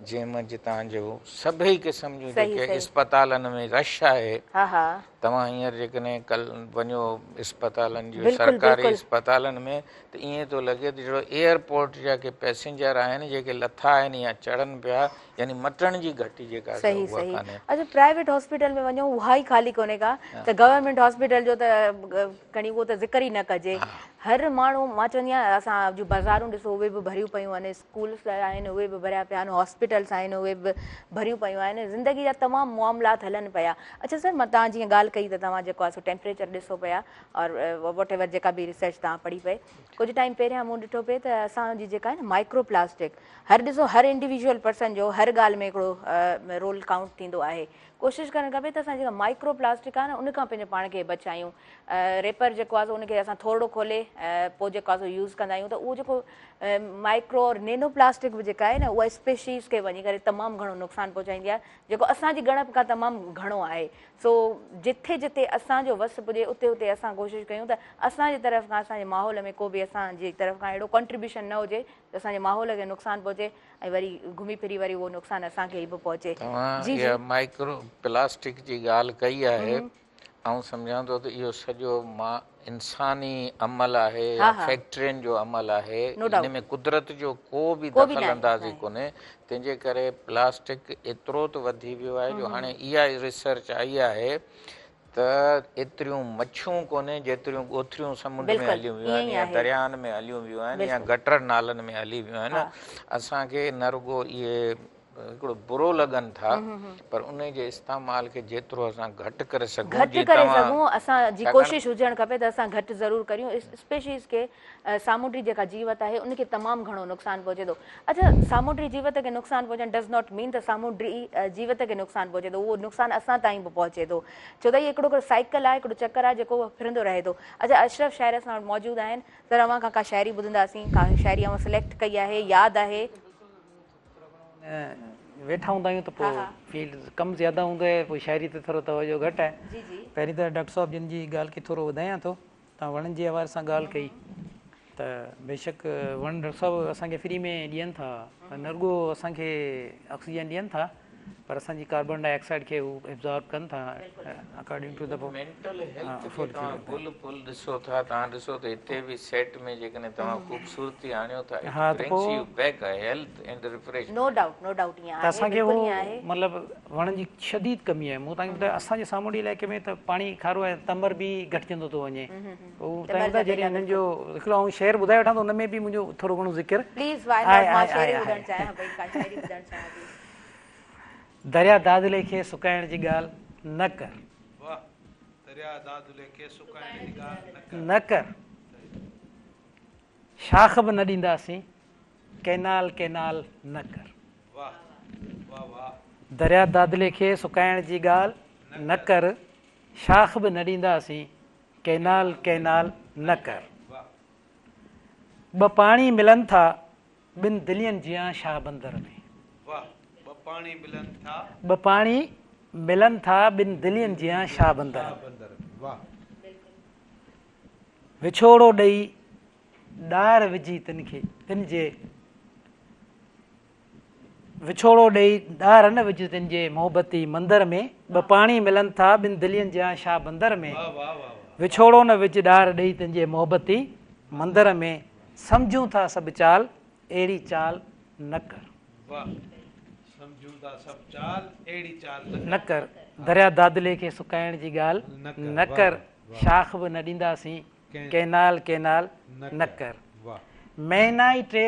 جنهن منجهه توهان جو سڀئي قسم جون جيڪي اسپتالن ۾ رش آهي توهان هينئر جيڪڏهن ڪل وڃو اسپتالن جي سرڪاري اسپتالن ۾ ته ائين ٿو لڳي ته جهڙو ايئرپورٽ جا ڪي پئسينجر آهن جيڪي لٿا آهن يا چڙهن پيا يعني مٽڻ جي گهٽي جيڪا سا صحيح اها صحيح ڪانهي. اڇا پرائيويٽ هاسپيٽل ۾ وڃو اها ئي خالي ڪونهي ڪا ته گورنمينٽ هاسپيٽل جو ته کڻي اهو ته ذڪر ئي نه ڪجي هر ماڻهو مان چوندي آهيان اسان جون بازارون ڏسو اهي به ڀريون پيون آهن اسڪولس آهن اهي به ڀريا پيا آهن هاسپيٽلس آهن اهي به ڀريون پيون آهن زندگي جا تمام معاملات هلن پيا اڇا سر مان توهان جيئن ڳالهه ڪئي ته توهان جيڪو آهي سو ٽيمپريچر ڏسو پيا اور واٽ ايور جيڪا به ريسرچ توهان پڙهي پئي ڪجهه ٽائيم پهريان مون ڏٺو پئي ته اسان جي جيڪا آهي نه مائڪرو پلاسٽڪ هر ڏسو هر انڊيويجوئل پرسن جو هر ڳالهه ۾ هڪڙو رول ڪائونٽ ٿيندو آهي ڪوشش ڪرڻ کپي ته اسان جيڪا مائڪرو پلاسٽڪ آهي نه ان کان پنهنجو پاڻ کي بچايون ريپر جيڪو آهي سو ان کي اسان ٿورڙو کولي پوء جيڪو آهي سو يوز ڪندا آهيون ته اهو جيڪو مائڪرو اور نينو پلاسٽڪ به جيڪا آهي نه اها اسپيشيز کي وڃي ڪري تمام گهڻو نقصان پهچائيندي آهي جيڪو اسان جي ڳڻپ کان تمام گهڻو آهي سو جٿي جٿي اسان جو وس پڄي اتي اتي اسان ڪوشش ڪيون ته اسان جي طرف کان اسان جي ماحول ۾ ڪو به اسان جي طرف کان اهڙو ڪنٽريبيوشن نه هجي ته اسان جي ماحول کي نقصان پهچي ۽ وري گهمي ڦري وري اهو نقصان اسان کي ئي به پهچي. توهان جي جي. اها مائڪرو پلاسٽڪ جي ڳالهه ڪئي آهي آئون سمجهان ٿو ته اهو سڄو ما انساني عمل آهي يا فيڪٽرين جو عمل آهي ان ۾ قدرت جو ڪو به دخل اندازي ڪونهي تنهن جي ڪري پلاسٽڪ ايترو ته وڌي ويو آهي جو هاڻي اها ريسرچ آئي آهي ته ايتريون مڇيون ڪونهي جيتريون ڳوٿريون سمنڊ ۾ هليون ويون آهن يا درياهن ۾ هليون ويون آهن يا گٽر نالن ۾ هلي ويون آهن اسان کي نه رڳو اهي هڪڙو برو لڳن ٿا پر انهي جي استعمال کي جيترو اسان گهٽ ڪري سگهون گهٽ جي ڪري توهان سگهون اسان جي ڇاڪاڻ ڪوشش هجڻ کپي ته اسان گهٽ ضرور ڪريون اسپيشيز کي سامونڊي جيڪا جيوت آهي ان کي تمام گهڻو نقصان پهچي ٿو اڇا سامونڊي جيوت کي نقصان پهچڻ ڊز not مين ته سامونڊي جيوت کي نقصان پهچي ٿو اهو نقصان اسان تائين به پهچي ٿو ڇو ته هي هڪڙو هڪڙو سائيڪل آهي هڪڙو چڪر آهي جيڪو ڦرندو رهي ٿو اڇا اشرف شاعر اسان وٽ موجود آهن سر اوهان کان ڪا شاعري ٻڌنداسين ڪا شاعري اوهان سليڪٽ ڪئي آهي ياد آهي. ويٺا هوندا آهيون ته پوء فيلڊ ڪم زياده هوندو آهي پوء شاعري تي ٿورو توجه گهٽ آهي پهرين ته ڊاڪٽر صاحب جن جي ڳالهه کي ٿورو وڌايان ٿو توهان وڻن جي حوالي سان ڳالهه ڪئي ته بيشڪ وڻ ڊاڪٽر صاحب اسان کي فري ۾ ڏين ٿا نه رڳو اسان کي آڪسيجن ڏين ٿا پر اسان جي ڪاربان ڊاء آڪسائيڊ کي هو ابزارب ڪن ٿا according to the mental health کي توهان گل ڦل ڏسو ٿا توهان ڏسو ته هتي به سيٽ ۾ جيڪڏهن توهان خوبصورتي آڻيو ٿا it brings you back health and refreshment. No doubt no doubt ائين ته آهي اسان کي بلڪل هو ائين آهي. مطلب وڻن جي شديد ڪمي آهي مون توهان کي ٻڌايو اسان جي سامونڊي علائقي ۾ ته پاڻي کارو آهي تمر به گهٽجندو ٿو وڃي هو تمر توهان کي جا ٻڌايو ٻيلا جڏهن هنن بلڪل. جو هڪڙو آئون شعر ٻڌائي وٺان ٿو ان ۾ به منهنجو ٿورو گهڻو ذڪر پليز وائي آهي not مان آهي شعر آهي ئي ٻڌڻ آهي چاهيان پئي ڪا شاعري ٻڌڻ چاهيان ٿي. دريا دادلي کي سڪائڻ جي ڳالهه نه ڪر. واه دريا دادلي کي سڪائڻ جي ڳالهه نه ڪر. نه ڪر. شاخ به نه ڏينداسين ڪئنال ڪئنال نه ڪر. واه واه واه. دريا دادلي کي سڪائڻ جي ڳالهه نه ڪر شاخ به نه ڏينداسين ڪئنال ڪئنال نه ڪر. ٻه پاڻي ملن ٿا ٻن دلين جيان شاهه بندر ۾. واه ٻه پاڻي ملن ٿا. ٻه پاڻي ملن ٿا ٻن دلين جيان شاهه بندر ۾. واه. وڇوڙو ڏئي ڏار وجهي تن کي تن جي وڇوڙو ڏئي ڏار نه وجهه تن جي محبتي مندر ۾ ٻه پاڻي ملن ٿا ٻن دلين جيان شاهه بندر ۾ وڇوڙو نه وجهه ڏار ڏئي تن جي محبتي مندر ۾ سمجهون ٿا سڀ چال اهڙي چال نه ڪر. واه سمجهون ٿا سڀ چال اهڙي چال نه ڪر. دريا دادلي کي سڪائڻ جي ڳالهه نه ڪر شاخ به نه ڏينداسين ڪئنال ڪئنال نه ڪر. مهينا ئي ٽي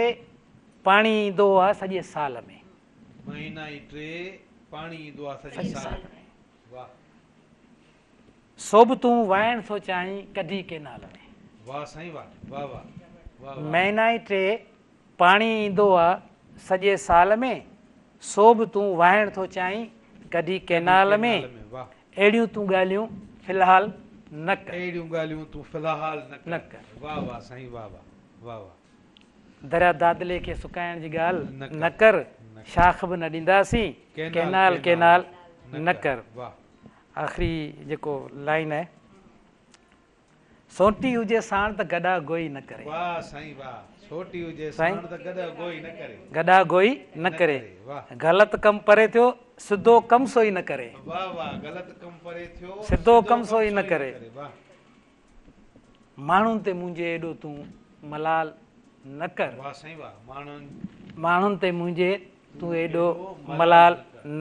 پاڻي ايندو آ سڄي سال ۾. مهينا ئي ٽي پاڻي ايندو آ سڄي سال ۾. واه. سو به تون وائڻ ٿو چاهين ڪڍي ڪينال ۾. واه سائين واه واه واه واه واه. مهينا ئي ٽي پاڻي ايندو آ سڄي سال ۾. سو به تون وائڻ ٿو چاهين ڪڍي ڪينال ۾. اهڙيون تون ڳالهيون في الحال نه ڪر. اهڙيون ڳالهيون تون في الحال نه ڪر. واه واه سائين واه واه واه واه. دريا دادلي کي سڪائڻ جي ڳالهه نه ڪر، شاخ به نه ڏينداسين، ڪينال ڪينال نه ڪر. آخري جيڪو لائين آهي، سونٽي هجي ساڻ ته گڏا گوئي نه ڪري. واه سائين واه سونٽي هجي ساڻ ته گڏا گوئي نه ڪري. گڏا گوئي نه ڪري. غلط ڪم پري ٿيو، سڌو ڪم سوئي نه ڪري. واه واه غلط ڪم پري ٿيو، سڌو ڪم سوئي نه ڪري. ماڻهن تي منهنجي ايڏو تون ملال نه ڪر. واه سائين واه ماڻهن. ماڻهن تي منهنجي تون ايڏو ملال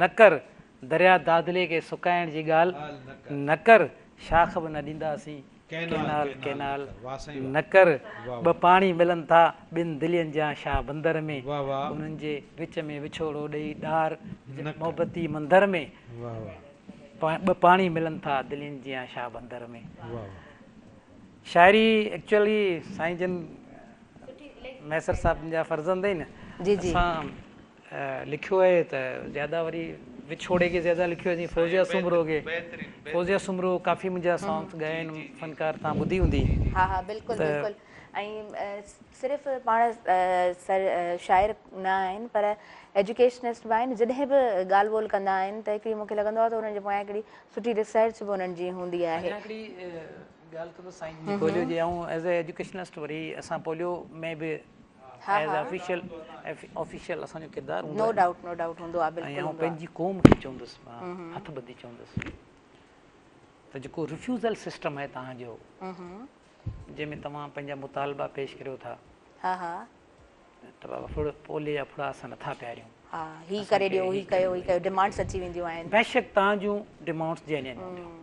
نه ڪر. دريا دادلي کي سڪائڻ جي ڳالهه نه ڪر. شاخ به نه ڏينداسين ڪينال ڪينال نه ڪر. ٻه پاڻي ملن ٿا ٻن دلين جيان شاهه بندر ۾. انهن جي وچ ۾ وڇوڙو ڏئي ڏار محبتي مندر ۾. ٻه پاڻي ملن ٿا دلين جيان شاهه بندر ۾. شاعري ايڪچوئلي سائين جن مهيسر صاحب جا فرزند آهن اسان لکيو آهي ته زياده وري وڇوڙي کي زياده لکيو آهي جيئن فوزيه سومرو کي فوزيه سومرو ڪافي منهنجا سانگس ڳايا آهن فنڪار توهان ٻڌي هوندي ها ها بلڪل بلڪل ۽ صرف پاڻ سر شاعر نه آهن پر ايجوڪيشنسٽ به آهن جڏهن به ڳالهه ٻولهه ڪندا آهن ته هڪڙي مونکي لڳندو آهي ته انهن جي پويان هڪڙي سٺي ريسرچ به انهن جي هوندي آهي. اڃا هڪڙي ڳالهه ڪندس سائين جي پوليو جي آئون ايز اي ايجوڪيشنسٽ وري اسان پوليو ۾ به ايز آفيشل آفيشل اسان جو ڪردار هوندو نو ڊائوٽ نو ڊائوٽ هوندو آهي بلڪل ۽ آئون پنهنجي قوم کي چوندس هٿ ٻڌي چوندس ته جيڪو ريفيوزل سسٽم آهي توهان جو جنهن ۾ توهان پنهنجا مطالبا پيش ڪريو ٿا. ها ها. ته بابا ڦڙ پوليو جا ڦڙا اسان نٿا پياريون. ها هي ڪري ڏيو هي ڪيو هي ڪيو ڊمانڊس اچي وينديون آهن. بيشڪ توهان جون ڊمانڊس جينين هونديون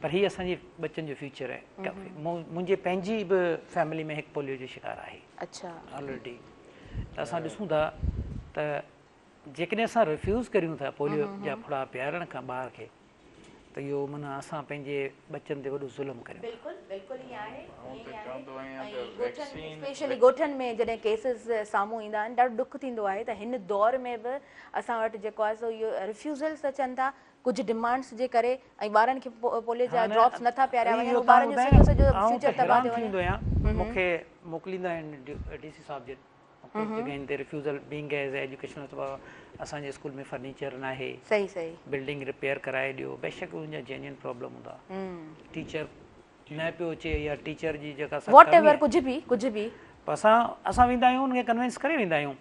پر هي اسان جي ٻچن جو فيوچر آهي. منهنجي پنهنجي به فيملي ۾ هڪ پوليو جو شڪار آهي. اڇا. آلريڊي ته اسان ڏسون ٿا ته جيڪڏهن اسان ريفيوز ڪريون ٿا پوليو جا ڦڙا پيارڻ کان ٻار کي ته اهو معنيٰ اسان پنهنجي ٻچن تي وڏو ظلم ڪريون ٿا. بلڪل بلڪل ائين آهي ائين ئي آهي ۽ ڳوٺن اسپيشلي ڳوٺن ۾ جڏهن ڪيسز سامهون ايندا آهن ڏاڍو ڏک ٿيندو آهي ته هن دور ۾ به اسان وٽ جيڪو آهي سو اهو ريفيوزلس اچن ٿا ڪجهه ڊمانڊس جي ڪري ۽ ٻارن کي پوليو جا ڊراپس نٿا پياريا وڃن ٻارن جو سڄو سڄو فيوچر تباهه ٿيو وڃي. مون کي موڪليندا آهن ڊي سي صاحب جن مختلف جڳهين تي ريفيوزل بينگ ايز ايجوڪيشنل اسان جي اسڪول ۾ فرنيچر ناهي صحيح صحيح بلڊنگ رپيئر ڪرائي ڏيو بيشڪ ان جا جينيئن پرابلم هوندا ٽيچر نه پيو اچي يا ٽيچر جي جيڪا سا واٽ ايور ڪجهه به ڪجهه به پر اسان اسان ويندا آهيون ان کي ڪنوينس ڪري ويندا آهيون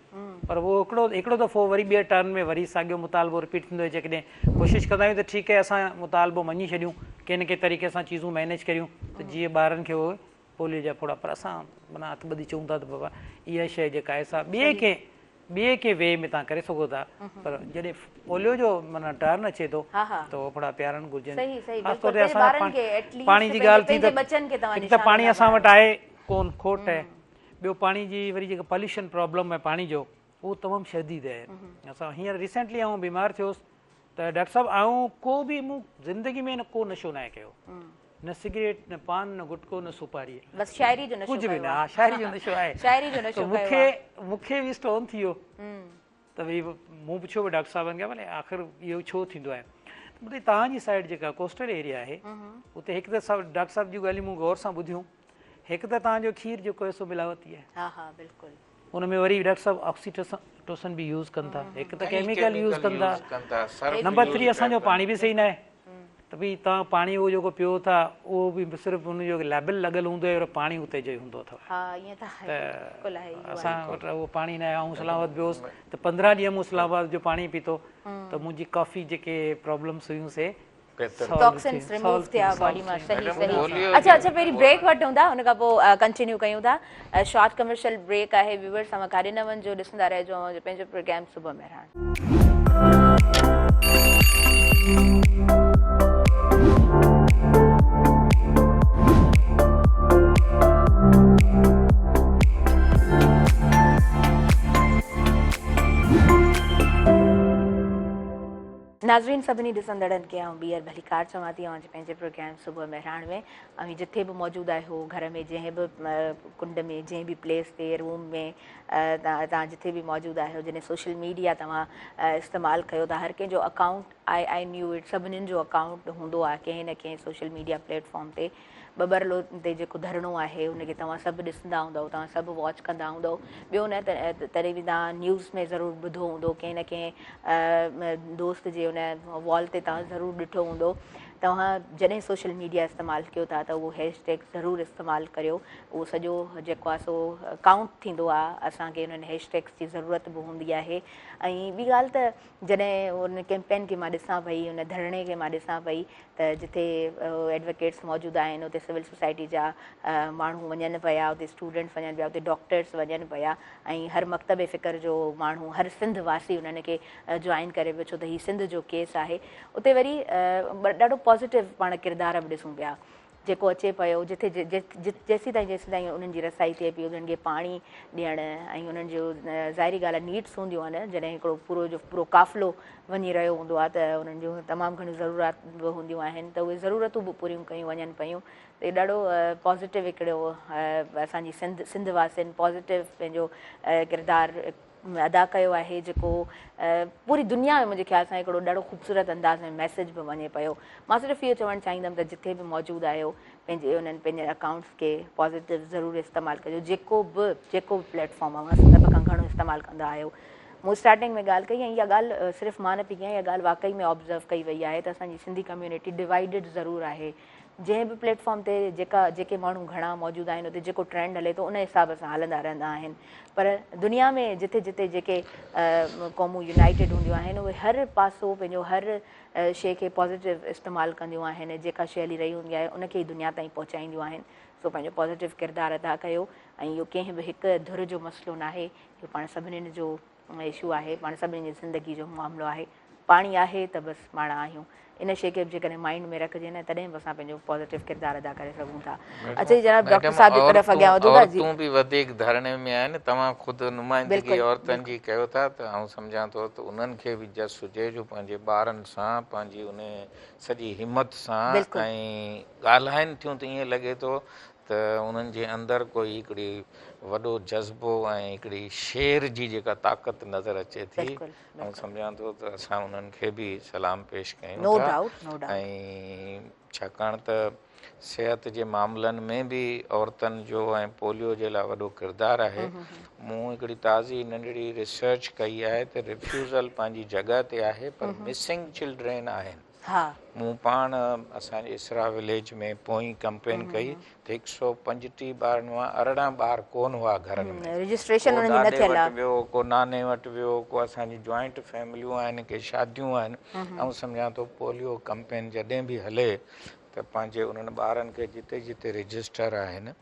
پر اهو هڪڙو هڪڙو دفعو وري ٻئي ٽرن ۾ وري ساڳيو مطالبو رپيٽ ٿيندو آهي جيڪڏهن ڪوشش ڪندا آهيون ته ٺيڪ آهي اسان مطالبو مڃي ڇڏيون ڪنهن نه ڪنهن طريقي سان چيزون مينيج ڪريون ته جيئن ٻارن کي اهي پوليو جا ڦڙا پر اسان معنيٰ هٿ ٻڌي چئون ٿا ته بابا اها شيء جيڪا آهي سا ٻئي ڪنهن ٻئي ڪنهن وي ۾ توهان ڪري سگهو ٿا پر جڏهن پوليو جو معنيٰ ٽرن اچي ٿو ته اهي ڦڙا پيارڻ گهرجن خاص طور تي اسان پاڻي جي ڳالهه ٿي ته هڪ ته پاڻي اسان وٽ آهي ڪون کوٽ آهي ٻيو پاڻي جي وري جيڪا پوليوشن پرابلم آهي پاڻي جو اهو تمام شديد آهي اسان هينئر ريسينٽلي آئون بيمار ٿيو هوس. ته ڊاڪٽر صاحب آئون ڪو به مون زندگي ۾ نه ڪو نشو ناهي ڪيو نه سگريٽ نه پان نه گٽڪو نه سوپاري بس شاعري جو نشو ڪجهه به نه ها شاعري جو نشو آهي شاعري جو نشو ڪيو آهي مون کي به اسٽون ٿي ويو ته ڀئي مون پڇيو به ڊاڪٽر صاحبن کان ڀلي آخر اهو ڇو ٿيندو آهي ته ٻڌائي توهان جي سائيڊ جيڪا ڪوسٽل ايريا آهي اتي هڪ ته ڊاڪٽر صاحب جون ڳالهيون مون غور سان ٻڌيون هڪ ته توهان جو کير جيڪو آهي سو ملاوتي آهي ها ها بلڪل ان ۾ وري ڊاڪٽر صاحب آڪسيٽوسن به يوز ڪن ٿا هڪ ته ڪيميڪل يوز ڪن ٿا نمبر 3 اسان جو پاڻي به صحيح ناهي ته ڀي توهان پاڻي اهو جيڪو پيو ٿا اهو به صرف ان جو ليبل لڳل هوندو آهي پر پاڻي اتي جو ئي هوندو اٿو ها ائين ته آهي بلڪل آهي اهو اسان وٽ اهو پاڻي ناهي آئون اسلام آباد ويو هوس ته 15 ڏينهن مون اسلام آباد جو پاڻي پيتو ته منهنجي ڪافي جيڪي پرابلمس هيون سي ٽاڪسنس ريموو ٿيا باڊي مان صحيح صحيح اڇا اڇا پهرين بريڪ وٺون ٿا ان کان پوء ڪنٽينيو ڪيون ٿا شارٽ ڪمرشل بريڪ آهي ويورس اوهان ڪاڏي نه وڃجو ڏسندا رهجو اوهان جو پنهنجو پروگرام صبح مهراڻ. ناظرين سڀني ڏسندڙن کي آئون ٻيهر ڀليڪار چوان ٿي اوهان جي پنهنجي پروگرام صبح مهراڻ ۾ اوهين جٿي به موجود آهيو گهر ۾ جنهن به ڪنڊ ۾ جنهن به پليس تي روم ۾ توهان جٿي به موجود آهيو جڏهن سوشل ميڊيا توهان استعمال ڪيو ٿا هر ڪنهن جو account I I new it سڀنين جو اڪائونٽ هوندو آهي ڪنهن نه ڪنهن سوشل ميڊيا پليٽ فارم تي ٻٻرلو تي جيڪو ڌرڻو آهي ان کي توهان سڀ ڏسندا هوندؤ توهان سڀ واچ ڪندا هوندؤ ٻيو نه ته تڏهن به توهان نيوز ۾ ضرور ٻڌو هوندو ڪنهن نه ڪنهن دوست جي ان وال تي توهان ضرور ڏٺو هوندو توهان جڏهن سوشل ميڊيا استعمال ڪيو ٿا ته اهو هيش ٽيگ ضرور استعمال ڪريو اهو سڄو جيڪو آهي سو ڪائونٽ ٿيندو آهي اسان کي انهن هيش ٽيگس جي ضرورت به هوندي آهي ۽ ٻي ڳالهه ته جڏهن ان ڪيمپين کي مان ڏسان پئي ان ڌرڻي کي مان ڏسان پئي ته جتي ايڊووڪيٽس موجود آهن اتي سول سوسائٽي جا ماڻهو وڃن پيا اتي اسٽوڊنٽس وڃن پيا اتي ڊاڪٽرس وڃن پيا ۽ هر مڪتب فڪر جو ماڻهو هر سنڌ واسي انهن کي جوائن ڪري پيو ڇو ته هي سنڌ جو ڪيس آهي اتي وري ڏاڍو پازيٽو پاڻ ڪردار به ڏسون پيا جيڪو اچي پيو جتي جيسين تائين جيسين تائين انهن جي رسائي ٿئي پئي انهن کي پاڻي ڏيڻ ۽ انهن جو ظاهري ڳالهه آهي نيڊس هونديون آهن جڏهن هڪڙو پورو جو پورو قافلو وڃي رهيو هوندو آهي ته انهن جون تمام گهڻيون ضرورات به هونديون آهن ته اهي ضرورتون به پوريون ڪيون وڃن پيون ته اهو ڏاڍو پازيٽو هڪڙو اسان جي سنڌ سنڌ واسين پازيٽو پنهنجو ڪردار ادا ڪيو آهي جيڪو پوري دنيا ۾ منهنجي خيال سان هڪڙو ڏاڍو خوبصورت انداز ۾ ميسيج به وڃي پيو مان صرف اهو چوڻ چاهيندم ته جتي به موجود آهيو پنهنجي انهن پنهنجن اڪائونٽس کي پازيٽو ضرور استعمال ڪجو جيڪو به جيڪو به پليٽ فارم اوهان سڀ کان گهڻو استعمال ڪندا آهيو مون اسٽارٽنگ ۾ ڳالهه ڪئي ۽ اها ڳالهه صرف مان نه پئي ڪيان اها ڳالهه واقعي ۾ آبزرو ڪئي وئي آهي ته اسان جي سنڌي ڪميونٽي ڊوائيڊڊ ضرور آهي جنهن به پليٽ فارم تي جيڪا جيڪي ماڻهو گهڻا موجود آهن اتي جيڪو ٽرينڊ هلي ٿو ان حساب سان هلندا رهندا آهن پر دنيا ۾ جتي جتي جيڪي قومون يونائيٽيڊ هونديون آهن اهي هر پاسو پنهنجو هر شيء کي پازيٽو استعمال ڪنديون آهن جيڪا شيء هلي رهي هوندي آهي ان کي ئي دنيا تائين پهچائينديون آهن سو پنهنجو پازيٽو ڪردار ادا ڪيو ۽ اهو ڪنهن به هڪ ڌر جو مسئلو ناهي اهو پاڻ سڀني جو اشو آهي پاڻ سڀني جي زندگي جو معاملو آهي پاڻي آهي ته بس پاڻ آهيون ان شيء کي به جيڪڏهن مائنڊ ۾ رکجي نه تڏهن به اسان پنهنجو پازيٽو ڪردار ادا ڪري سگهون ٿا اچا جي جناب ڊاڪٽر صاحب جي طرف اڳيان وڌون ٿا جي عورتون به وڌيڪ ڌرڻي ۾ آهن توهان خود نمائندگي عورتن جي ڪيو ٿا ته آئون سمجهان ٿو ته انهن کي به جس هجي جو پنهنجي ٻارن سان پنهنجي ان سڄي همت سان ۽ ڳالهائن ٿيون ته ائين لڳي ٿو ته انهن جي اندر ڪوئي هڪڙي وڏو جذبو ۽ هڪڙي شير جي جيڪا طاقت نظر اچي ٿي آئون سمجهان ٿو ته اسان انهن کي به سلام پيش ڪيون ٿا ۽ ڇاڪاڻ ته صحت جي معاملن ۾ به عورتن جو ۽ پوليو جي لاء وڏو ڪردار آهي مون هڪڙي تازي ننڍڙي ريسرچ ڪئي آهي ته ريفيوزل پنهنجي جڳهه تي آهي پر مسنگ چلڊرين آهن مون پاڻ اسان جي اسرا وليج ۾ پوئين ڪمپين ڪئي ته 135 ٻارن مان 18 ٻار ڪون هئا گهرن ۾. رجسٽريشن ڪو انهن جي نه ڏاڏي ٿيل وٽ آ. ويو، ڪو ناني وٽ ويو، ڪو اسان جون جوائنٽ فيمليون آهن، ڪي شاديون آهن. آئون سمجهان ٿو پوليو ڪمپين جڏهن به هلي ته پنهنجي انهن ٻارن کي جتي جتي رجسٽر آهن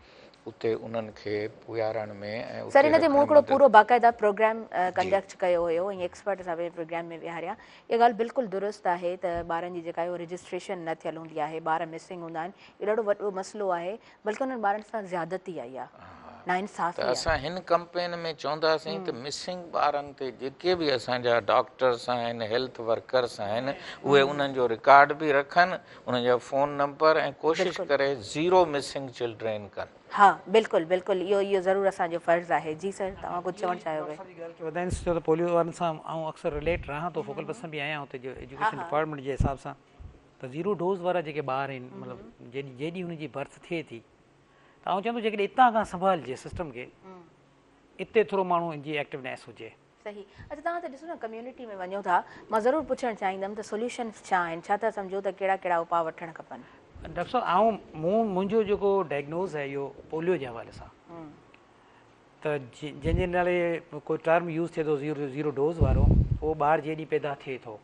اتي انهن کي پيارڻ ۾ ۽ سر اتي ان تي مون رکڻ هڪڙو مدد پورو باقاعده پروگرام جي. ڪنڊڪٽ ڪيو هيو ۽ ايڪسپرٽ اسان پنهنجي پروگرام ۾ ويهاريا اها ڳالهه بلڪل درست آهي ته ٻارن جي جيڪا آهي اها رجسٽريشن نه ٿيل هوندي آهي ٻار مسنگ هوندا آهن اهو ڏاڍو وڏو مسئلو آهي بلڪه انهن ٻارن سان زيادتي آهي اها. ناانصافي ته آهي. اسان هن ڪمپين ۾ چونداسين ته مسنگ ٻارن تي جيڪي به اسان جا ڊاڪٽرس آهن هيلٿ ورڪرس آهن اهي انهن جو رڪارڊ به رکن انهن جا فون نمبر ۽ ڪوشش ڪري زيرو مسنگ چلڊرين ڪن. ها بلڪل بلڪل اهو اهو ضرور اسان جو فرض آهي جي سر توهان ڪجهه چوڻ چاهيو پئي. ڊاڪٽر صاحب جي ڳالهه کي وڌائيندس ڇو ته پوليو وارن سان آئون اڪثر رليٽ رهان ٿو فوڪل پرسن به آهيان اتي جو ايجوڪيشن ڊپارٽمينٽ جي حساب سان ته زيرو ڊوز وارا جيڪي ٻار آهن مطلب جيڏي جيڏي هن جي برٿ ٿئي ٿي ته آئون چوان ٿو جيڪڏهن اتان کان سنڀالجي سسٽم کي اتي ٿورو ماڻهو جي ايڪٽونيس هجي. صحيح اڇا توهان ته ڏسو نه ڪميونٽي ۾ وڃو ٿا مان ضرور پڇڻ چاهيندم ته سوليوشنس ڇا آهن ڇا ٿا سمجهو ته ڪهڙا ڪهڙا اپاء وٺڻ کپن. ڊاڪٽر صاحب آئون مون منهنجو جيڪو ڊائگنوز آهي اهو پوليو جي حوالي سان ته جنهن جي نالي ڪو ٽرم يوز ٿئي ٿو زيرو زيرو ڊوز وارو اهو ٻار جنهن ڏينهن پيدا ٿئي ٿو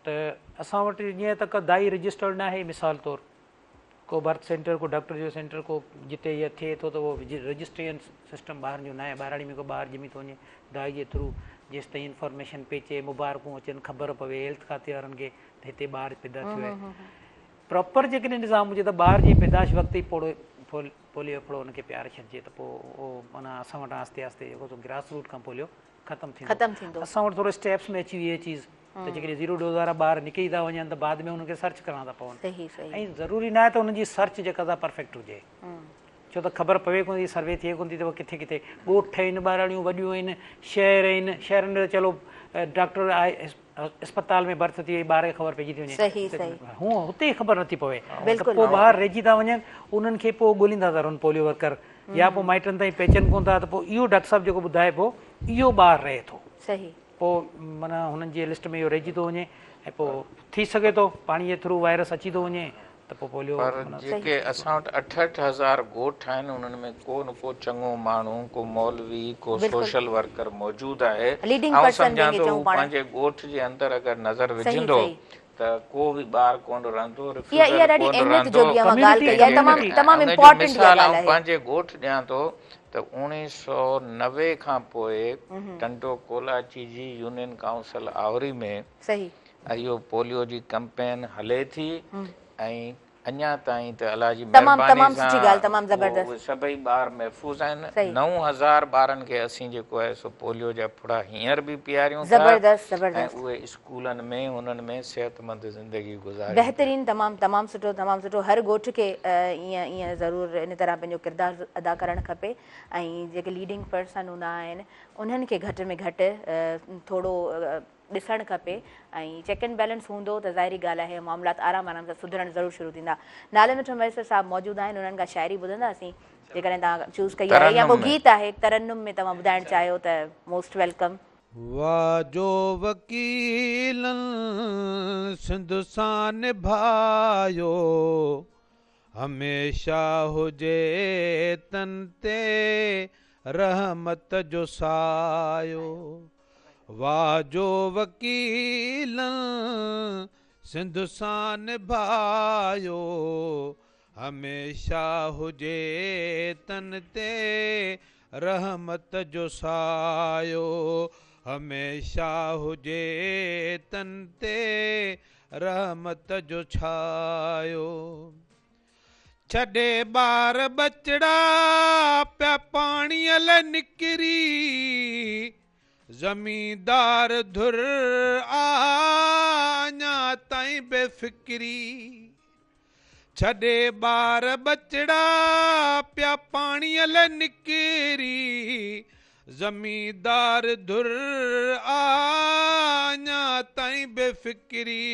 ته اسان وٽ جيئن ته ڪا دائي رجسٽرڊ ناهي مثال طور ڪو برٿ سينٽر ڪو ڊاڪٽر جو سينٽر ڪو جتي اها ٿئي ٿو ته اهو رجسٽريشن سسٽم ٻارن جو ناهي ٻهراڙي ۾ ڪو ٻار ڄمي ٿو وڃي دائي جي ٿرو جيستائين انفارميشن پهچي مبارڪون اچن خبر پوي هيلٿ کاتي وارن کي ته هتي ٻار پيدا ٿيو آهي پراپر جيڪڏهن نظام هجي ته ٻار جي پيدائش وقت ئي پوڙو پوليو ڦڙو ان کي پياري ڇڏجي ته پوء اهو معنيٰ اسان وٽان آهستي آهستي جيڪو سو گراس روٽ کان پوليو ختم ٿيندو. ختم ٿيندو. اسان وٽ ٿورو اسٽيپس ۾ اچي وئي اها چيز ته جيڪڏهن زيرو ڊوز وارا ٻار نڪري ٿا وڃن ته بعد ۾ انهن کي سرچ ڪرڻا ٿا پون صحيح صحيح ۽ ضروري ناهي ته انهن جي سرچ جيڪا سا پرفيڪٽ هجي ڇو ته خبر پوي ڪونه ٿي سروي ٿئي ڪونه ٿي ته ڪٿي ڪٿي ڳوٺ آهن ٻهراڙيون وڏيون آهن شهر آهن شهرن ۾ ته چلو ڊاڪٽر آهي اسپتال ۾ برٿ ٿي وئي ٻار کي خبر پئجي ٿي وڃي صحيح صحيح هو هتي خبر نٿي پوي ته پوء ٻاهر رهجي ٿا وڃن انهن کي پوء ڳوليندا ٿا رهن پوليو ورڪر يا پوء مائٽن تائين پهچن ڪونه ٿا ته پوء اهو ڊاڪٽر صاحب جيڪو ٻڌائي پيو اهو ٻار رهي ٿو صحيح. پوء معنيٰ هنن جي لسٽ ۾ اهو رهجي ٿو وڃي ۽ پوء ٿي سگهي ٿو پاڻي جي ٿرو وائرس اچي ٿو وڃي ته پوء پوليو پر معنيٰ جيڪي اسان وٽ 68 هزار ڳوٺ آهن انهن ۾ ڪو نه ڪو چڱو ماڻهو ڪو مولوي ڪو بلڪل سوشل ورڪر موجود آهي ليڊنگ آئون پرسن سمجهان جنهن کي ٿو چئون هو پاڻ پنهنجي ڳوٺ جي اندر اگر نظر صحيح وجهندو صحيح. ته ڪو به ٻار ڪونه رهندو، اها رفيوزل اها ڏاڍي ڪونه اهميت رهندو. جوڳي اوهان ڳالهه ڪئي آهي تمام ڪميونٽي تمام ان جو امپارٽنٽ اها مثال ڳالهه آئون آهي. پنهنجي ڳوٺ ڏيان ٿو ته 1990 کان پوء ٽنڊو ڪولاچي جي يونين ڪائونسل آهوري ۾ صحيح. اهو پوليو جي ڪمپين هلي ٿي ۽ اڃا تائين ته الله جي تمام مهرباني تمام سٺي سان ڳالهه تمام اهو زبردست. اهي سڀئي ٻار محفوظ آهن. صحيح. 9000 ٻارن کي اسين جيڪو آهي سو پوليو جا ڦڙا هينئر به پياريون ٿا زبردست ۽ زبردست. اهي اسڪولن ۾ انهن ۾ صحتمند زندگي گذارين پيا. بهترين تمام تمام سٺو تمام سٺو هر ڳوٺ کي ائين ائين ضرور ان طرح پنهنجو ڪردار ادا ڪرڻ کپي ۽ جيڪي ليڊنگ پرسن هوندا آهن انهن کي گهٽ ۾ گهٽ ٿورو ڏسڻ کپي ۽ چيڪ اينڊ بيلنس هوندو ته ظاهري ڳالهه آهي معاملات آرام آرام سان سڌرڻ ضرور شروع ٿيندا. نالي مٺو مهيسر صاحب موجود آهن انهن کان شاعري ٻڌنداسين جيڪڏهن توهان چوز ڪئي آهي يا ترنم ڪو ۾. گيت آهي ترنم ۾ توهان ٻڌائڻ چاهيو ته موسٽ welcome. واھ جو وڪيلن سنڌ سان نڀايو هميشه هجي تن تي رحمت جو سايو. واھ جو وڪيلن سنڌ سان نڀايو هميشه هجي تن تي رحمت جو سايو هميشه هجي تن تي رحمت جو ڇايو. ڇڏي ٻار ٻچڙا پيا پاڻيء لئه نڪري، زميندار ڌر آ اڃا تائين بي فڪري. ڇڏي ٻار ٻچڙا پيا پاڻيء لئه نڪري، زميندار ڌر آ اڃا تائين بي فڪري.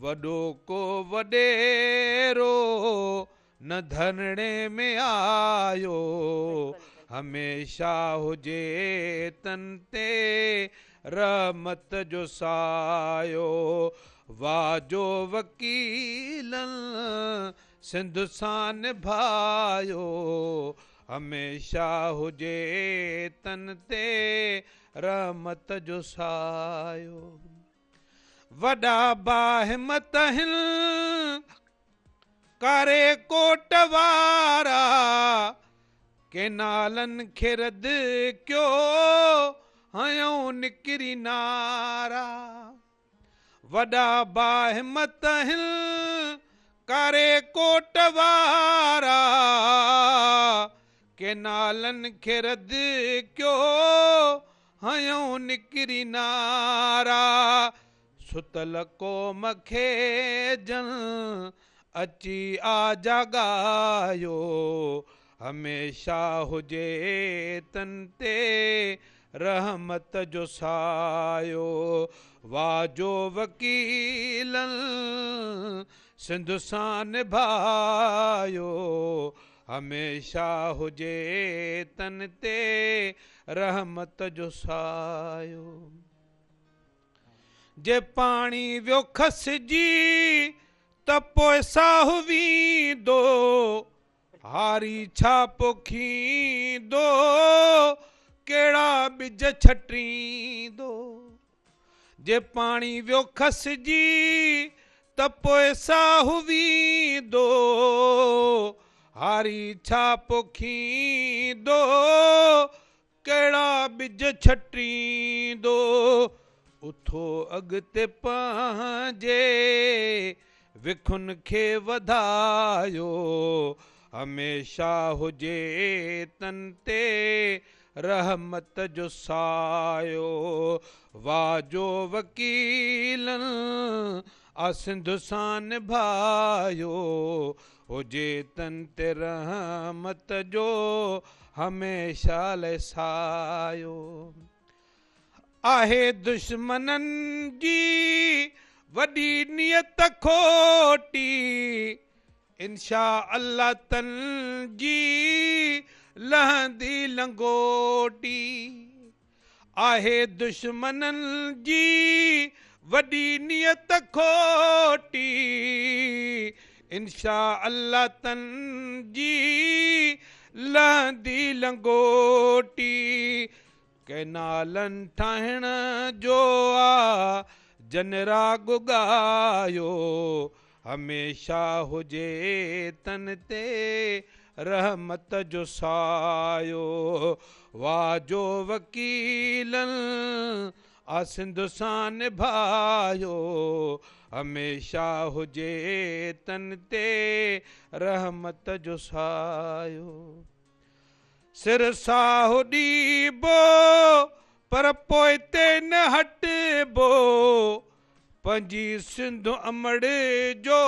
وڏو ڪو وڏيرو نه ڌرڻي ۾ آيو، هميشه هجي تن تي رحمت جو سايو، واھ جو وڪيلن سنڌ سان نڀايو، هميشه هجي تن تي رحمت جو سايو. وڏا باهمت هن ڪاري ڪوٽ وارا، ڪينالن کي رد ڪيو هنيو نڪري نعرا. وڏا باهمت هن ڪاري ڪوٽ وارا، ڪينالن کي رد ڪيو، هنيو نڪري نعرا. ستل قوم کي جن اچي آ جاڳايو، هميشه هجي تن تي رحمت جو سايو. واهه جو وڪيلن سنڌ سان نڀايو، هميشه هجي تن تي رحمت جو سايو. جي پاڻي ويو کسجي ته پوء ساهه ويندو، هاري ڇا پوکيندو، ڪهڙا ٻج ڇٽيندو. جي پاڻي ويو کسجي ته پوء ساهه ويندو، هاري ڇا پوکيندو، ڪهڙا ٻج ڇٽيندو. اٿو اڳتي پنهنجي وکن کي وڌايو، هميشه هجي تن تي رحمت جو سايو. واهه جو وڪيلن آ سنڌ سان نڀايو، هجي تن تي رحمت جو هميشه لئه سايو. آهي دشمنن جي وڏي نيت کوٽي، انشاء الله تن جي لهندي لنگوٽي. آهي دشمنن جي وڏي نيت کوٽي، انشاء الله تن جي لهندي لنگوٽي. ڪئنالن ٺاهڻ جو آ جن راڳ ڳايو، هميشه هجي تن تي رحمت جو سايو. واهه جو وڪيلن آ سنڌ سان نڀايو، هميشه هجي تن تي رحمت جو سايو. سر ساهه ڏبو پر پوئتي نه هٽبو، پنهنجي سنڌ امڙ جو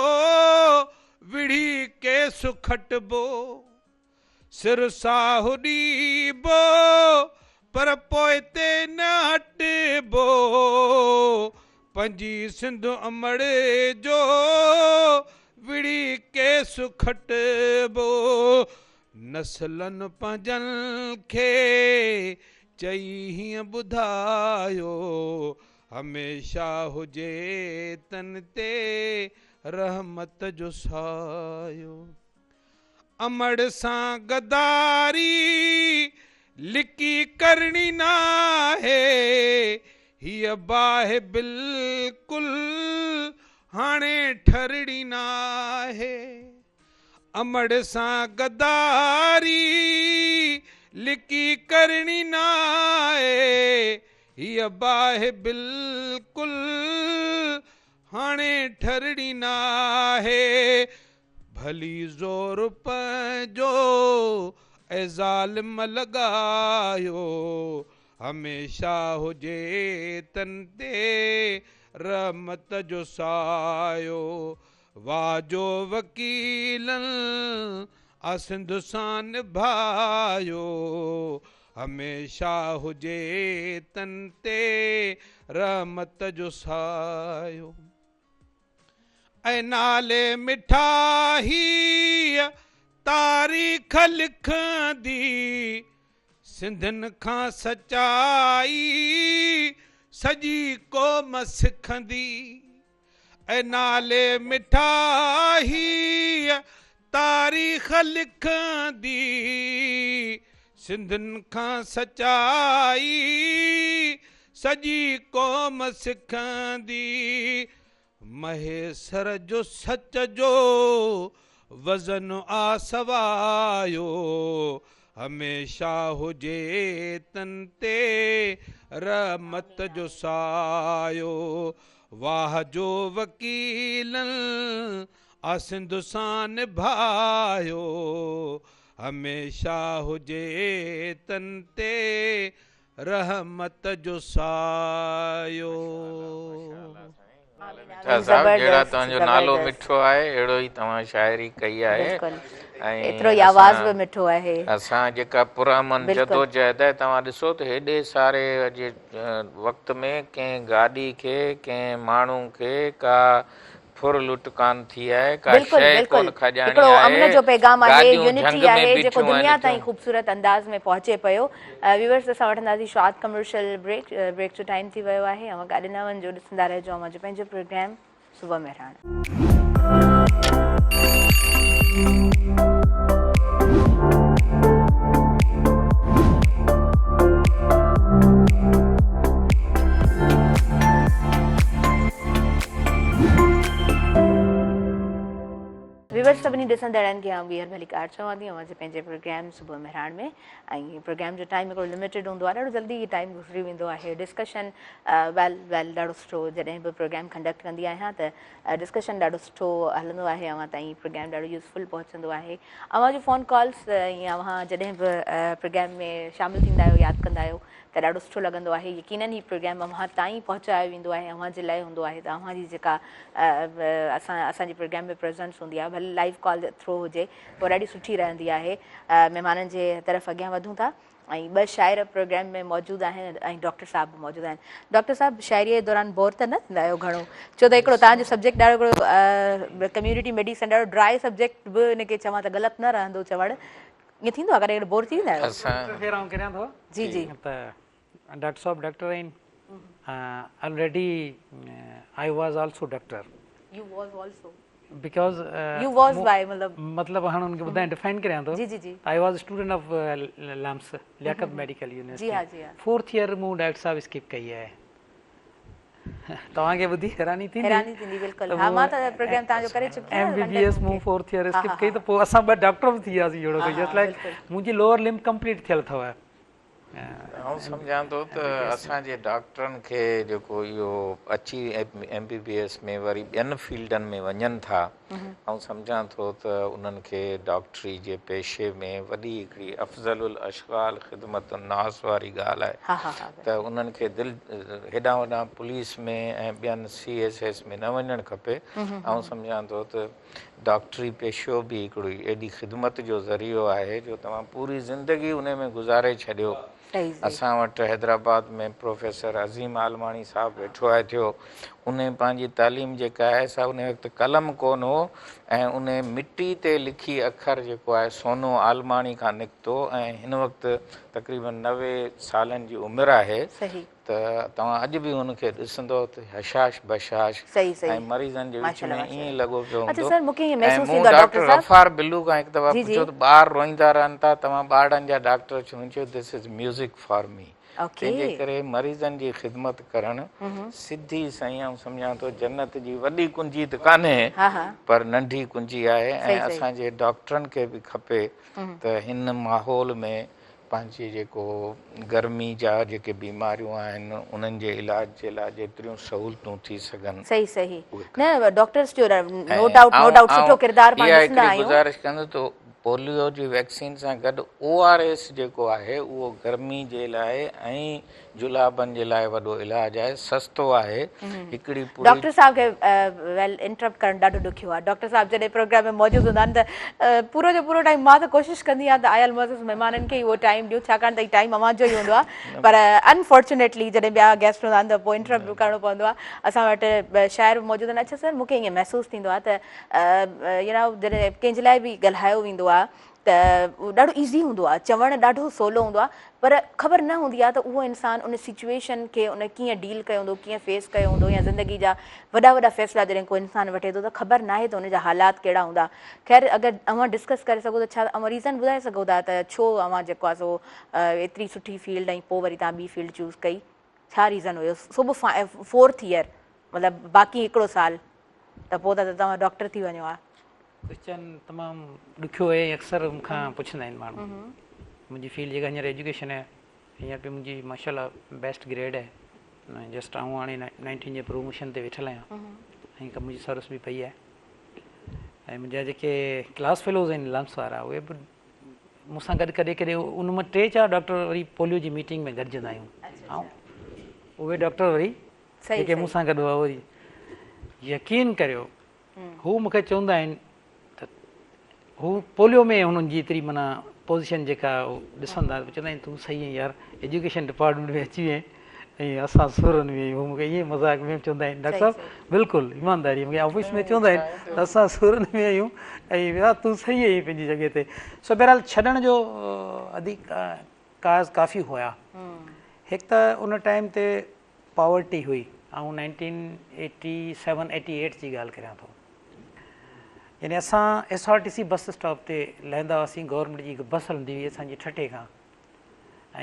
وڙهي ڪيس کٽبو. سر ساهه ڏبو پر پوئتي نه هٽبو، پنهنجي سنڌ امڙ جو وڙهي ڪيس کٽبو. نسلن پنهنجن کي چئي هيئن ٻڌايو، هميشه هجي تن تي رحمت جو سايو. امڙ سان غداري لڪي ڪرڻي ناهي، هيء باهه بلڪل هاڻي ٺرڻي ناهي. امڙ سان غداري لڪي ڪرڻي ناهي، هيء باهه بلڪل هاڻي ٺرڻي ناهي. ڀلي زور پنهنجو اي ظالم لڳايو، هميشه هجي تن تي رحمت جو سايو. واهه جو وڪيلن آ سنڌ سان نڀايو، هميشه هجي تن تي رحمت جو سايو. اي نالي مٺا هيء تاريخ لکندي، سنڌين کان سچائي سڄي قوم سکندي. اي نالي مٺا هيء تاريخ لکندي، سنڌين کان سچائي سڄي قوم سکندي. مهيسر جو سچ جو وزن آ سوايو، هميشه هجي تن تي رحمت جو سايو. واهه جو وڪيلن آ سنڌ سان نڀايو، هميشه هجي تن تي رحمت جو سايو. مٺا صاحب جهڙا توهان جو نالو مٺو آهي اهڙو ئي توهان شاعري ڪئي آهي ۽ ايترو ئي آواز به مٺو آهي. اسان جيڪا پرامن جدوجهد آهي توهان ڏسو ته هيڏي ساري اڄ وقت ۾ ڪنهن گاڏي کي ڪنهن ماڻهو کي ڪا ڦر لٽ ڪانه ٿي آهي، ڪا بلڪل شيء بلڪل ڪونه کڄاڻي هڪڙو امن آهي، جو پيغام آهي گاڏيون يونٽي جهنگ ۾ آهي جيڪو بيٺيون آهن دنيا تائين ٿيون. خوبصورت انداز ۾ پهچي پيو ويورس اسان وٺنداسين شارٽ ڪمرشل بريڪ بريڪ جو ٽائيم ٿي ويو آهي اوهان ڪاڏي نه وڃجو ڏسندا رهجو اوهان جو پنهنجو پروگرام صبح مهراڻ. ويورس سڀني ڏسندڙن کي آئون ٻيهر ڀليڪار چوان ٿي اوهان جي پنهنجي پروگرام صبح مهراڻ ۾ ۽ پروگرام جو ٽائيم هڪڙو لميٽيڊ هوندو آهي ڏاڍو جلدي هي ٽائيم گذري ويندو آهي ڊسڪشن ويل ويل ڏاڍو سٺو جڏهن به پروگرام ڪنڊڪٽ ڪندي آهيان ته ڊسڪشن ڏاڍو سٺو هلندو آهي اوهان تائين پروگرام ڏاڍو يوزفل پهچندو آهي اوهان جو فون ڪالس ۽ اوهان جڏهن به پروگرام ۾ شامل ٿيندا آهيو ياد ڪندا آهيو ته ڏاڍو سٺو لڳندو آهي يقينن هي پروگرام اوهان تائين پهچايو ويندو آهي اوهان جي لاء هوندو آهي ته اوهان جي جيڪا اسان اسان جي پروگرام ۾ پريزنس هوندي آهي ڀلي لائيو ڪال ٿرو هجي پر ڏاڍي سٺي رهندي آهي مهمانن جي طرف اڳيان وڌون ٿا ۽ ٻه شاعر پروگرام ۾ موجود آهن ۽ ڊاڪٽر صاحب به موجود آهن ڊاڪٽر صاحب شاعري جي دوران بور ته نه ٿيندا آهيو گهڻو ڇو ته هڪڙو توهان جو سبجيڪٽ ڏاڍو هڪڙو ڪميونٽي ميڊيسن ڏاڍو ڊرائي سبجيڪٽ به ان کي چوان ته غلط نه رهندو چوڻ ائين ٿيندو آهي ڪڏهن ڪڏهن بور ٿي ويندا آهيو؟ اسان. خير آئون ڪريان ٿو. جي جي. ته ڊاڪٽر صاحب ڊاڪٽر آهن already I was also doctor. You was also. Because you was by مطلب. مطلب هاڻ ان کي ٻڌايان ڊفائن ڪريان ٿو. جي جي جي. I was student of LUMHS Liaquat medical university. جي ها جي ها. فورٿ ييئر مون ڊاڪٽر صاحب اسڪپ ڪئي آهي. توهان کي ٻڌي حيراني ٿيندي. حيراني ٿيندي بلڪل ها مان ته پروگرام توهان جو ڪري چڪي آهيان ايم بي بي ايس مون فورٿ ييئر اسڪپ ڪئي ته پوء اسان ٻه ڊاڪٽر به ٿي وياسين جهڙو ڪو جسٽ لائڪ منهنجي لوئر لمب ڪمپليٽ ٿيل اٿو. آئون سمجهان ٿو ته اسان جي ڊاڪٽرن کي جيڪو اهو اچي ايم بي بي ايس ۾ وري ٻين فيلڊن ۾ وڃن ٿا آئون سمجهان ٿو ته انهن کي ڊاڪٽري جي پيشي ۾ وڏي هڪڙي افضل الاشغال خدمت الناس واري ڳالهه آهي ته انهن کي دل هيڏانهن هوڏانهن پوليس ۾ ۽ ٻين سي ايس ايس ۾ نه وڃڻ کپي. آئون سمجهان ٿو ته ڊاڪٽري پيشو به هڪڙو ايڏي خدمت جو ذريعو آهي جو توهان پوري زندگي انهي ۾ گذاري ڇڏيو. اسان وٽ حيدرآباد ۾ پروفيسر عظيم عالماڻي صاحب ويٺو آهي ٿيو انهي پنهنجي تعليم جيڪا آهي سا انهي وقت قلم ڪونه هو ۽ انهي مٽي تي لکي اکر جيڪو آهي سونو عالماڻي کان نڪتو ۽ هن وقت تقريبن 90 سالن جي عمر آهي ته توهان اڄ به هن کي ڏسندؤ ته هشاش بشاش ۽ مريضن جي وچ ۾ ائين لڳو پيو هوندو ۽ مون ڊاڪٽر غفار بلو کان هڪ دفعا پڇيو ته ٻار روئيندا رهن ٿا توهان ٻارڙن جا ڊاڪٽر ڇو هن چيو this is music for me تنهن جي ڪري مريضن جي خدمت ڪرڻ سڌي سائين آئون سمجهان ٿو جنت جي وڏي ڪنجي ته ڪانهي پر ننڍي ڪنجي آهي ۽ اسان جي ڊاڪٽرن کي به کپي ته هن ماحول ۾ پنهنجي جيڪو گرمي جا جيڪي بيماريون آهن انهن جي علاج جي لاء جيتريون سهولتون ٿي سگهن صحيح صحيح نه ڊاڪٽرس جو نو ڊائوٽ نو ڊائوٽ سٺو ڪردار پاڻ ڏسندا آهيون. گذارش ڪندس ته پوليو جي ويڪسين سان گڏ او آر ايس جيڪو آهي اهو گرمي جي لاء ۽ جلابن جي لاء وڏو علاج آهي سستو آهي هڪڙي پڙي. ڊاڪٽر صاحب کي ويل انٽرپٽ ڪرڻ ڏاڍو ڏکيو آهي ڊاڪٽر صاحب جڏهن پروگرام ۾ موجود هوندا آهن ته پورو جو پورو ٽائيم مان ته ڪوشش ڪندي آهيان ته آيل معزز مهمانن کي ئي اهو ٽائيم ڏيون ڇاڪاڻ ته هي ٽائيم اوهان جو ئي هوندو آهي پر انفارچونيٽلي جڏهن ٻيا گيسٽ هوندا آهن ته پوء انٽرپٽ به ڪرڻو پوندو آهي اسان وٽ شاعر به موجود آهن اڇا سر مون کي ائين محسوس ٿيندو آهي ته يو نو جڏهن ڪنهن جي لاء به ڳالهايو ويندو آهي ته ڏاڍو ايزي هوندو آهي چوڻ ڏاڍو سولو هوندو آهي پر خبر نه هوندي آهي ته اهو انسان ان سچويشن کي ان ڪيئن ڊيل ڪيو هوندو ڪيئن فيس ڪيو هوندو يا زندگي جا وڏا وڏا فيصلا جڏهن ڪو انسان وٺي ٿو ته خبر ناهي ته ان جا حالات ڪهڙا هوندا خير اگر اوهان ڊسڪس ڪري سگهو ته ڇا اوهان ريزن ٻڌائي سگهو ٿا ته ڇو اوهان جيڪو آهي سو ايتري سٺي فيلڊ ۽ پوء وري توهان ٻي فيلڊ چوز ڪئي ڇا ريزن هيو سو به فورٿ ايئر مطلب باقي هڪڙو سال ته پوء ته توهان ڊاڪٽر ٿي وڃو ها. ڪوئسچن تمام ڏکيو آهي ۽ اڪثر مون کان پڇندا آهن ماڻهو. منهنجي فيلڊ جيڪا هينئر ايجوڪيشن آهي هينئر به منهنجي ماشاء الله بيسٽ گريڊ آهي ۽ جسٽ آئون هاڻي نائنٽين جي پروموشن تي ويٺل آهيان ۽ هڪ منهنجي سروس به پئي آهي ۽ منهنجا جيڪي ڪلاس فيلوز آهن لمس وارا اهي به مون سان گڏ ڪڏهن ڪڏهن ان مان ٽي چار ڊاڪٽر وري پوليو جي ميٽنگ ۾ گڏجندا آهيون ۽ اهي ڊاڪٽر وري جيڪي مون سان گڏ هئا وري يقين ڪريو هو مون کي چوندا آهن ته هو پوليو ۾ هنن جي ايتري معنيٰ پوزيشن جيڪا هو ڏسندا ته چوندا آهن تون صحيح آهين يار ايجوڪيشن ڊپارٽمينٽ ۾ اچي وئين ۽ اسان سورن ۾ آهيون هو مون کي ائين مذاق ۾ به چوندا آهن ڊاڪٽر صاحب بلڪل ايمانداري مون کي آفيس ۾ چوندا آهن ته اسان سورن ۾ آهيون ۽ يار تون صحيح آهين پنهنجي جڳهه تي سو بهرحال ڇڏڻ جو ادي ڪاز ڪافي هيا هڪ ته ان ٽائيم تي پاورٽي هئي. آئون 1987 88 جي ڳالهه ڪريان ٿو. يعني اسان S R T C bus stop تي لهندا هئاسين گورنمينٽ جي هڪ بس هلندي هئي اسان جي ٺٽي کان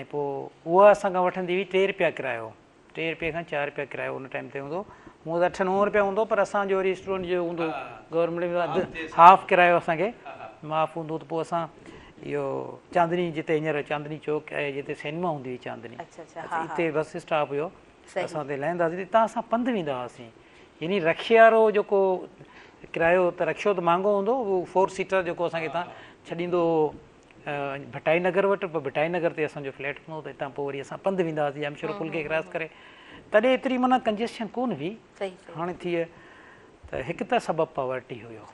۽ پوء اها اسان کان وٺندي هئي ٽي رپيا ڪرايو ٽي رپئي کان چار رپيا ڪرايو ان ٽائيم تي هوندو هونء ته اٺ نو رپيا هوندو پر اسان جو وري اسٽوڊنٽ جو هوندو گورنمينٽ ۾ اڌ هاف ڪرايو اسان کي معاف هوندو ته پوء اسان اهو چاندني جتي هينئر چاندني چوڪ آهي جتي سينما هوندي هئي چاندني اتي بس اسٽاپ هيو اسان اتي لهندا هئاسين اتان اسان پنڌ ويندا هئاسين يعني رڪشي وارو جيڪو ڪرايو ته رڪشو ته مهانگو هوندو هو فور سيٽر جيڪو اسان کي اتان ڇڏيندو هو ڀٽائي نگر وٽ پوء ڀٽائي نگر تي اسان جو فليٽ هوندو هو ته اتان پوء وري اسان پنڌ ويندا هئاسين ڄامشورو پل کي ڪراس ڪري تڏهن ايتري معنيٰ ڪنجسشن ڪونه هئي هاڻي ٿي ته هڪ ته سبب پاورٽي هيو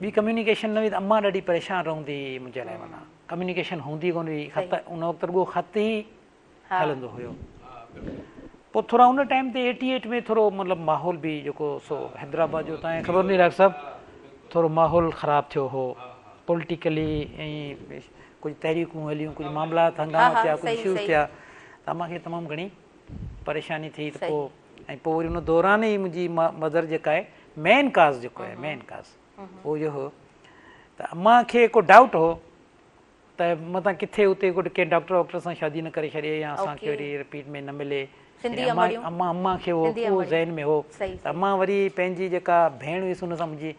ٻي ڪميونيڪيشن نه هئي ته امان ڏاڍي پريشان رهندي هئي منهنجي لاء معنيٰ ڪميونيڪيشن هوندي ڪونه هئي خط ان وقت رڳو خط ئي هلندو هيو پوء ٿورا ان ٽائيم تي ايٽي ايٽ ۾ ٿورو مطلب ماحول به جيڪو سو حيدرآباد جو تان خبر هوندي ڊاڪٽر صاحب ٿورو ماحول خراب ٿيو هو پوليٽيڪلي ۽ ڪجهه تحريڪون هليون ڪجهه معاملات هنگاما ٿيا ڪجهه اشوز ٿيا ته امان کي تمام گهڻي پريشاني ٿي ته پوء ۽ پوء وري ان دوران ئي منهنجي مدر جيڪا آهي مين ڪاز جيڪو آهي مين ڪاز اهو اهو هو ته امان کي ڪو ڊائوٽ هو ته متان ڪٿي اتي ڪو ڪنهن ڊاڪٽر واڪٽر سان شادي نه ڪري ڇڏي يا اسان کي وري رپيٽ ۾ نه ملي امان امان امان کي اهو اهو ذهن ۾ هو ته امان وري پنهنجي جيڪا ڀيڻ هيس ان سان منهنجي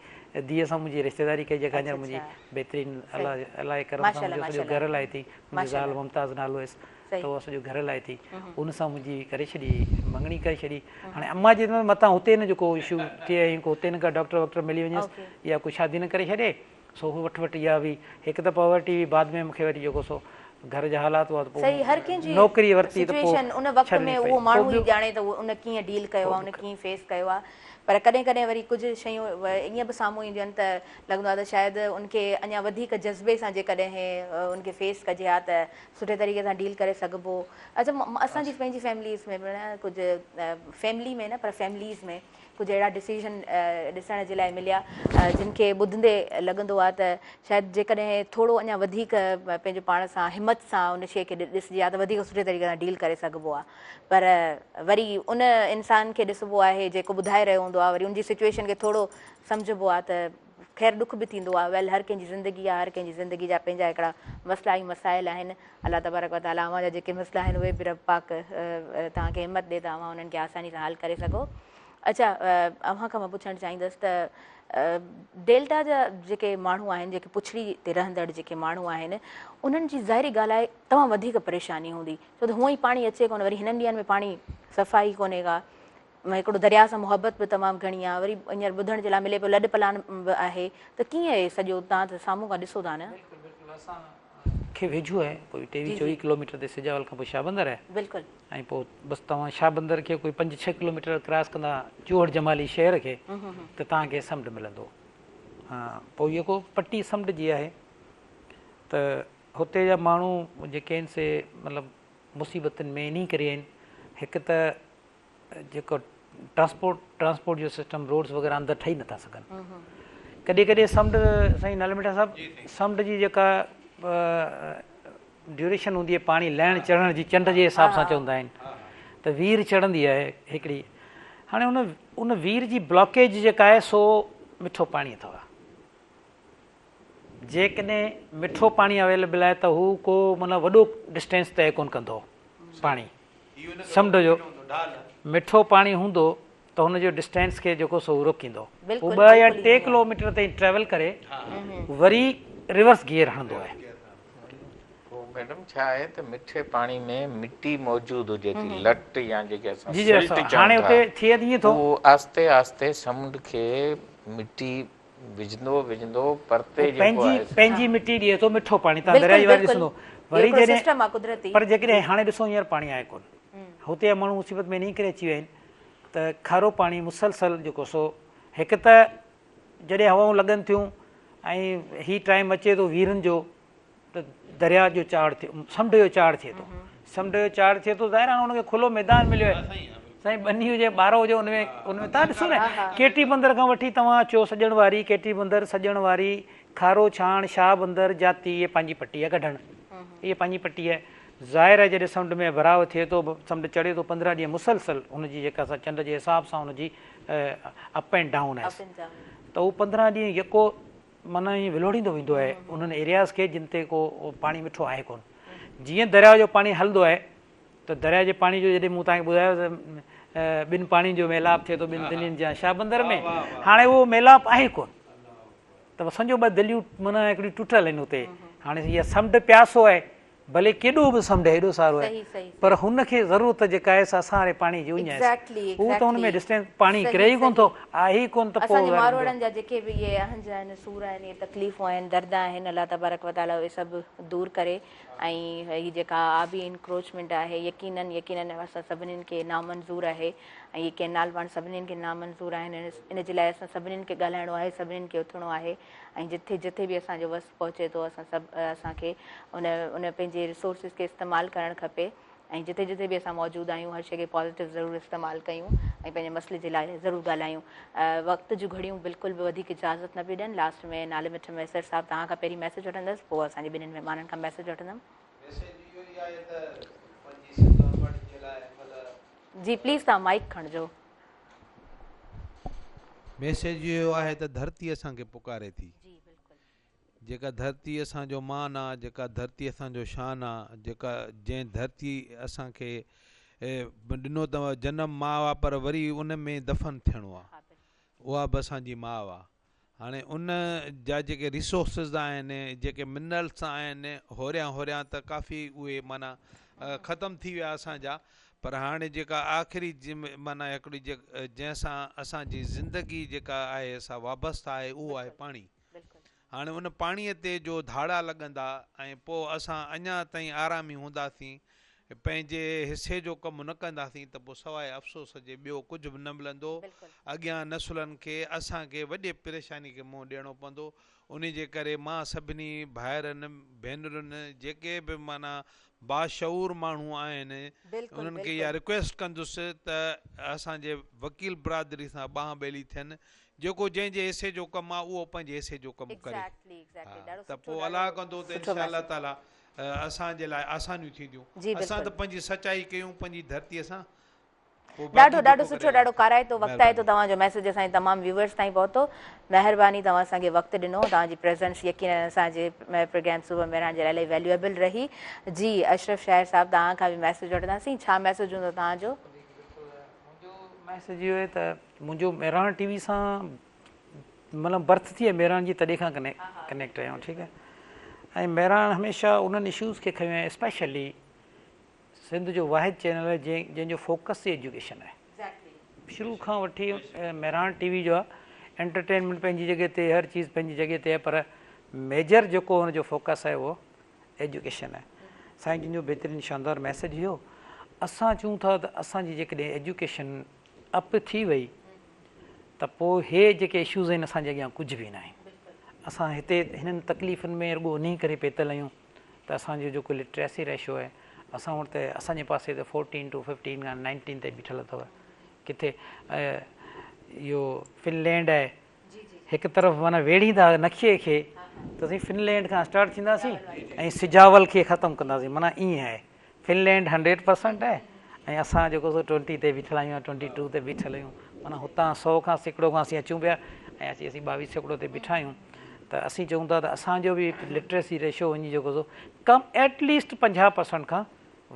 ڌيء سان منهنجي رشتيداري ڪئي جيڪا هينئر منهنجي بهترين الله الله جي ڪرم سان منهنجو سڄو گهر هلائي ٿي منهنجي زال ممتاز نالو هيس ته اها سڄو گهر هلائي ٿي ان سان منهنجي ڪري ڇڏي مڱڻي ڪري ڇڏي هاڻي امان جي متان هتي نه جيڪو اشو ٿئي ۽ ڪو هتي نه ڪا ڊاڪٽر واڪٽر ملي وڃيس يا ڪو شادي نه ڪري ڇڏي سو هو وٺ وٺ اها هئي هڪ ته پاورٽي هئي بعد ۾ مون کي وري جيڪو سو گهر جا حالات هئا ته پوء صحيح هر ڪنهن جي نوڪري ورتي ته پوء سچويشن ان وقت ڇڏڻي ۾ پئي اهو پوء ماڻهو ئي ٻيو ڄاڻي ته اهو ان ڪيئن ڊيل ڪيو آهي ان ڪيئن فيس ڪيو آهي پر ڪڏهن ڪڏهن وري ڪجهه شيون ائين به سامهون اينديون آهن ته لڳندو آهي ته شايد ان کي اڃا وڌيڪ جذبي سان جيڪڏهن ان کي فيس ڪجي ها ته سٺي طريقي سان ڊيل ڪري سگهبو اڇا اسان جي پنهنجي فيمليز ۾ به نه ڪجهه فيملي ۾ نه پر فيمليز ۾ ڪجهه اهڙا ڊسيزن ڏسڻ جي لاء مليا جن کي ٻڌندي لڳندو آهي ته شايد جيڪڏهن ٿورو اڃا وڌيڪ پنهنجو پاڻ سان همت سان ان شيء کي ڏسجي ها ته وڌيڪ سٺي طريقي سان ڊيل ڪري سگهبو آهي پر وري ان انسان کي ڏسبو آهي جيڪو ٻڌائي رهيو هوندو آهي وري ان جي سچويشن کي ٿورو سمجهبو آهي ته خير ڏک به ٿيندو آهي ويل هر ڪنهن جي زندگي آهي هر ڪنهن جي زندگي جا پنهنجا هڪڙا مسئلا ۽ مسائل آهن الله تبارڪ وتعاليٰ اوهان جا جيڪي مسئلا آهن اهي به رب پاڪ توهان کي همت ڏي ته اوهان انهن کي آساني سان حل ڪري سگهو اڇا اوهان کان مان پڇڻ چاهيندس ته ڊيلٽا جا جيڪي ماڻهو آهن جيڪي پڇڙي تي رهندڙ جيڪي ماڻهو آهن انهن جي ظاهري ڳالهه آهي تمام وڌيڪ پريشاني هوندي ڇو ته هونئن ئي پاڻي اچي ڪونه وري هنن ڏينهن ۾ پاڻي صفا ئي ڪونهي ڪا هڪڙو درياء سان محبت به تمام گهڻي آهي وري هينئر ٻڌڻ جي لاء ملي پيو لڏ پلاڻ به آهي ته ڪيئن اهي سڄو تان ته سامهون کان ڏسو ٿا نه. بلڪل بلڪل اسان کي ويجهو آهي ڪوئي ٽيويهه چويهه ڪلوميٽر تي سجاول کان پوء شاهبندر آهي بلڪل ۽ پوء بس توهان شاهبندر کي ڪوئي پنج ڇهه ڪلوميٽر ڪراس ڪندا چوهڙ جمالي شهر کي ته توهان کي سمنڊ ملندو ها پوء اهو ڪو پٽي سمنڊ جي آهي ته هتي جا ماڻهو جيڪي آهن سي مطلب مصيبتن ۾ انهي ڪري آهن هڪ ته جيڪو ٽرانسپورٽ ٽرانسپورٽ جو سسٽم روڊز وغيره اندر ٺهي نٿا سگهن ڪڏهن ڪڏهن سمنڊ سائين نالي مٺا صاحب سمنڊ جي جيڪا ڊيوريشن هوندي آهي پاڻي لهڻ چڙهڻ جي چنڊ جي حساب سان چوندا آهن ته وير چڙهندي آهي هڪڙي هاڻي ان ان وير جي بلاڪيج جيڪا آهي سو مٺو پاڻي اٿو جيڪڏهن مٺو پاڻي اويليبل آهي ته هو ڪو معنيٰ وڏو ڊسٽينس طئي ڪون ڪندو پاڻي سمنڊ جو مٺو پاڻي هوندو ته هن جو ڊسٽينس کي جيڪو سو روڪيندو هو ٻه يا ٽي ڪلو ميٽر تائين ٽريول ڪري وري ريورس گيئر هڻندو آهي. پوء ميڊم ڇا آهي ته مٺي پاڻي ۾ مٽي موجود هجي ٿي لٽ يا جيڪي اسان جي جي سلٽ چئون هاڻي ٿا اتي ٿئي ائين ٿو اهو آهستي آهستي سمنڊ کي مٽي وجهندو وجهندو پرتي جيڪو آهي. پنهنجي مٽي ڏئي ٿو مٺو پاڻي توهان درياء جي واري ڏسندو وري جڏهن پر جيڪڏهن هاڻي ڏسو هينئر پاڻي آهي ڪونه هتي جا ماڻهو مصيبت ۾ انهي ڪري اچي ويا آهن ته کارو پاڻي مسلسل جيڪو سو هڪ ته جڏهن هوائون لڳن ٿيون ۽ هي ٽائيم اچي ٿو ويرن جو ته درياء جو چاڙهه ٿئي سمنڊ جو چاڙهه ٿئي ٿو سمنڊ جو چاڙهه ٿئي ٿو ظاهر آهي ان کي کلو ميدان مليو آهي سائين ٻني هجي ٻارو هجي ان ۾ ان ۾ توهان ڏسو نه ڪيٽي بندر کان وٺي توهان اچو سڄڻ واري ڪيٽي بندر سڄڻ واري کارو ڇاڻ شاهه بندر جاتي اهي پنهنجي پٽي آهي ڪڍڻ اهي پنهنجي پٽي آهي ظاهر آهي جڏهن سمنڊ ۾ ڀراء ٿئي ٿو سمنڊ چڙهي ٿو 15 ڏينهن مسلسل ان جي جيڪا سا چنڊ جي حساب سان ان جي اپ اينڊ ڊائون آهي ته هو 15 ڏينهن يڪو معنيٰ ائين ولوڙيندو ويندو آهي انهن ايرياز کي جن تي ڪو پاڻي مٺو آهي ڪونه. جيئن درياء جو پاڻي هلندو آهي ته درياء جي پاڻي جو جڏهن مون توهان کي ٻڌايو ته ٻن پاڻين جو ميلاپ ٿئي ٿو ٻن دلين جيان شاهبندر ۾ هاڻي اهو ميلاپ آهي ڪونه ته سمجهو ٻه دليون معنيٰ هڪڙيون ٽٽل آهن اتي هاڻي اها سمنڊ پياسو آهي ڀلي ڪيڏو به سمنڊ هيڏو سارو آهي پر هن کي ضرورت جيڪا آهي سا اسان واري پاڻي جي اڃ آهي هو ته ان ۾ ڊسٽينس پاڻي ڪري ئي ڪونه ٿو آهي ئي ڪونه ته پوء اسان جي ماروئڙن جا جيڪي به اهي اهنج آهن سور آهن اهي تڪليفون آهن درد آهن الله تبارڪ وتعالي اهي سڀ دور ڪري ۽ هي جيڪا آبي انڪروچمينٽ آهي يقينن يقينن اسان سڀنين کي نامنظور آهي ۽ هي ڪينال پاڻ سڀنين کي نامنظور آهن ان جي لاء اسان سڀنين کي ڳالهائڻو آهي سڀنين کي اٿڻو آهي ۽ جٿي جٿي به اسان جو وس پهچي ٿو اسان سڀ اسان کي ان ان پنهنجي ريسورسز کي استعمال ڪرڻ کپي ۽ جتي جتي به اسان موجود آهيون هر شي کي پازيٽو ضرور استعمال ڪيون ۽ پنهنجي مسئلي جي لاء ضرور ڳالهايون وقت جون گهڙيون بلڪل به وڌيڪ اجازت نه پيون ڏين لاسٽ ۾ نالي مٺ مهيسر صاحب توهان کان پهرين ميسيج وٺندس پوء اسان جي ٻنهين مهمانن کان ميسيج وٺندم. ميسيج اهو ئي آهي ته پنهنجي سنڌ امڙ جي لاء مطلب. جي پليز توهان مائيڪ کڻجو. ميسيج اهو آهي ته ڌرتي اسان کي پڪاري ٿي. جيڪا ڌرتي اسان جو مان آ، جيڪا ڌرتي اسان جو شان آ، جيڪا جنهن ڌرتي اسان کي ڏنو ته جنم ماء آ پر وري ان ۾ دفن ٿيڻو آ اها به اسان جي ماء آ. هاڻي ان جا جيڪي ريسورسز آهن جيڪي منرلس آهن هوريان هوريان ته ڪافي اهي معنيٰ ختم ٿي ويا اسان جا پر هاڻي جيڪا آخري معنيٰ هڪڙي جنهن سان اسان جي زندگي جيڪا آهي سا وابسته آهي اهو آهي پاڻي. هاڻي ان پاڻيء تي جو ڌاڙا لڳندا ۽ پوء اسان اڃا تائين آرامي هونداسين، پنهنجي حصي جو ڪم نه ڪنداسين ته پوء سواء افسوس جي ٻيو ڪجهه به نه ملندو. اڳيان نسلن کي اسان کي وڏي پريشاني کي منهن ڏيڻو پوندو. انهي جي ڪري مان سڀني ڀائرن، ڀينرن جيڪي به معنيٰ باشعور ماڻهو آهن انهن کي اها رڪويسٽ ڪندس ته اسان جي وڪيل برادري سان ٻانهن ٻيلي ٿين جيڪو جنهن جي حصي جو ڪم آ اهو پنهنجي حصي جو ڪم ڪري ها ته پوء الله ڪندو ته انشاء الله تعالي اسان جي لاء آسانيون ٿينديون اسان ته پنهنجي سچائي ڪيون پنهنجي ڌرتي سان پوء باقي ڏاڍو ڏاڍو جيڪو سٺو ڪري ڏاڍو ڪارائتو وقتائتو مهرباني. توهان جو ميسيج اسان جي تمام ويوئرس تائين پهتو مهرباني توهان اسان کي وقت ڏنو توهان جي پريزنس يقينن اسان جي پروگرام صبح مهراڻ جي لاء الاهي ويليوئبل رهي جي اشرف شاعر صاحب توهان کان به ميسيج وٺنداسين ڇا ميسيج هوندو توهان جو. جي بلڪل منهنجو ميسيج اهو آهي ته منهنجو مهراڻ ٽي وي سان مطلب برٿ ٿي آهي مهراڻ جي تڏهن کان ڪنيڪٽ آهيان ٺيڪ آهي ۽ مهراڻ هميشه انهن اشوز کي کنيو آهي اسپيشلي سنڌ جو واحد چينل آهي جنهن جنهن جو فوڪس ئي ايجوڪيشن آهي شروع کان وٺي مهراڻ ٽي وي جو آهي انٽرٽينمينٽ پنهنجي جڳهه تي هر چيز پنهنجي جڳهه تي آهي پر ميجر جيڪو ان جو فوڪس آهي اهو ايجوڪيشن آهي سائين جن جو بهترين شاندار ميسج هيو اسان چون ٿا ته اسان جي جيڪڏهن ايجوڪيشن اپ ٿي وئي ته پوء هي جيڪي اشوز آهن اسان جي اڳيان ڪجهه به ناهن. اسان هتي هنن تڪليفن ۾ رڳو انهي ڪري پيتل آهيون ته اسان جو جيڪو لٽريسي ريشو آهي اسان وٽ ته اسان جي پاسي ته فورٽين ٽو ففٽين کان نائنٽين تي بيٺل اٿو. ڪٿي اهو فنلينڊ آهي هڪ طرف معنيٰ ويڙهيندا نکيء کي ته سائين فنلينڊ کان اسٽارٽ ٿينداسين ۽ سجاول کي ختم ڪنداسين معنيٰ ائين آهي. فنلينڊ هنڊريڊ پرسنٽ آهي ۽ اسان جيڪو سو ٽوئنٽي تي بيٺل آهيون يا ٽوئنٽي ٽو تي بيٺل آهيون معنيٰ هتان سو کان سيڪڙو کان اسين اچون پيا ۽ اچي اسين 22% تي بيٺا آهيون ته اسين چئون ٿا ته اسان جو به لٽريسي ريشو وڃي جيڪو سو ڪم ايٽ ليسٽ 50% کان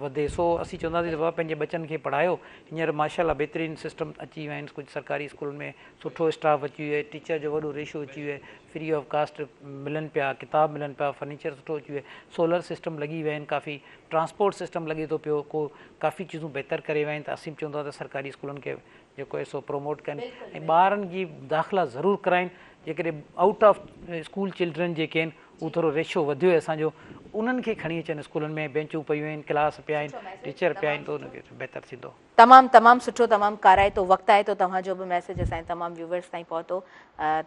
وڌي سو اسين چونداسين ته بابا پنهنجي ٻچن کي پڙهايو هينئر ماشاء الله بهترين سسٽم اچي ويا آهن ڪجهه سرڪاري اسڪولن ۾ سٺو اسٽاف اچي ويو آهي ٽيچر جو وڏو ريشو اچي ويو آهي فري آف ڪاسٽ ملن پيا ڪتاب ملن پيا فرنيچر سٺو اچي ويو آهي سولر سسٽم لڳي ويا آهن ڪافي ٽرانسپورٽ سسٽم لڳي ٿو پيو ڪو ڪافي چيزون بهتر ڪري ويا آهن ته اسين به چون ٿا ته سرڪاري اسڪولن کي جيڪو آهي سو پروموٽ ڪن ۽ ٻارن جي داخلا ضرور ڪرائين جيڪڏهن آئوٽ آف اسڪول چلڊرن جيڪي آهن اهو ٿورو ريشو وڌيو آهي اسان جو انهن کي کڻي اچن اسڪولن ۾ بينچون پيون آهن ڪلاس پيا آهن ٽيچر پيا آهن ته ان کي بهتر ٿيندو. تمام تمام سٺو تمام ڪارائتو وقتائتو توهان جو به ميسيج اسان جي تمام ويوورس تائين پهتو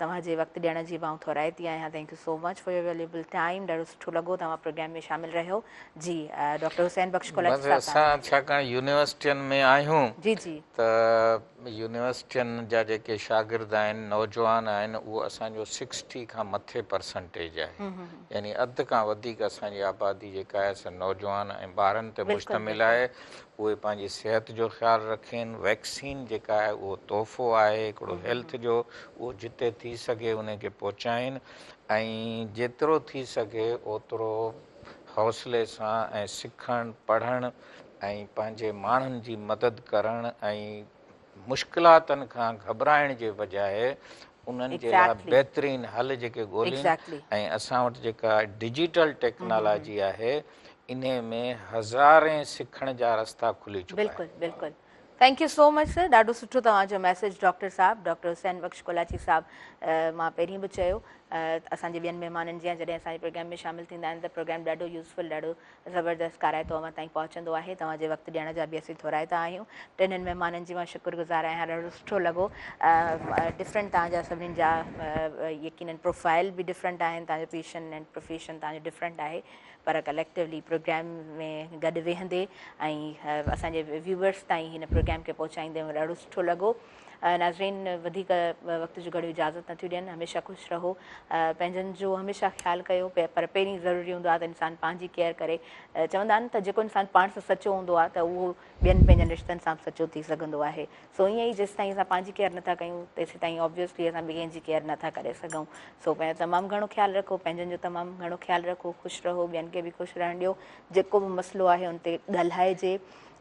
توهان جي وقت ڏيڻ جي به آئون ٿورائتي آهيان thank you so much for your valuable time ڏاڍو سٺو لڳو توهان پروگرام ۾ شامل رهيو جي ڊاڪٽر حسين بخش ڪولاچي بس صاحب اسان ڇاڪاڻ يونيورسٽين ۾ آهيون جي جي ته يونيورسٽين جا جيڪي شاگرد آهن نوجوان آهن اهو اسان جو سڪسٽي کان مٿي پرسنٽيج آهي يعني اڌ کان وڌيڪ اسان جي آبادي جيڪا آهي سا نوجوان ۽ ٻارن تي مشتمل آهي اهي پنهنجي صحت جو خيال رکين ويڪسين جيڪا آهي اهو تحفو آهي هڪڙو هيلٿ جو اهو جتي ٿي سگهي ان کي پهچائين ۽ جيترو ٿي سگهي اوترو حوصلي سان ۽ سکڻ پڙهڻ ۽ پنهنجي ماڻهن جي مدد ڪرڻ ۽ مشڪلاتن کان گهٻرائڻ جي بجاء انهن جي لاء بهترين حل جيڪي ڳولين ۽ اسان وٽ جيڪا ڊجيٽل ٽيڪنالاجي آهي انهي ۾ هزارين سکڻ جا رستا کلي چڪا آهن. بلڪل بلڪل thank you so much sir ڏاڍو سٺو توهان جو ميسيج ڊاڪٽر صاحب ڊاڪٽر حسين بخش ڪولاچي صاحب مان پهرين به چيو اسان جي ٻين مهمانن جيان جڏهن اسان جي پروگرام ۾ شامل ٿيندا آهن ته پروگرام ڏاڍو يوزفل ڏاڍو زبردست ڪارائتو اوهان تائين پهچندو آهي توهان جي وقت ڏيڻ جا به اسين ٿورائتا آهيون ٽنهن مهمانن جي مان شڪر گذار آهيان ڏاڍو سٺو لڳو ڊفرنٽ توهان جا سڀني جا يقينن پروفائل به ڊفرنٽ آهن توهان جو پيشن اينڊ پروفيشن توهان جو ڊفرنٽ آهي پر ڪليڪٽولي پروگرام ۾ گڏ ويهندي ۽ اسان جي ويوورس تائين هن پروگرام کي پهچائيندي ڏاڍو سٺو لڳو ناظرين وڌيڪ وقت جون گهڙيون اجازت نٿيون ڏين هميشه خوش رهو پنهنجن جو هميشه خيال ڪيو پر پهرين ضروري هوندو آهي ته انسان پنهنجي ڪيئر ڪري چوندا آهن ته جيڪو انسان پاڻ سان سچو هوندو آهي ته اهو ٻين پنهنجن رشتن سان به سچو ٿي سگهندو آهي سو ائين ئي جيستائين اسان پنهنجي ڪيئر نٿا ڪيون تيسيتائين آبويسلي اسان ٻين جي ڪيئر نٿا ڪري سگهون سو پنهنجو تمام گهڻو خيال رکو پنهنجن جو تمام گهڻو خيال رکو خوش رهو ٻين کي به خوش رهڻ ڏيو جيڪو به مسئلو آهي ان تي ڳالهائجي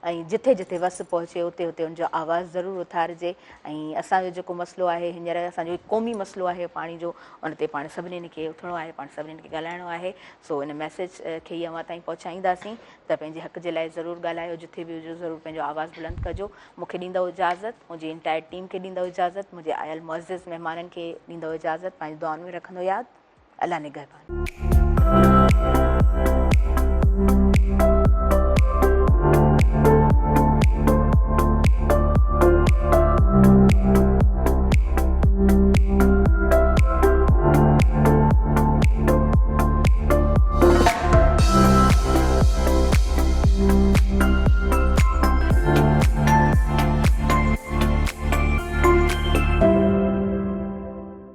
۽ جٿي جٿي وس پهچي اتي اتي ان جو آواز ضرور اٿارجي ۽ اسان جو جيڪو مسئلو آهي هينئر اسان جو قومي مسئلو آهي پاڻي جو ان تي پاڻ سڀني کي اٿڻو آهي پاڻ سڀني کي ڳالهائڻو آهي سو ان ميسيج کي ئي اوهان تائين پهچائينداسين ته پنهنجي حق جي لاء ضرور ڳالهايو جٿي به هجو ضرور پنهنجو آواز بلند ڪجو مون کي ڏيندؤ اجازت منهنجي انٽائر ٽيم کي ڏيندؤ اجازت منهنجي آيل معزز مهمانن کي ڏيندؤ اجازت پنهنجي دعائن ۾ رکندو ياد الله نگهبان.